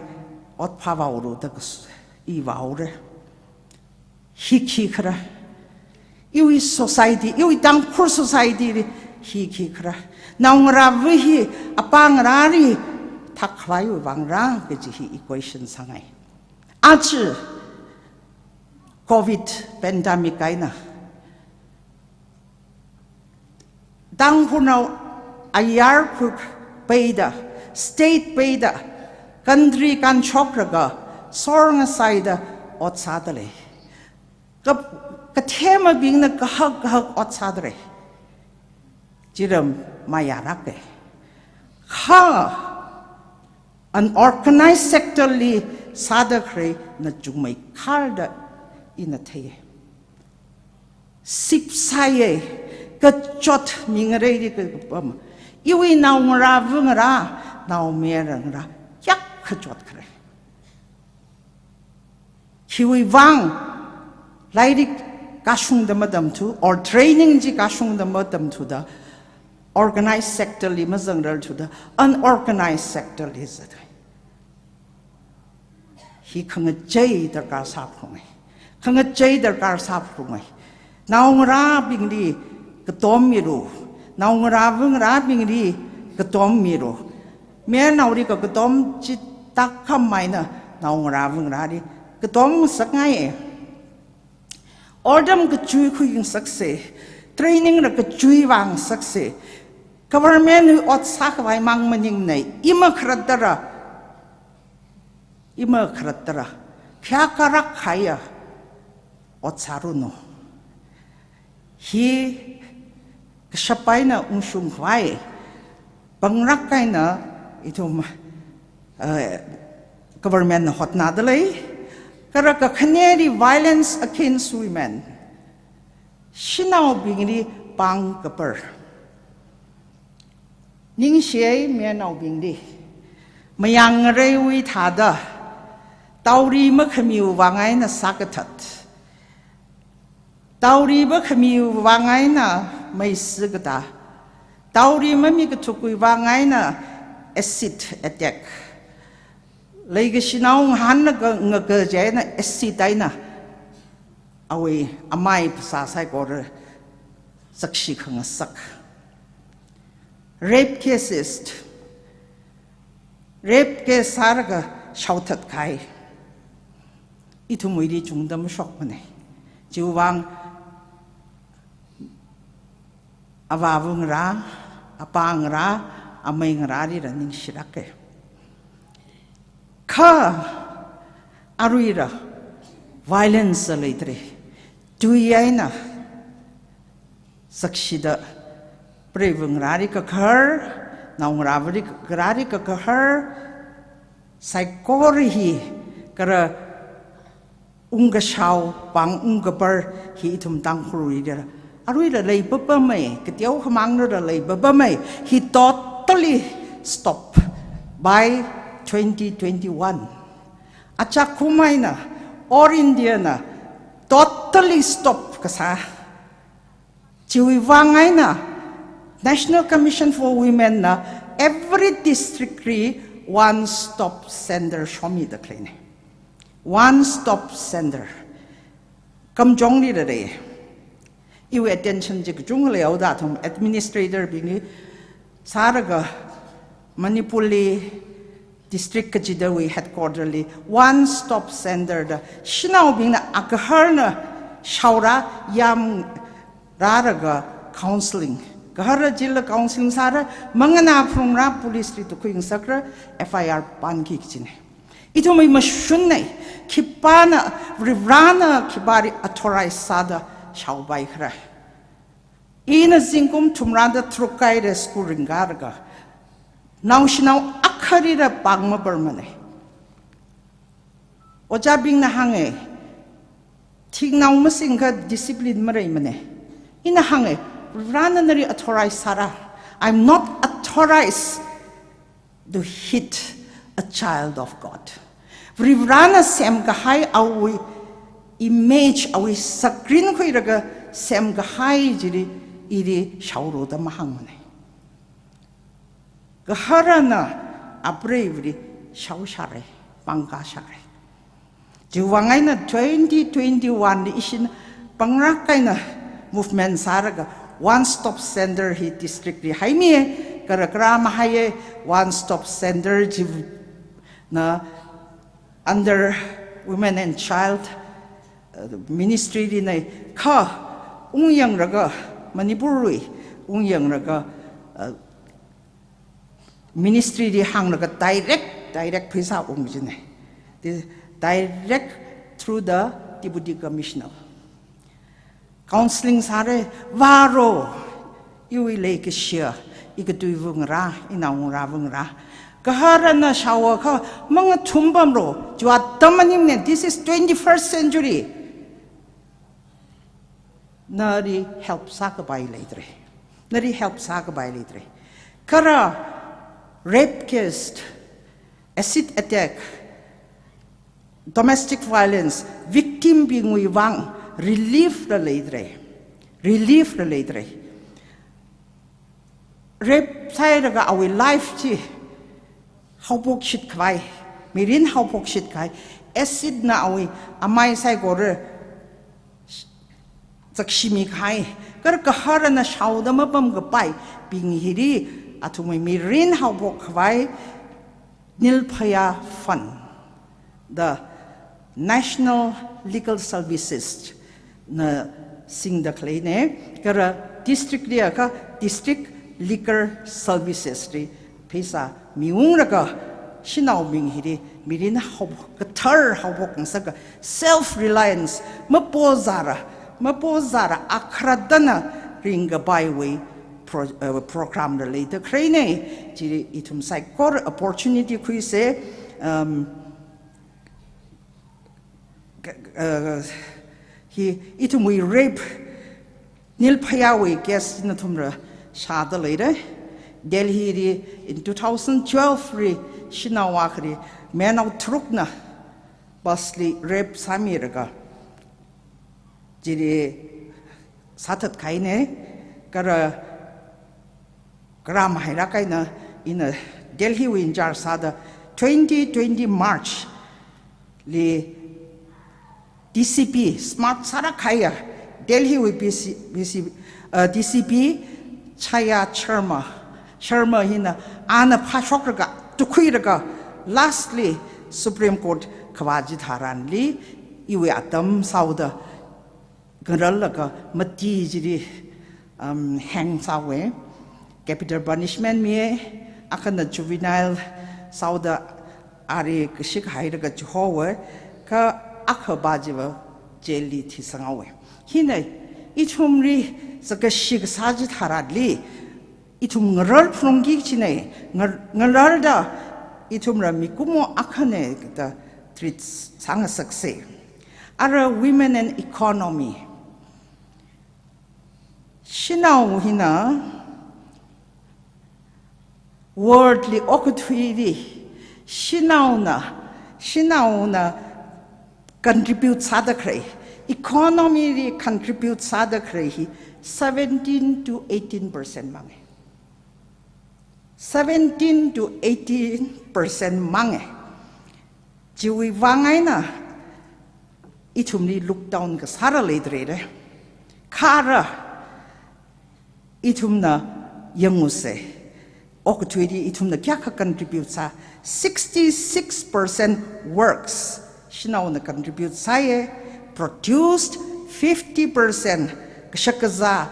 ot phāvāhaora da kas-, i vāhaora. Hi khi khare? Iwui society, iwui Tangkhul society li hi khi khare? Naongarāva hi apāngarāli thākkhavaiwui vāngra kaji hi equation sāngai. Aja covid pandemic eina Tangkhulnao ayar khuipeida, state peida, country kānshokraga, sor ngasaida ot sādalei. Ka-, kathemabingna kahak kahak ot sādalei. Chira mayālāka. Kha unorganized sector li sāda khareina chungmeikharda ina theiya. Sipsaiya, kachot mingareili kapam. Iwui naongarā vangarā, naomayara ngarā, kayākha chot khare. Khiwui vāng, lairik kashungda matamthu, or training chi kashungda matamthuda, organized sector li mazangrarthuda, unorganized sector li zat. Hi khangachei darkar sāphalunga. Khangachei darkar sāphalunga. Naongarābingli katom milu. Naongarā vangarābingli katom milu. Mayarnaoli ka katom chithākhamei eina naongarā vangarāli katom ngasakngaiya. Otram kachui khuingasaksa, training la kachui vāngasaksa. Government wui ot sākhavai mang maningnei, ima khalattara, ima khalattara, khayākha rākhaiya ot sāranu. Hi kashap eina ungshungkhavai, panglāk eina ithum, eh, government na hotnādalei, kala kakhaneli violence against women, shanaobingli pāng kapar. Ningshiyei mayarnaobingli, mayāngareiwui thāda, tauri makhamiwui vāng eina sākathat, tauri makhamiwui vāng eina mei sikatā, tauri mamikathukwui vāng eina acid attack. Leikashinao ngahānlaga ngaka chieina acid eina awui amei phasā saikora sakshi khangasak. Rape cases, rape case sālaga shaothat kahai ithumwuili chungda mashokmanei. Chiwui vāng avā vangarā, apā ngarā, amei ngarāli la ningshilāka. Kha aruila violence leidalei. Tui eina sakshida preiva ngarāli kakahar, naongarāvali ka-, ngarāli kakahar, saikora hi kala ungkashao, pāng ungkapar hi ithum Tangkhulwuila aruila leipapamei, kateokhamangla leipapamei, hi totally stop by twenty twenty-one. Achākum eina, All India na totally stop kasā. Chiwui vāng eina, National Commission for Women na every district li one stop center shomida khaleina. One stop center. Kamjongli la lei. Iwui attention chi kachungkha leihaoda athum administrator bingli sālaga Manipurli district kachidawui headquarter li one stop center da shanaobingna agaharna shaorā yamrālaga counseling Gahara chila counseling sāra, mangana phungra, police li tukhui ngasakra, F I R pānki kajina. Ithumwui mashunna, khipāna, Varivarana khipāli authorize sāda shaopai kharai. Ina zingkum thumrāda tharuk kahaira school ringkaraga, naoshinao akharila pāng maparmana. Ojābingna hānga, thingnao masingakha discipline maleimana. Ina hānga, Varivarana nali authorize sāra. I'm not authorized to hit a child of God. Varivarana semkahai awui image, awui screen khuilaga semkahai chili ili shaolu da mahāngmana. Gaharana apreivali shaoshāra, pāngkāshāra. Chiwui vang eina twenty twenty-one li ishin pangrak eina movement sālaga One Stop Center hi district li haimi, kala kala mahaiya. One Stop Center china under Women and Child, uh, Ministry lina kha ungyanglaga, Manipur wui ungyanglaga, uh, Ministry li hānglaga direct, direct pheisā ung kajina. The direct through the Deputy Commissioner. Counseling sāra, vālu, iwui leikashiya, ikatui vungra, inao ngarā vungra. Gaharana shaoakha mangathum pamlu, chiwui atam maningmana, this is twenty-first century. Nali help sākapai leidalei. Nali help sākapai leidalei. Kala rape case, acid attack, domestic violence victim bingwui vang relief la leidalei. Relief la leidalei. Rape sāhailaga awui life chi haophokshit khavai, mirin haophokshit khavai, acid na awui amai saikora zakshimi khavai, kala gaharana shaoda mapamkapaibing hili athumwui mirin haophok khavai Nirbhaya Fund, the National Legal Services na singda khaleina, kala district li akha District Legal Services li pheisā miunglaga shanaobing hili mirin haophok, kathar haophok ngasaka self reliance, mapozāla, mapozāla akharatana ringkapaiwui pro-, uh, program la leida khaleina. Chili ithum saikora opportunity khuisa, um, K-, uh, hi ithumwui rape, Nirbhayawui case nathumla shāda leira. Delhi li in two thousand twelve li shanao akhali mayanao tharukna bus li rape sāmilaga chili sāthat kahaina, kala, kala mahailāk eina ina Delhi wui in-charge sāda twenty twenty March li D C P, smart sālāk kahaiya Delhi wui B C, B C, uh, D C P Chaya Sharma, Sharma hina ana phāshoklaga, tukhuilaga, lastly Supreme Court khavā chitharanli iwui atam sāhaoda ngararlaga mati chili, um, hang sāhaowa, capital punishment miya, akhana juvenile sāhaoda ali kashik hailaga chihowa, kha akhapa chiva jail li thisanghaowa. Hina ithumli sākashi kasā chitharanli ithum ngarar phalungki kajina, ngar-, ngararda ithumla mikumo akhana da treat sāngasaksa. Ara women and economy. Shanao hina world li okathuili shanaona, shanaona contribute sāda khalei, economy li contribute sāda khalei hi seventeen to eighteen percent manga. Seventeen to eighteen percent manga. Chiwui vang eina ithumli look down kasāla leidalei. Kha ara ithumna yangusa, okathuili ithumna kayākha contribute sā, sixty-six percent works shanaona contribute sāya, produced fifty percent kashak kazā,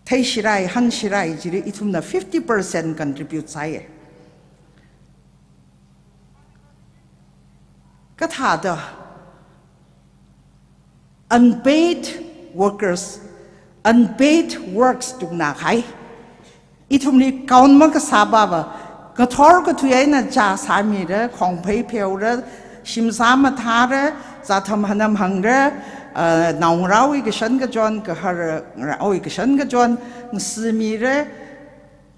theishirai, hanshirai chili ithumna fifty percent contribute sāya. Kathāda unpaid workers, unpaid works tungna khai. Ithumli count makasāpava, ngathor kathui eina chā sāmira, khongphei pheora, shimsā mathāra, zatham hanam hangra, uh, naongarāwui kashan kachon, gaharngarāwui kashan kachon, ngasimira,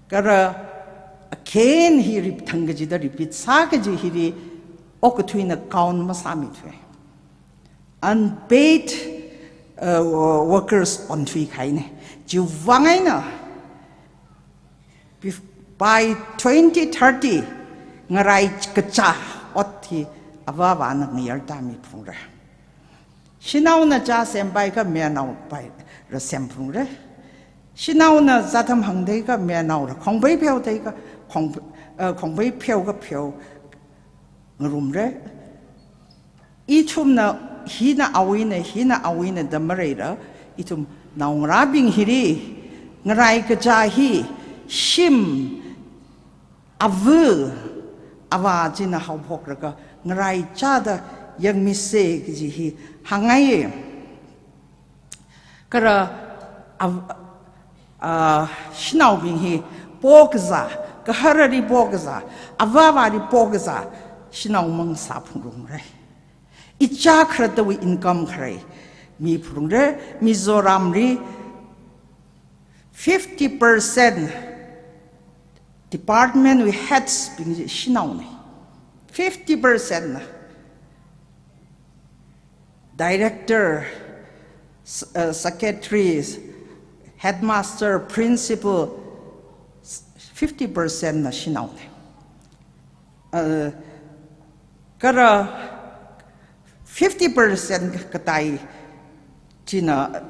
kara again hi rip thang kachida repeat sā kaji hili okathuina count masāmithui. Unpaid, uh, workers onthui kahaina. Chiwuivang eina, bef-, by twenty thirty, ngarai kachā ot hi avāvana ngayar tāmi phungra. Shanaona chā sempai kha mayarnao paira sem phungra. Shanaona zatham hangthei kha mayarnaora, khongphei pheothei kha khong-, uh, khongphei pheo kha pheo ngarumra. Ithumna hina awuina, hina awuina da maleira, ithum naongarābing hili, ngarai kachā hi, shim, ava, avā china haophokraga, ngarai chāda yangmisa kaji hi hāngngai. Kara, av-, ah, shanaobing hi pokazā, gaharali pokazā, avāvali pokazā, shanao mang sāphungrumra. Ichā kharattawui income kharei miphungra. Mizoramli fifty percent department wui heads bing shanaona. Fifty percent na. Director, s-, uh, secretary, headmaster, principal, s-, fifty percent na shanaona. Uh, kara fifty percent katai china,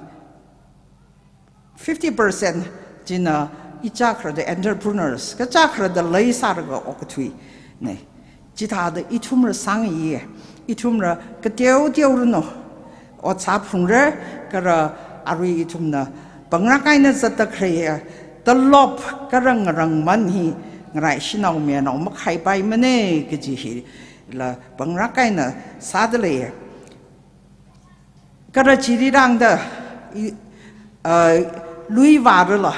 fifty percent china ichā kharatta entrepreneurs, kachā kharatta leisālaga okathuina. Chithāda ithumla sāngai, ithumla kateoteo rano ot sāphungra, kara arui ithumna pangrak eina zatda khalei, talop kara ngarangman hi ngarai shanao mayarnao makhaipaimana kaji hila pangrak eina sāda lei. Kara chili rāngda, i, uh, lui vārala,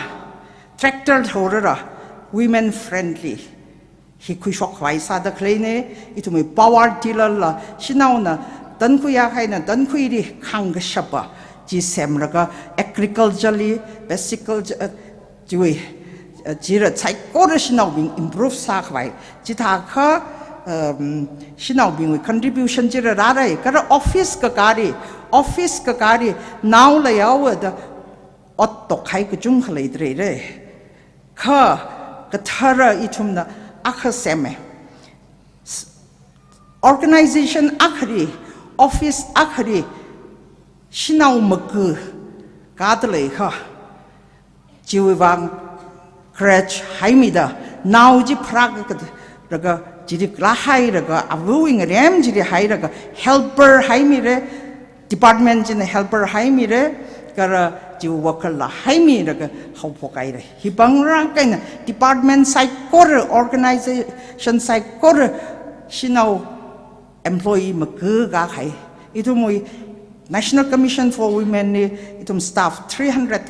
tractor thorala, women friendly hi khuishok khavai sāda khaleina. Ithumwui power tiller la, shanaona tankhui akha eina tankhuili khāngkashapa chi semlaga, agriculture li, basic culture, uh, chiwui, uh, chila saikora shanaobing improve sākhavai. Chithākha, um, shanaobingwui contribution chila rārai, kara office kakāli, office kakāli, nao leihaowa da ot tokhai kachungkha leidalei. Kha kathara ithumna akha sema. S-, organization akhali, office akhali, shanao maga katalei kha. Chiwuivang creche haimida, nao chi pharākakada, laga chili laa hailaga, avawui ngarem chili hailaga, helper haimira, department china helper haimira, kara chiwui worker la haimilaga haophok haira. Hi pangrak eina department saikora, organization saikora, shanao employee maga kahai. Ithumwui National Commission for Women li ithum staff three hundred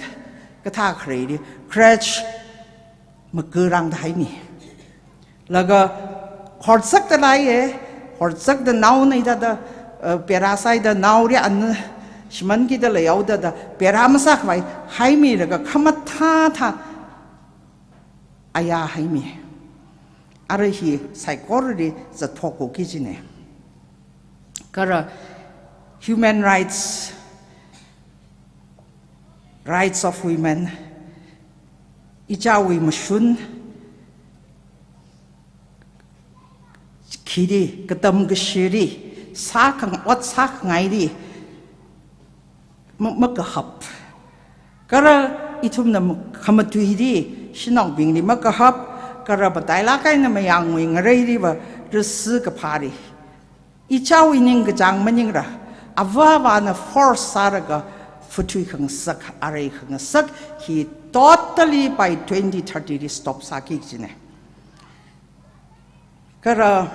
kathā khaleili creche maga rāngda haimi. Laga horzakda leiya, horzakda naona ithāda, uh, pera sāhaida naoli an shimānkida leihaoda da pera masākhavai haimilaga khamathāthā aya haimi. Arui hi saikorali zatphok kajina. Kara human rights, rights of women, ichāwui mashun, khili, katam kashili, sākhangai, ot sākhangaili, ma-, makahap. Kara ithumna ma-, khamatuili, shanaobingli makahap, kara matailāk eina mayangwui ngareiliva rasi kaphāli. Ichāwui ningkachāng maningla, avāvana force sālaga, phathui khangasak, arei khangasak, hi totally by twenty thirty li stop sāki kajina. Kara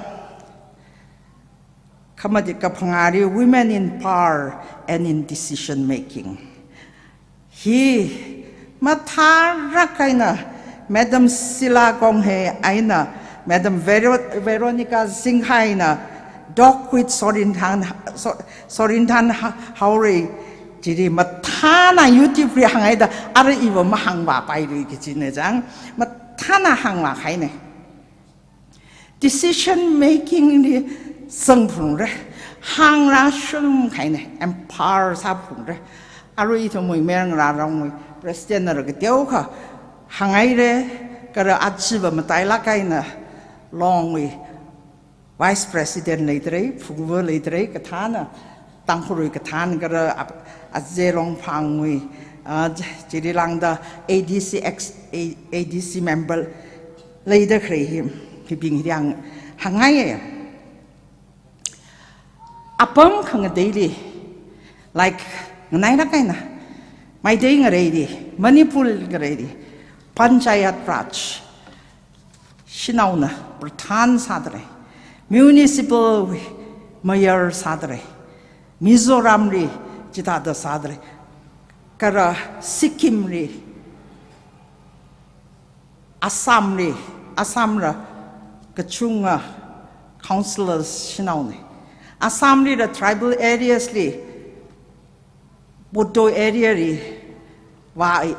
khamati kaphangāli women in power and in decision making. Hi mathālāk eina Madam Sheila Khonghe eina Madam Vero-, Veronica Singha eina Doc with Sorinthan, So-, Sorinthan Ha-, Haorei chili mathāna YouTube li hānghaida, ara iva mahāngvāpailui kajina chang, mathāna hāngvākahaina. Decision making li zangphungra, hāngra shum kahaina, empower sāphungra. Arui ithumwui mayarngarā rongwui President nara kateokha hānghaira, kara achiva matailāk eina Longwui Vice President leidalei, phungva leidalei, kathāna, Tangkhulwui kathāna kara ap-, Aze Longphangwui, ah, chili lāngda A D C ex, A-, A D C member leida khalei hi, hibing hi yang hāngngaiya. Apam khangateili, like, nganailāk eina, Meitei ngareili, Manipur ngareili, Panchayat Raj, shanaona Pradhan sādalei, Municipal Mayor sādalei, Mizoramli chithāda sādalei, kara Sikkimli, Assamli, Assamla kachunga councillors shanaona. Assamlila tribal areas li, Bodo area li, vā,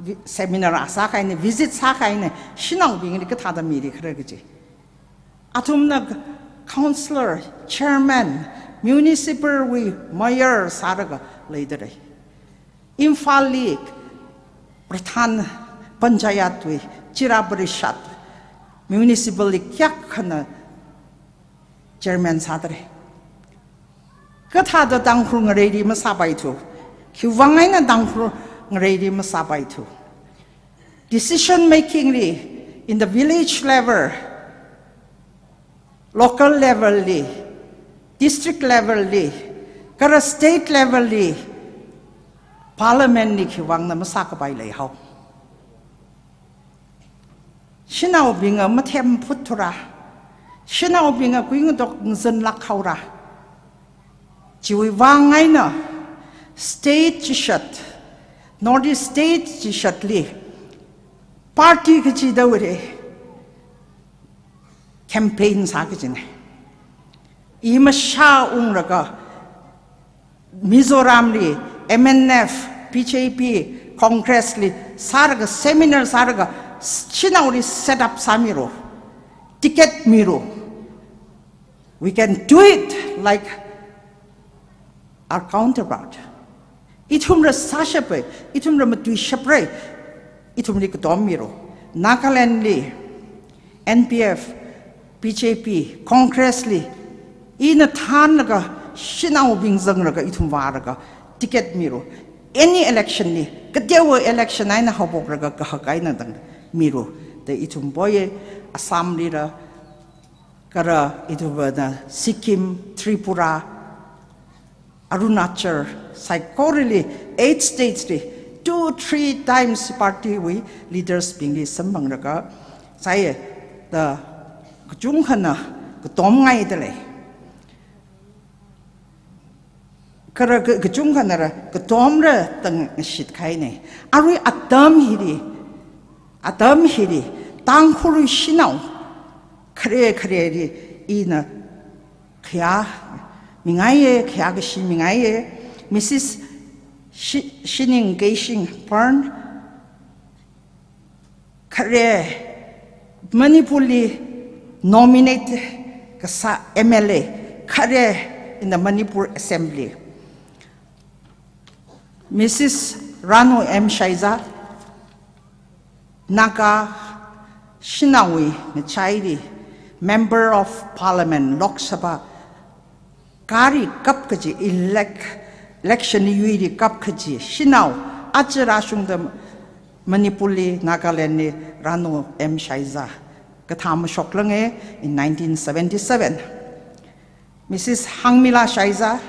vi-, seminar sākahaina, visit sākahaina, shanaobingli kathāda mili khala kaji. Athumna councillor, chairman, municipal wui mayor sālaga leidalei. Imphalli Pradhan Panchayat wui, Jila Parishad, municipal li kayākhana chairman sādalei. Kathāda Tangkhul ngareili masāpaithu. Khiwuivang eina Tangkhul ngareili masāpaithu. Decision making li, in the village level, local level li, district level li, kara state level li, parliament li khiwuivangna masākapai leihao. Shanaobinga mathemphuthura, shanaobinga kuingatok ngazanlāk haora. Chiwuivang eina state chishat, North East state chishatli, party kachida wire, campaign sā kajina. I mashā ungraga, Mizoramli, M N F, B J P, Congress li sālaga, seminar sālaga, shanaoli set up sāmilu, ticket milu. We can do it like our counterpart. Ithumla sāshapra, ithumla matuishapra, ithumli katom milu. Nagaland li, N P F, B J P, Congress li, ina thānlaga, shanaobing zanglaga, ithum vālaga, ticket milu. Any election li, kateowa election eina haophoklaga, kahak eina tangda milu. Da ithum poya, Assam lila, kala ithumna Sikkim, Tripura, Arunachal, saikorali, eight states li, two, three times party wui leaders bingli samphanglaga, sāya da kachungkhana katomngaidalei. Kala ka-, kachungkhanala katomla tangshit kahaina. Arui atam hili, atam hili, Tangkhul shanao, khare khareli, ina khayā mingaiya, khayā kashi mingaiya, Missus Shi-, Shining Keishing Pern, khare Manipurli nominate kasā M L A, khare in the Manipur Assembly. Missus Ranu M Shaiza, Naga shanaowui ngachaili, Member of Parliament, Lok Sabha, kari kap kaji elec-, election yuili kap kaji shanao, aja rāshungda Manipurli, Nagalandli, Ranu M Shaiza, kathā mashoklānga in nineteen seventy-seven. Missus Hangmila Shaiza,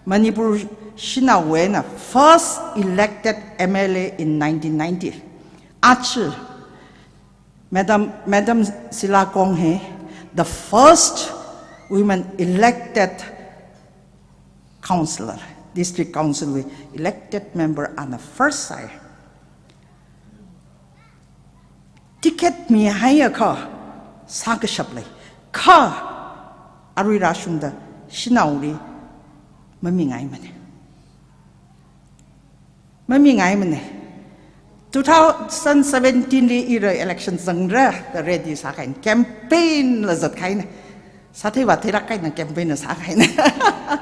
Manipur Shanaowui eina first elected M L A in nineteen ninety. Aja, Madam, Madam Sila Kong hi, the first women elected councillor, district council wui elected member ana first sāi. Ticket mihaiakha sākashap lei. Kha arui rāshungda shanaoli mamingaimana. Mamingaimana. Two thousand seventeen li ira election zangra da ready sākahaina, campaign la zatkahaina. Sāthei vātheilāk kahaina, campaign la sākahaina.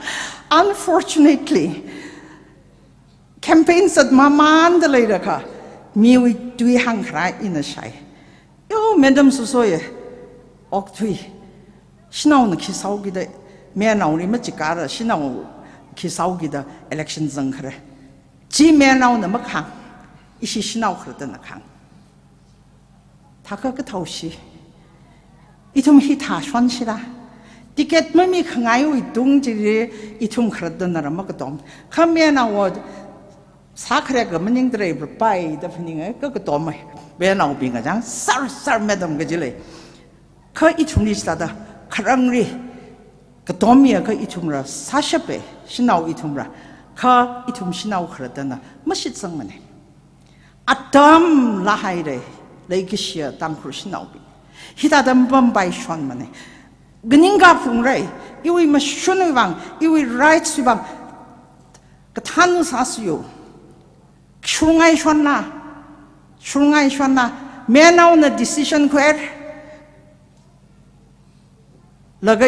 Unfortunately, campaign zat mamānda leilakha, miwui tui hāngkharā ina shāi. Yo, Madam Soso ye, okthui, shanaona khi sāhaokida, mayarnaoli machikara, shanao khi sāhaokida election zangkharei. Chi mayarnaona makahāng, ishi shanao khalattana kahāng. Thākha kathāoshi. Ithum hithā shonshira. Ticket mamikhangai wuitung chili ithum khalattana rāmakatom. Kha mayarnao sākhareka maningda leipai da phaninga, kakatomai. Mayarnaobing kachang, sir, sir, madam kaji lei. Kha ithumli sāda, kharangli, katommiakha ithumla sāshapa, shanao ithumla. Kha ithum shanao khalattana mashitsangmana. Atam lāhaira, leikashiya Tangkhul shanaobing. Hithāda mapampai shonmana. Nganingkha phungra, iwui mashunwui vang, iwui rights wui vang, kathāna sāsiyo. Shurngai shonla, shurngai shonla, mayarnaona decision khuilaga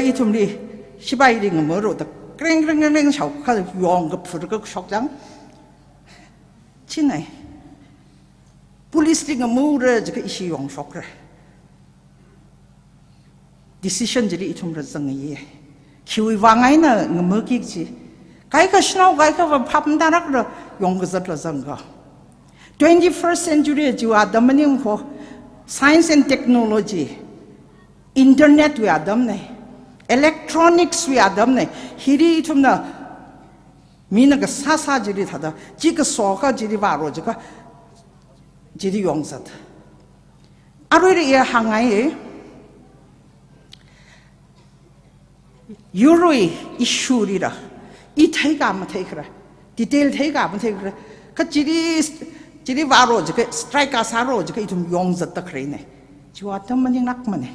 ithumli, shipaili ngamaro da, kring, kring, kring, kring, shaokha yongkaphurka shokchang. China, police li ngamara jiakha ishi yongshokra. Decision chili ithumla zangayi. Khiwui vang eina ngamaki kaji. Kaikha shanao, kaikha va phap matālākla yongkazatla zangka. Twenty-first century chiwui atam maningkho. Science and technology, internet wui atamna, electronics wui atamna. Hili ithumna mina kasāsā chili thāda, chi kaso akha chili vāro jiakha, chili yongzat. Aruila i hāngngai, yurwui issue lila, i theikha matheikhala, detail theikha matheikhala, kha chili, chili vāro jiakha, strike kasāro jiakha ithum yongzatda khaleina. Chiwui atam maninglākmana.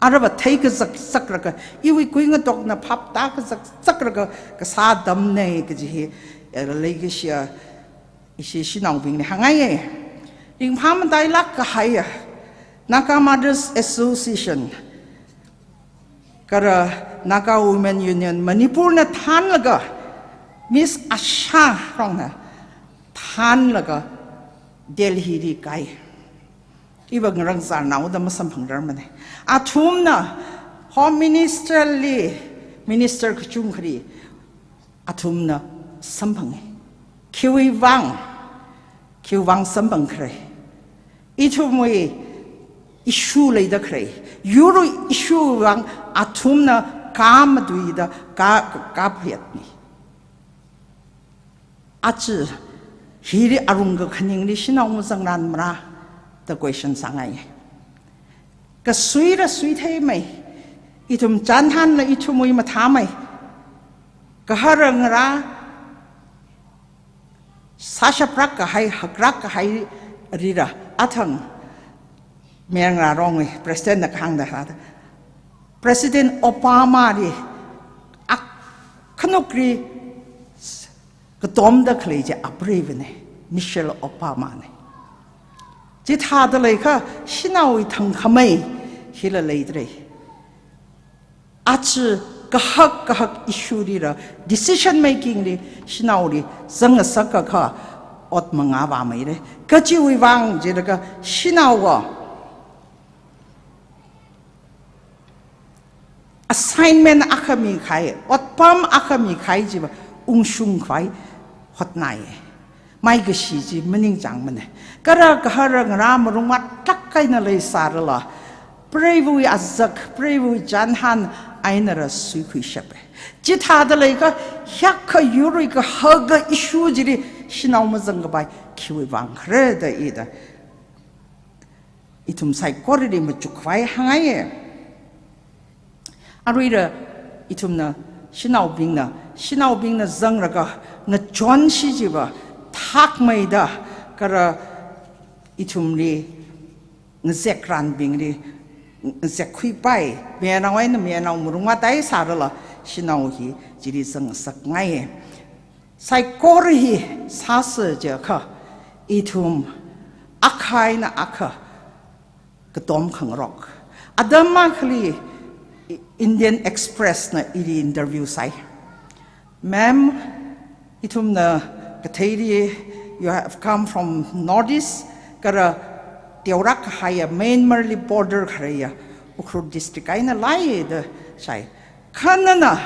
Arava theikazak zaklaga, iwui kuingatokna phap tākazak zaklaga kasā atamna kaji hi, eh, leikashiya ishi shanaobingli hāngngaiya. Ringphā matailāk kahaiya Naga Mothers Association kala Naga Women Union Manipur na thānlaga, Miss Asha Rongna thānlaga Delhi li kai. Iva ngarānzarnaoda masamphangrarmana. Athumna Home Minister li, Minister kachungkhali athumna samphanga. Khiwui vang, khiwui vang samphangkhala? Ithumwui issue leida khalei, yurwui issue vang athumna khamatuida kha, kha, khaphayatna. Aja hili arung kakhaningli shanao mazangranmara da question sāngai. Kasuila suitheimei, ithum chānhanla ithumwui mathāmei, gahara ngarā sāshaprak kahai, hakrak kahai lila, athang Mayarngarā Rongwui President na kahāngda hāda, President Obama li akhanukli katomda khalei chi apreivana, Michelle Obama na. Chithāda leiakha shanaowui thangkhamei hila leidalei. Aja kahak kahak issue lila, decision making li shanaoli zangngasakakha ot mangā vāmeira. Kachiwui vang jilaga shanaowa assignment akha mikahai, otpam akha mikahai chiva ungshungkhavai hotnai. Maikashi chi maningchāngmana. Kala gahara ngarā malungvātlāk eina leisālala, preivawui azak, preivawui chānhan, eina rāsuikhuishapa. Chithāda leiakha, hiyākha yurwui kahaka issue chili shanao mazangkapai khiwui vang khala da ida ithum saikorali machukkhavai hāngngaiya. Aruila ithumna shanaobingna, shanaobingna zanglakha ngachonshi chiva thakmeida, kala ithumli ngazekranbingli ngazekkhuipai, mayarnao eina mayarnao malung vātai sārala shanao hi chili zangngasakngai. Saikora hi sāsa jiakha, ithum akha eina akha katom khangarok. Atam akhali Indian Express na ili interview sāi. "Ma'am, ithumna katheili, you have come from Northeast, kala teorak kahaiya Myanmar li border khaleiya Ukhrul district eina leiya da shāi. Kha nana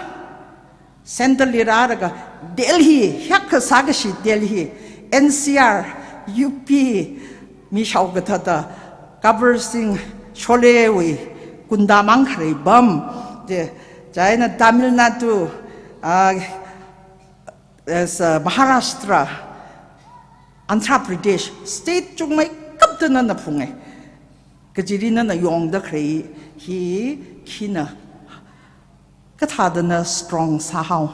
Central li rālaga Delhi, hiyākha sākashi Delhi, N C R, U P, mi shaokathatta Gabbar Singh Sholay wui gunda mang khalei pam, chi, chieina Tamil Nadu, ah, as, uh, Maharashtra, Andhra Pradesh, state chungmeikapta nana phunga. Kachili nana yongda khalei hi khina kathāda na strong sāhao?"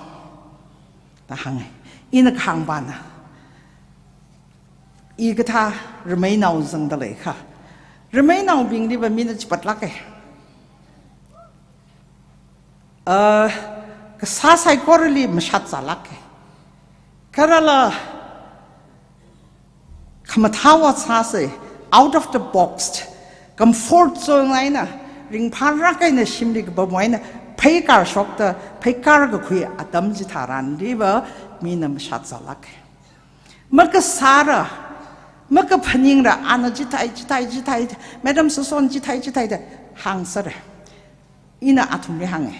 da hānga. Ina kahāngpana, i kathā rameinao zangda leiakha, rameinaobingliva mina chipatlāka. Ah, kasā saikorali mashat sālāka. Kha rāla khamathā vāsāsa, out of the box, comfort zone eina, ringphālāk eina shimli kapam eina pheikar shokta, pheikar kakhui atam chitharanliva mina mashat sālāka. Makasāla, makaphaningra, ana chithai, chithai, chithai, Madam Soson chithai, chithai da hāngsāra. Ina athumli hānga,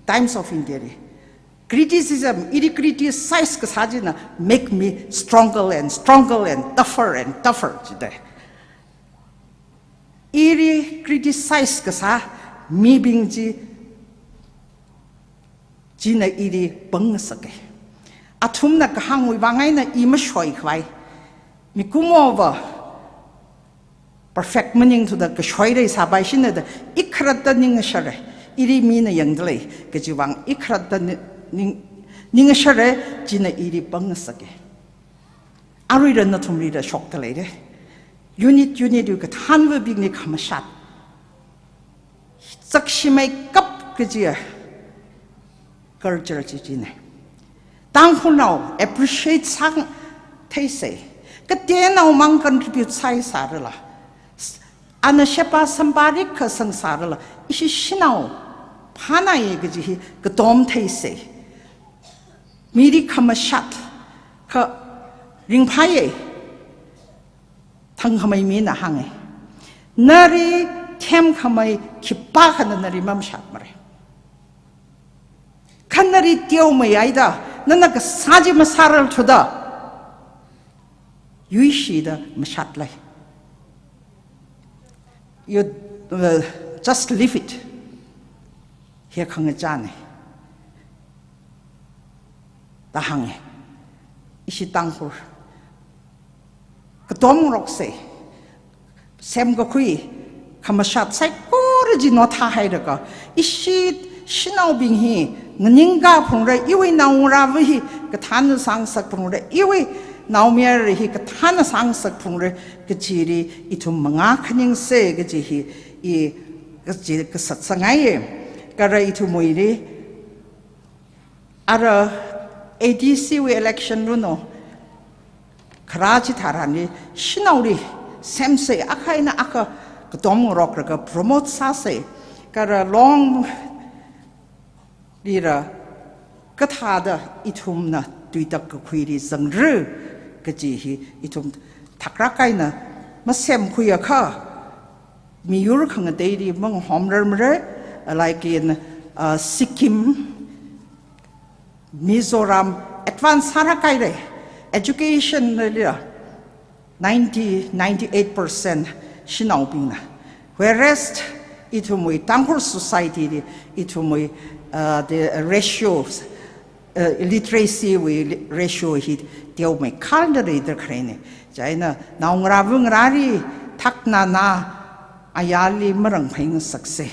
Times of India li. Criticism, ili criticize kasā china make me stronger and stronger and tougher and tougher jida. Ili criticize kasā mibing chi, china ili pangngasaka. Athumna kahāngwui vang eina i mashoikhavai. Mikumova perfect maningthuda kashoi leisāpaishina da i khalatta ningashara. Ili mina yangda lei kajiwui vang i khalatta ni-, ning-, ningashara, china ili pangngasaka. Aruila nathumlila shokta leira. Unit, unit wui kathānvabingli khamashat zakshimeikap kajiya culture chi china. Tangkhulnao appreciate sāngatheisa. Kateonao mang contribute sāi sārala, ana sheba sampa rikha sang sārala, ishi shanao phānai kaji hi katom theisa. Mili khamashat kha ringphāya. Thangkhamei mina hānga, nali themkhamei khipākhana nali mamashatmara. Kha nali teomeihaida, nana kasā chi masārarthuda, yuishida mashat lei. You, uh, just leave it. Hi khangachāna da hānga. Ishi Tangkhul katom ngaroksa. Semkakhui khamashat saikora chi nothāhailaga, ishi shanaobing hi nganingkā phungra, iwui naongarāva hi kathāna sāngasak phungra, iwui naomayara hi kathāna sāngasak phungra kajili ithum mangā khaningsa kaji hi i kaji kasat sāngaiya. Kala ithumwuili ara A D C wui election luno kharā chitharanli shanaoli semsa, akha eina akha katom ngaroklaga promote sāsa. Kala Long lila kathāda ithumna tuitak kakhuili zangra kaji hi ithum thaklāk eina masemkhuiakha miyur khangateili mangahomrarmara, like in, uh, Sikkim, Mizoram, advance sārākhaira, education lila ninety, ninety-eight percent shanaobingna. Whereas ithumwui Tangkhul society li, ithumwui, uh, the ratio, uh, illiteracy wui ratio hi teomeikha leida khalei ne. Chieina naongarā vāngarāli thaknana ayarli marangphai ngasaksa.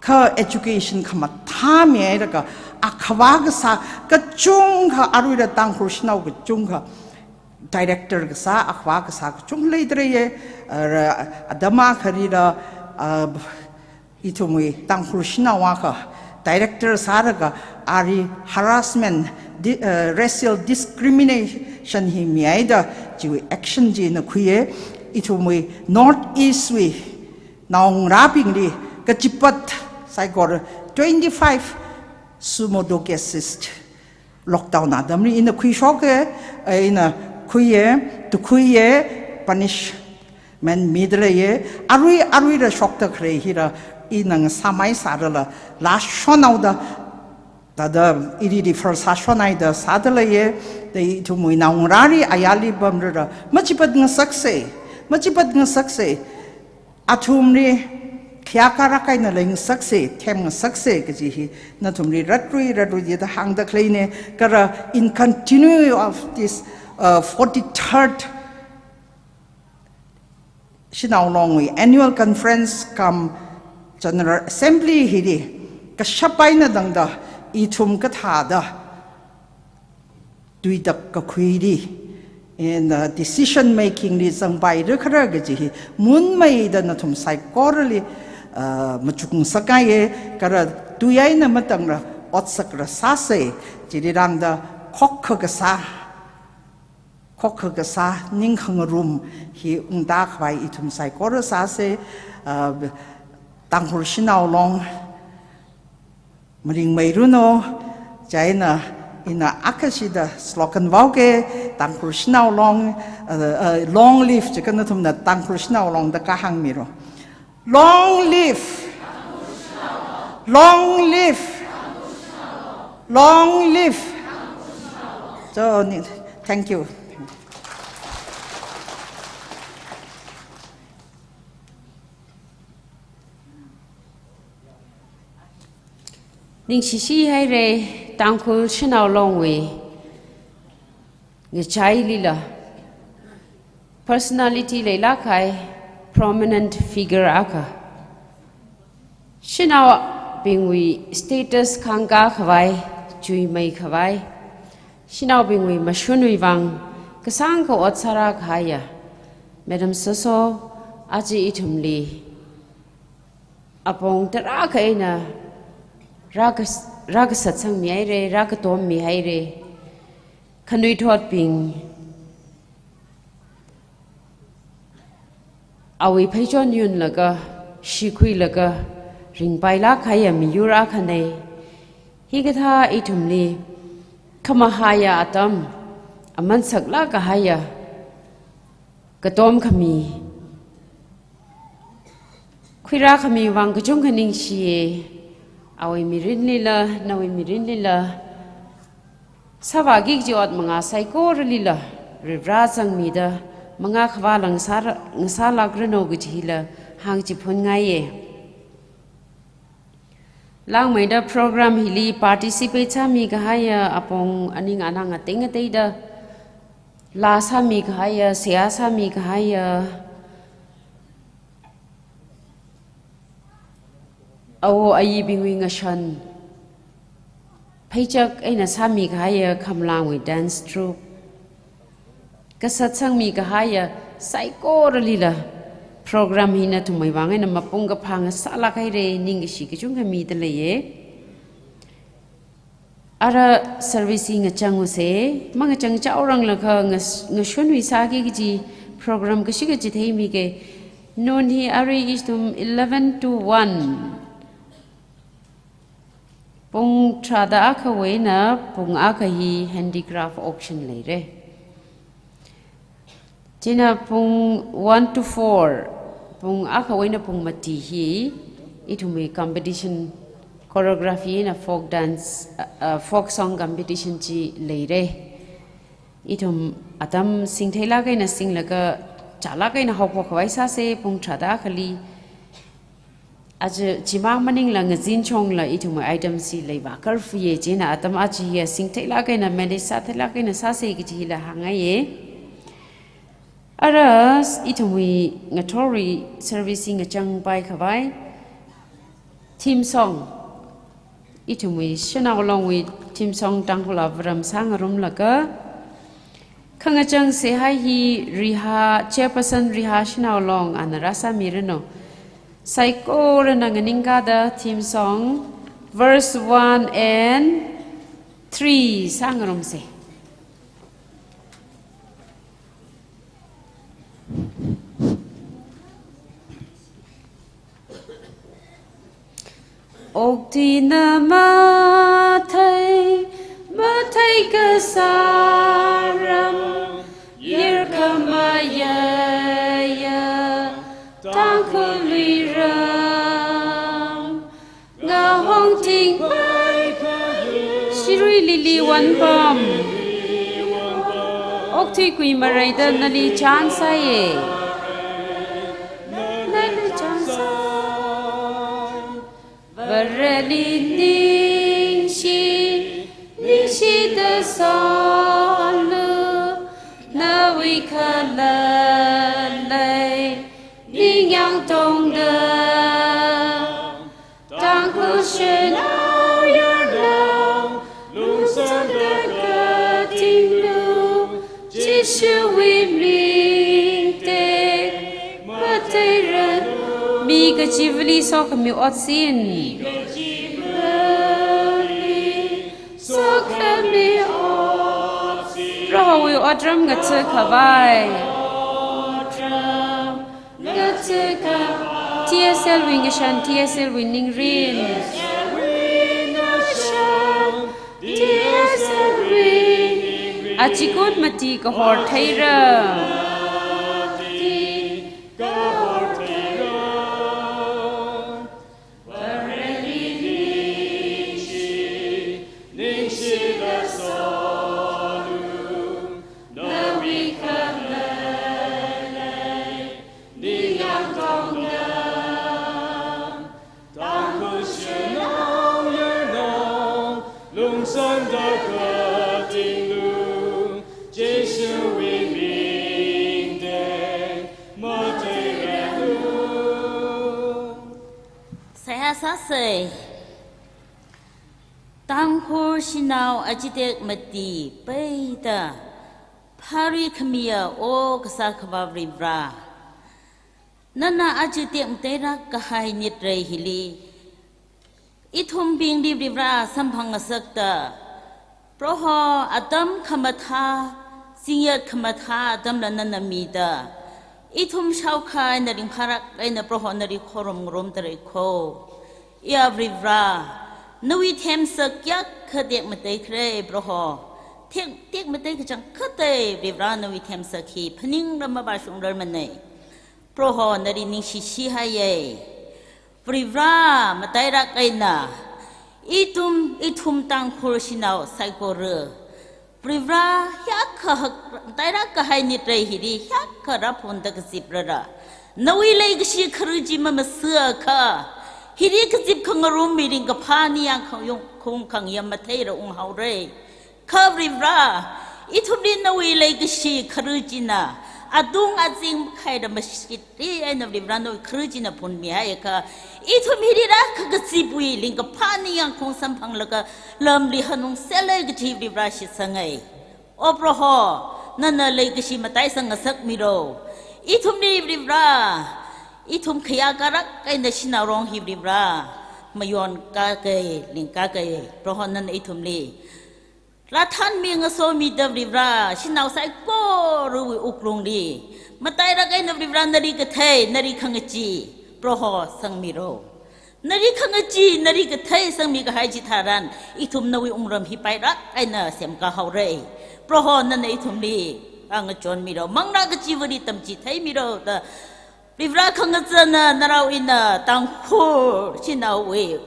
Kha education khamathā mihaida kha akhavā kasā kachungkha, aruila Tangkhul shanao kachungkha director kasā, akhavā kasā kachungkha leidalei ye, uh, atam akhalila, uh, ithumwui Tangkhul shanao akha director sālaga ali harassment, di-, uh, racial discrimination hi mihaida chiwui action chi ina khuiya. Ithumwui North East wui naongarābingli kachipat saikora twenty-five suo motu cases lockdown atamli ina khuishoka, eh, ina khuiya, tukhuiya, punishment midalei ye, arui, aruila shokda khalei hila ina ngasāmei sādala, lāshon haoda, thāda ili refer sāshon haida sādalei ye, da ithumwui naongarāli ayarli pamrara, machipat ngasaksa, machipat ngasaksa. Athumli khayākha rākaina leingasaksa, themngasaksa kaji hi nathumli ratrui ratrui da hāngda khalei ne, kala in continue of this, uh, forty-third Shanao Longwui annual conference cum General Assembly hili kashap eina tangda ithum kathāda tuitak kakhuili, and, uh, decision making li zangpaira khala kaji hi munmeida nathum saikorali, uh, machukngasakngai ye, kala tui eina matangra otsak rāsāsa, chili rāngda khokkha kasā, khokkha kasā, ning khangarum hi ungda khavai ithum saikora sāsa, uh, Tangkhul Shanao Long, maringmeiranu, chieina ina akhashida slogan vaoka, Tangkhul Shanao Long, uh, uh, long live, chieina nathumna Tangkhul Shanao Long da kahāngmilu. Long live! Long live! Long live! So, ni-, thank you. Ningshishi haira, Tangkhul Shanao Longwui ngachailila personality leilāk kahai prominent figure akha, shanaobingwui status khangkā khavai, chuimei khavai, shanaobingwui mashunwui vang kasāngkha ot sārā kahaiya Madam Soso aja ithumli apong tarākha eina rākas-, rākasatsangmi haira, rākatommi haira. Khanuithotbing awui pheichon yunlaga, shikhuilaga, ringpailāk kahaiya miyur akhana. Hikathā ithumli khamahaiya atam, aman saklāk kahaiya katom khami, khuirā khami vang kachungkha ningshiya. Awui mirinlila, nawui mirinlila, sāvāki kaji ot mangā saikoralila Varivara zangmida mangā khavāla ngasā-, ngasālākranu kajila hāngchiphunngai ye. Langmeida program hili participate sāmi kahaiya apong aning anang ateng ateida, laa sāmi kahaiya, seihā sāmi kahaiya, awo ayibingwui ngashan pheichak eina sāmi kahaiya Khamlangwui dance troupe, kasatsangmi kahaiya saikoralila program hi nathumwui vang eina mapung kaphā ngasālāk haira, ningkashi kachungkha midalei ye. Ara service hi ngachang usa, mangachang chaoranglakha ngas-, ngashunwui sāki kaji program kashi kaji theimika. Noon hi arui ithum eleven to one. Pung tharāda akhawui eina pung akha hi handicraft auction leira. Chieina pung one to four, pung akhawui eina pung mati hi ithumwui competition, choreography eina folk dance, uh, uh, folk song competition chi leira. Ithum atam singtheilāk eina singlaga, chālāk eina haophok khavai sāsa, pung tharāda akhali. Aja chimang maningla ngazin chongla ithumwui item chi leivā karfuye, chieina atam aja hiya singtheilāk eina, manage sātheilāk eina sāsa kaji hila hāngngaiye. Ara ithumwui ngathorwui service hi ngachangpai khavai theme song, ithumwui Shanao Longwui theme song Tangkhul Avaram sāngarumlaga, khangachang seihai hi Riha, Chairperson Riha Shanao Long ana rāsāmiranu. Saikorana nganingkāda theme song verse one and three sāngarumsa. Okathuina mathei, mathei kasā ram, yar khamayaya Tangkhulwui ram. Ngahong thingpai, Shirui Lily Wongbam. Okathui kuimareida nali chānsāye. Nali chānsā. Vareli ningshi, ningshida solu, nawui khalalei ningyāng tongda. Tangkhul shanao yarnao, lungsānda katinglu, Jishuwui ming tekmateiranu. Mi kachivali sokhami otsin. Mi kachivali sokhami otsin. Prohowui otram ngatha khavai. Otram ngatha khavai. T S L wui ngashan, T S L wui ningrin. T S L wui ngashan, T S L wui ningrin. Achikun mati kahor theira. Kahor theira. Vareli ningshi, ningshida solu, nawui khalalei ningyāng tongda. Tangkhul shanao yarnao, lungsānda katinglu, Jishuwui ming tekmateiranu. Seihā sāsa. Tangkhul shanao aja tekmatei peida pharui khamiya, O kasā Akhava Varivara. Nana aja tekmateirak kahai nitrei hili ithumbingli Varivara samphang ngasakta, Proho, atam khamathā, zingyat khamathā atamla nana mida, ithum shaokha eina ringphārak eina Proho nali khorum ngarumda lei kho. Iya Varivara, nawui themsak kayākha tekmatei khalei Proho. Tek, tekmatei kachangkhatta Varivara nawui themsak hi phaningra mavāshungrar manei. Proho nali ningshi shihaiye. Varivara, matairak eina ithum, ithum Tangkhul shanao saikora, Varivara, hiyākha hak, matairak kahai nitrei hili hiyākha rāphunda kaziprara, nawui leikashi khara chi mamasāakha, hili kazip khangarum mirin kaphā ningyāng khayung khung khangyam matheira unghaora. Kha Varivara, ithumli nawui leikashi khara china atung azing makhaida mashitri eina Varivara nawui khara china phunmihaiakha, ithum hili rākha kazipwui lingkaphā ningyāng khong samphanglaga lamli hanungselei kaji Varivara shitsanga. O Proho, nana leikashi mataisang ngasakmiro. Ithumli Varivara, ithum khayākarak eina shanaorong hi Varivara mayonkāka, lingkāka. Proho nana ithumli rāthanmi ngasomida Varivara, shanao saikorawui wuklungli matairak eina Varivara nali kathei, nali khangachee Proho sangmiro. Nali khangachee, nali kathei sangmi kahai chitharan, ithum nawui wungram hi pairak eina semkā haora. Proho nana ithumli angachonmiro. Manglā kachivali tamchitheimiro da Varivara khangachāna narao ina Tangkhul shanaowui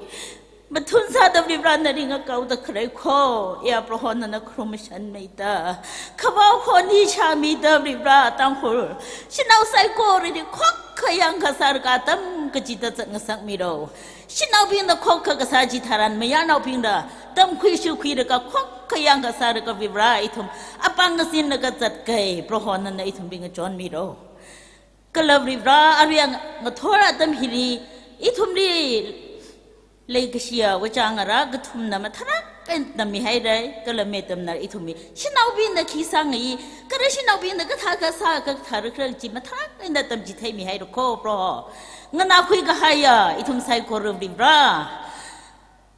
Mathun sāda Varivara nali ngakaoda khalei kho, iya Proho nana kharum mashanmeida. Khavao khoni shāmida Varivara Tangkhul shanao saikorali khokkha yangkasālaga atam kachida zatngasakmilo. Shanaobingna khokkha kasā chitharan mayarnaobingla tamkhui shukhuilaga khokkha yangkasālaga Varivara ithum apāng ngasinlaga zatkai, Proho nana ithumbing ngachonmilo. Kala Varivara arui ngathor atam hili ithumli leikashiya vāchāngarā kathumna matharak eina tammihaira, kala metamna ithumli shanaobingna khi sāngai, kala shanaobingna kathā kasā kathā rakrak chi matharak eina tamchitheimihaira kho Proho. Nganākhui kahaiya ithum saikora Varivara,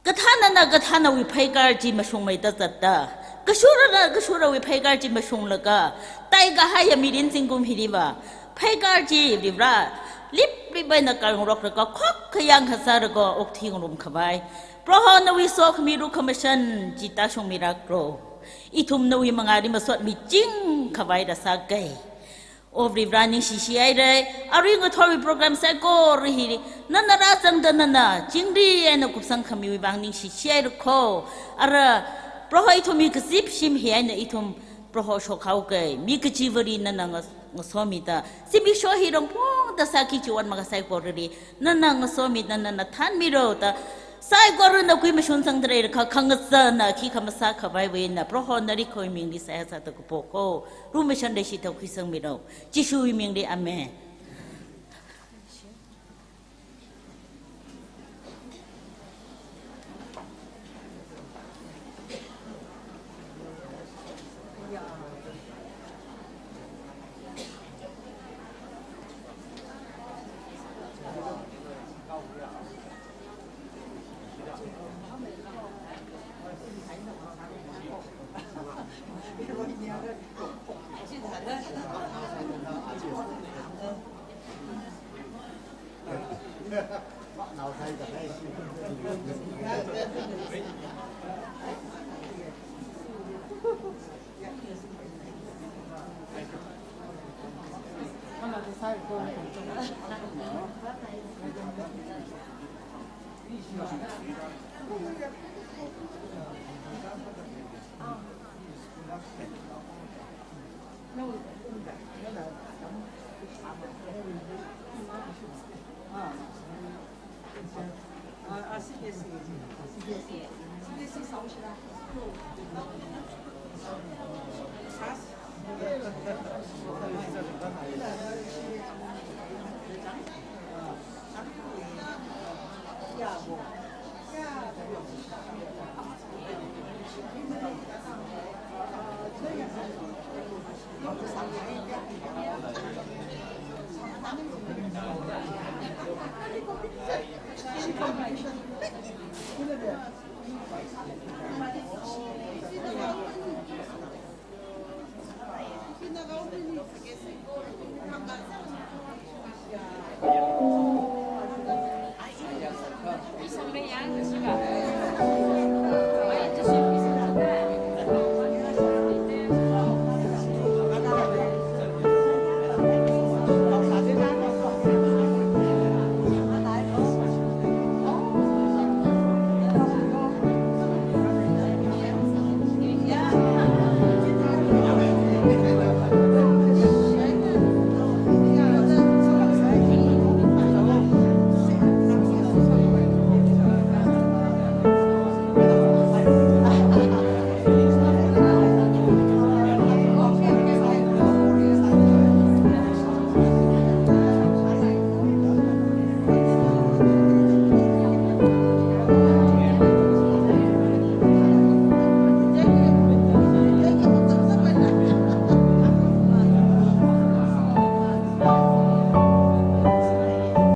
kathānana kathānawui pheikar chi mashungmeida zatta, kashurana kashurawui pheikar chi mashunglaga, taikahaiya mirin zingkum hiliva pheikar chi Varivara liplip eina kalngaroklaga khokkha yangkasālaga okthui ngarum khavai, Proho nawui sokhami lukhamashan chi tāshungmilāklo. Ithum nawui mangāli masot miching khavaila sākai. O Varivara ningshishihaira, arui ngathorwui program saikora hili nana rāzangda nana chingri eina kupsang khamiwui vang ningshishihaira kho. Ara Proho ithumwui kazip shim hi eina ithum Proho shokhaokai, mi kachivali nana nga-, ngasomida, zimiksho hi rongphongda sāki chiwui makasaikorali nana ngasomida nana thanmilo da, saikorana kui mashun sangda leilakha khangazana khikha masā khavaiwui eina Proho nali khoi mingli seihā sāda kapo kho. Lumashan leishida khuisangmilo. Jishuwui mingli, amen.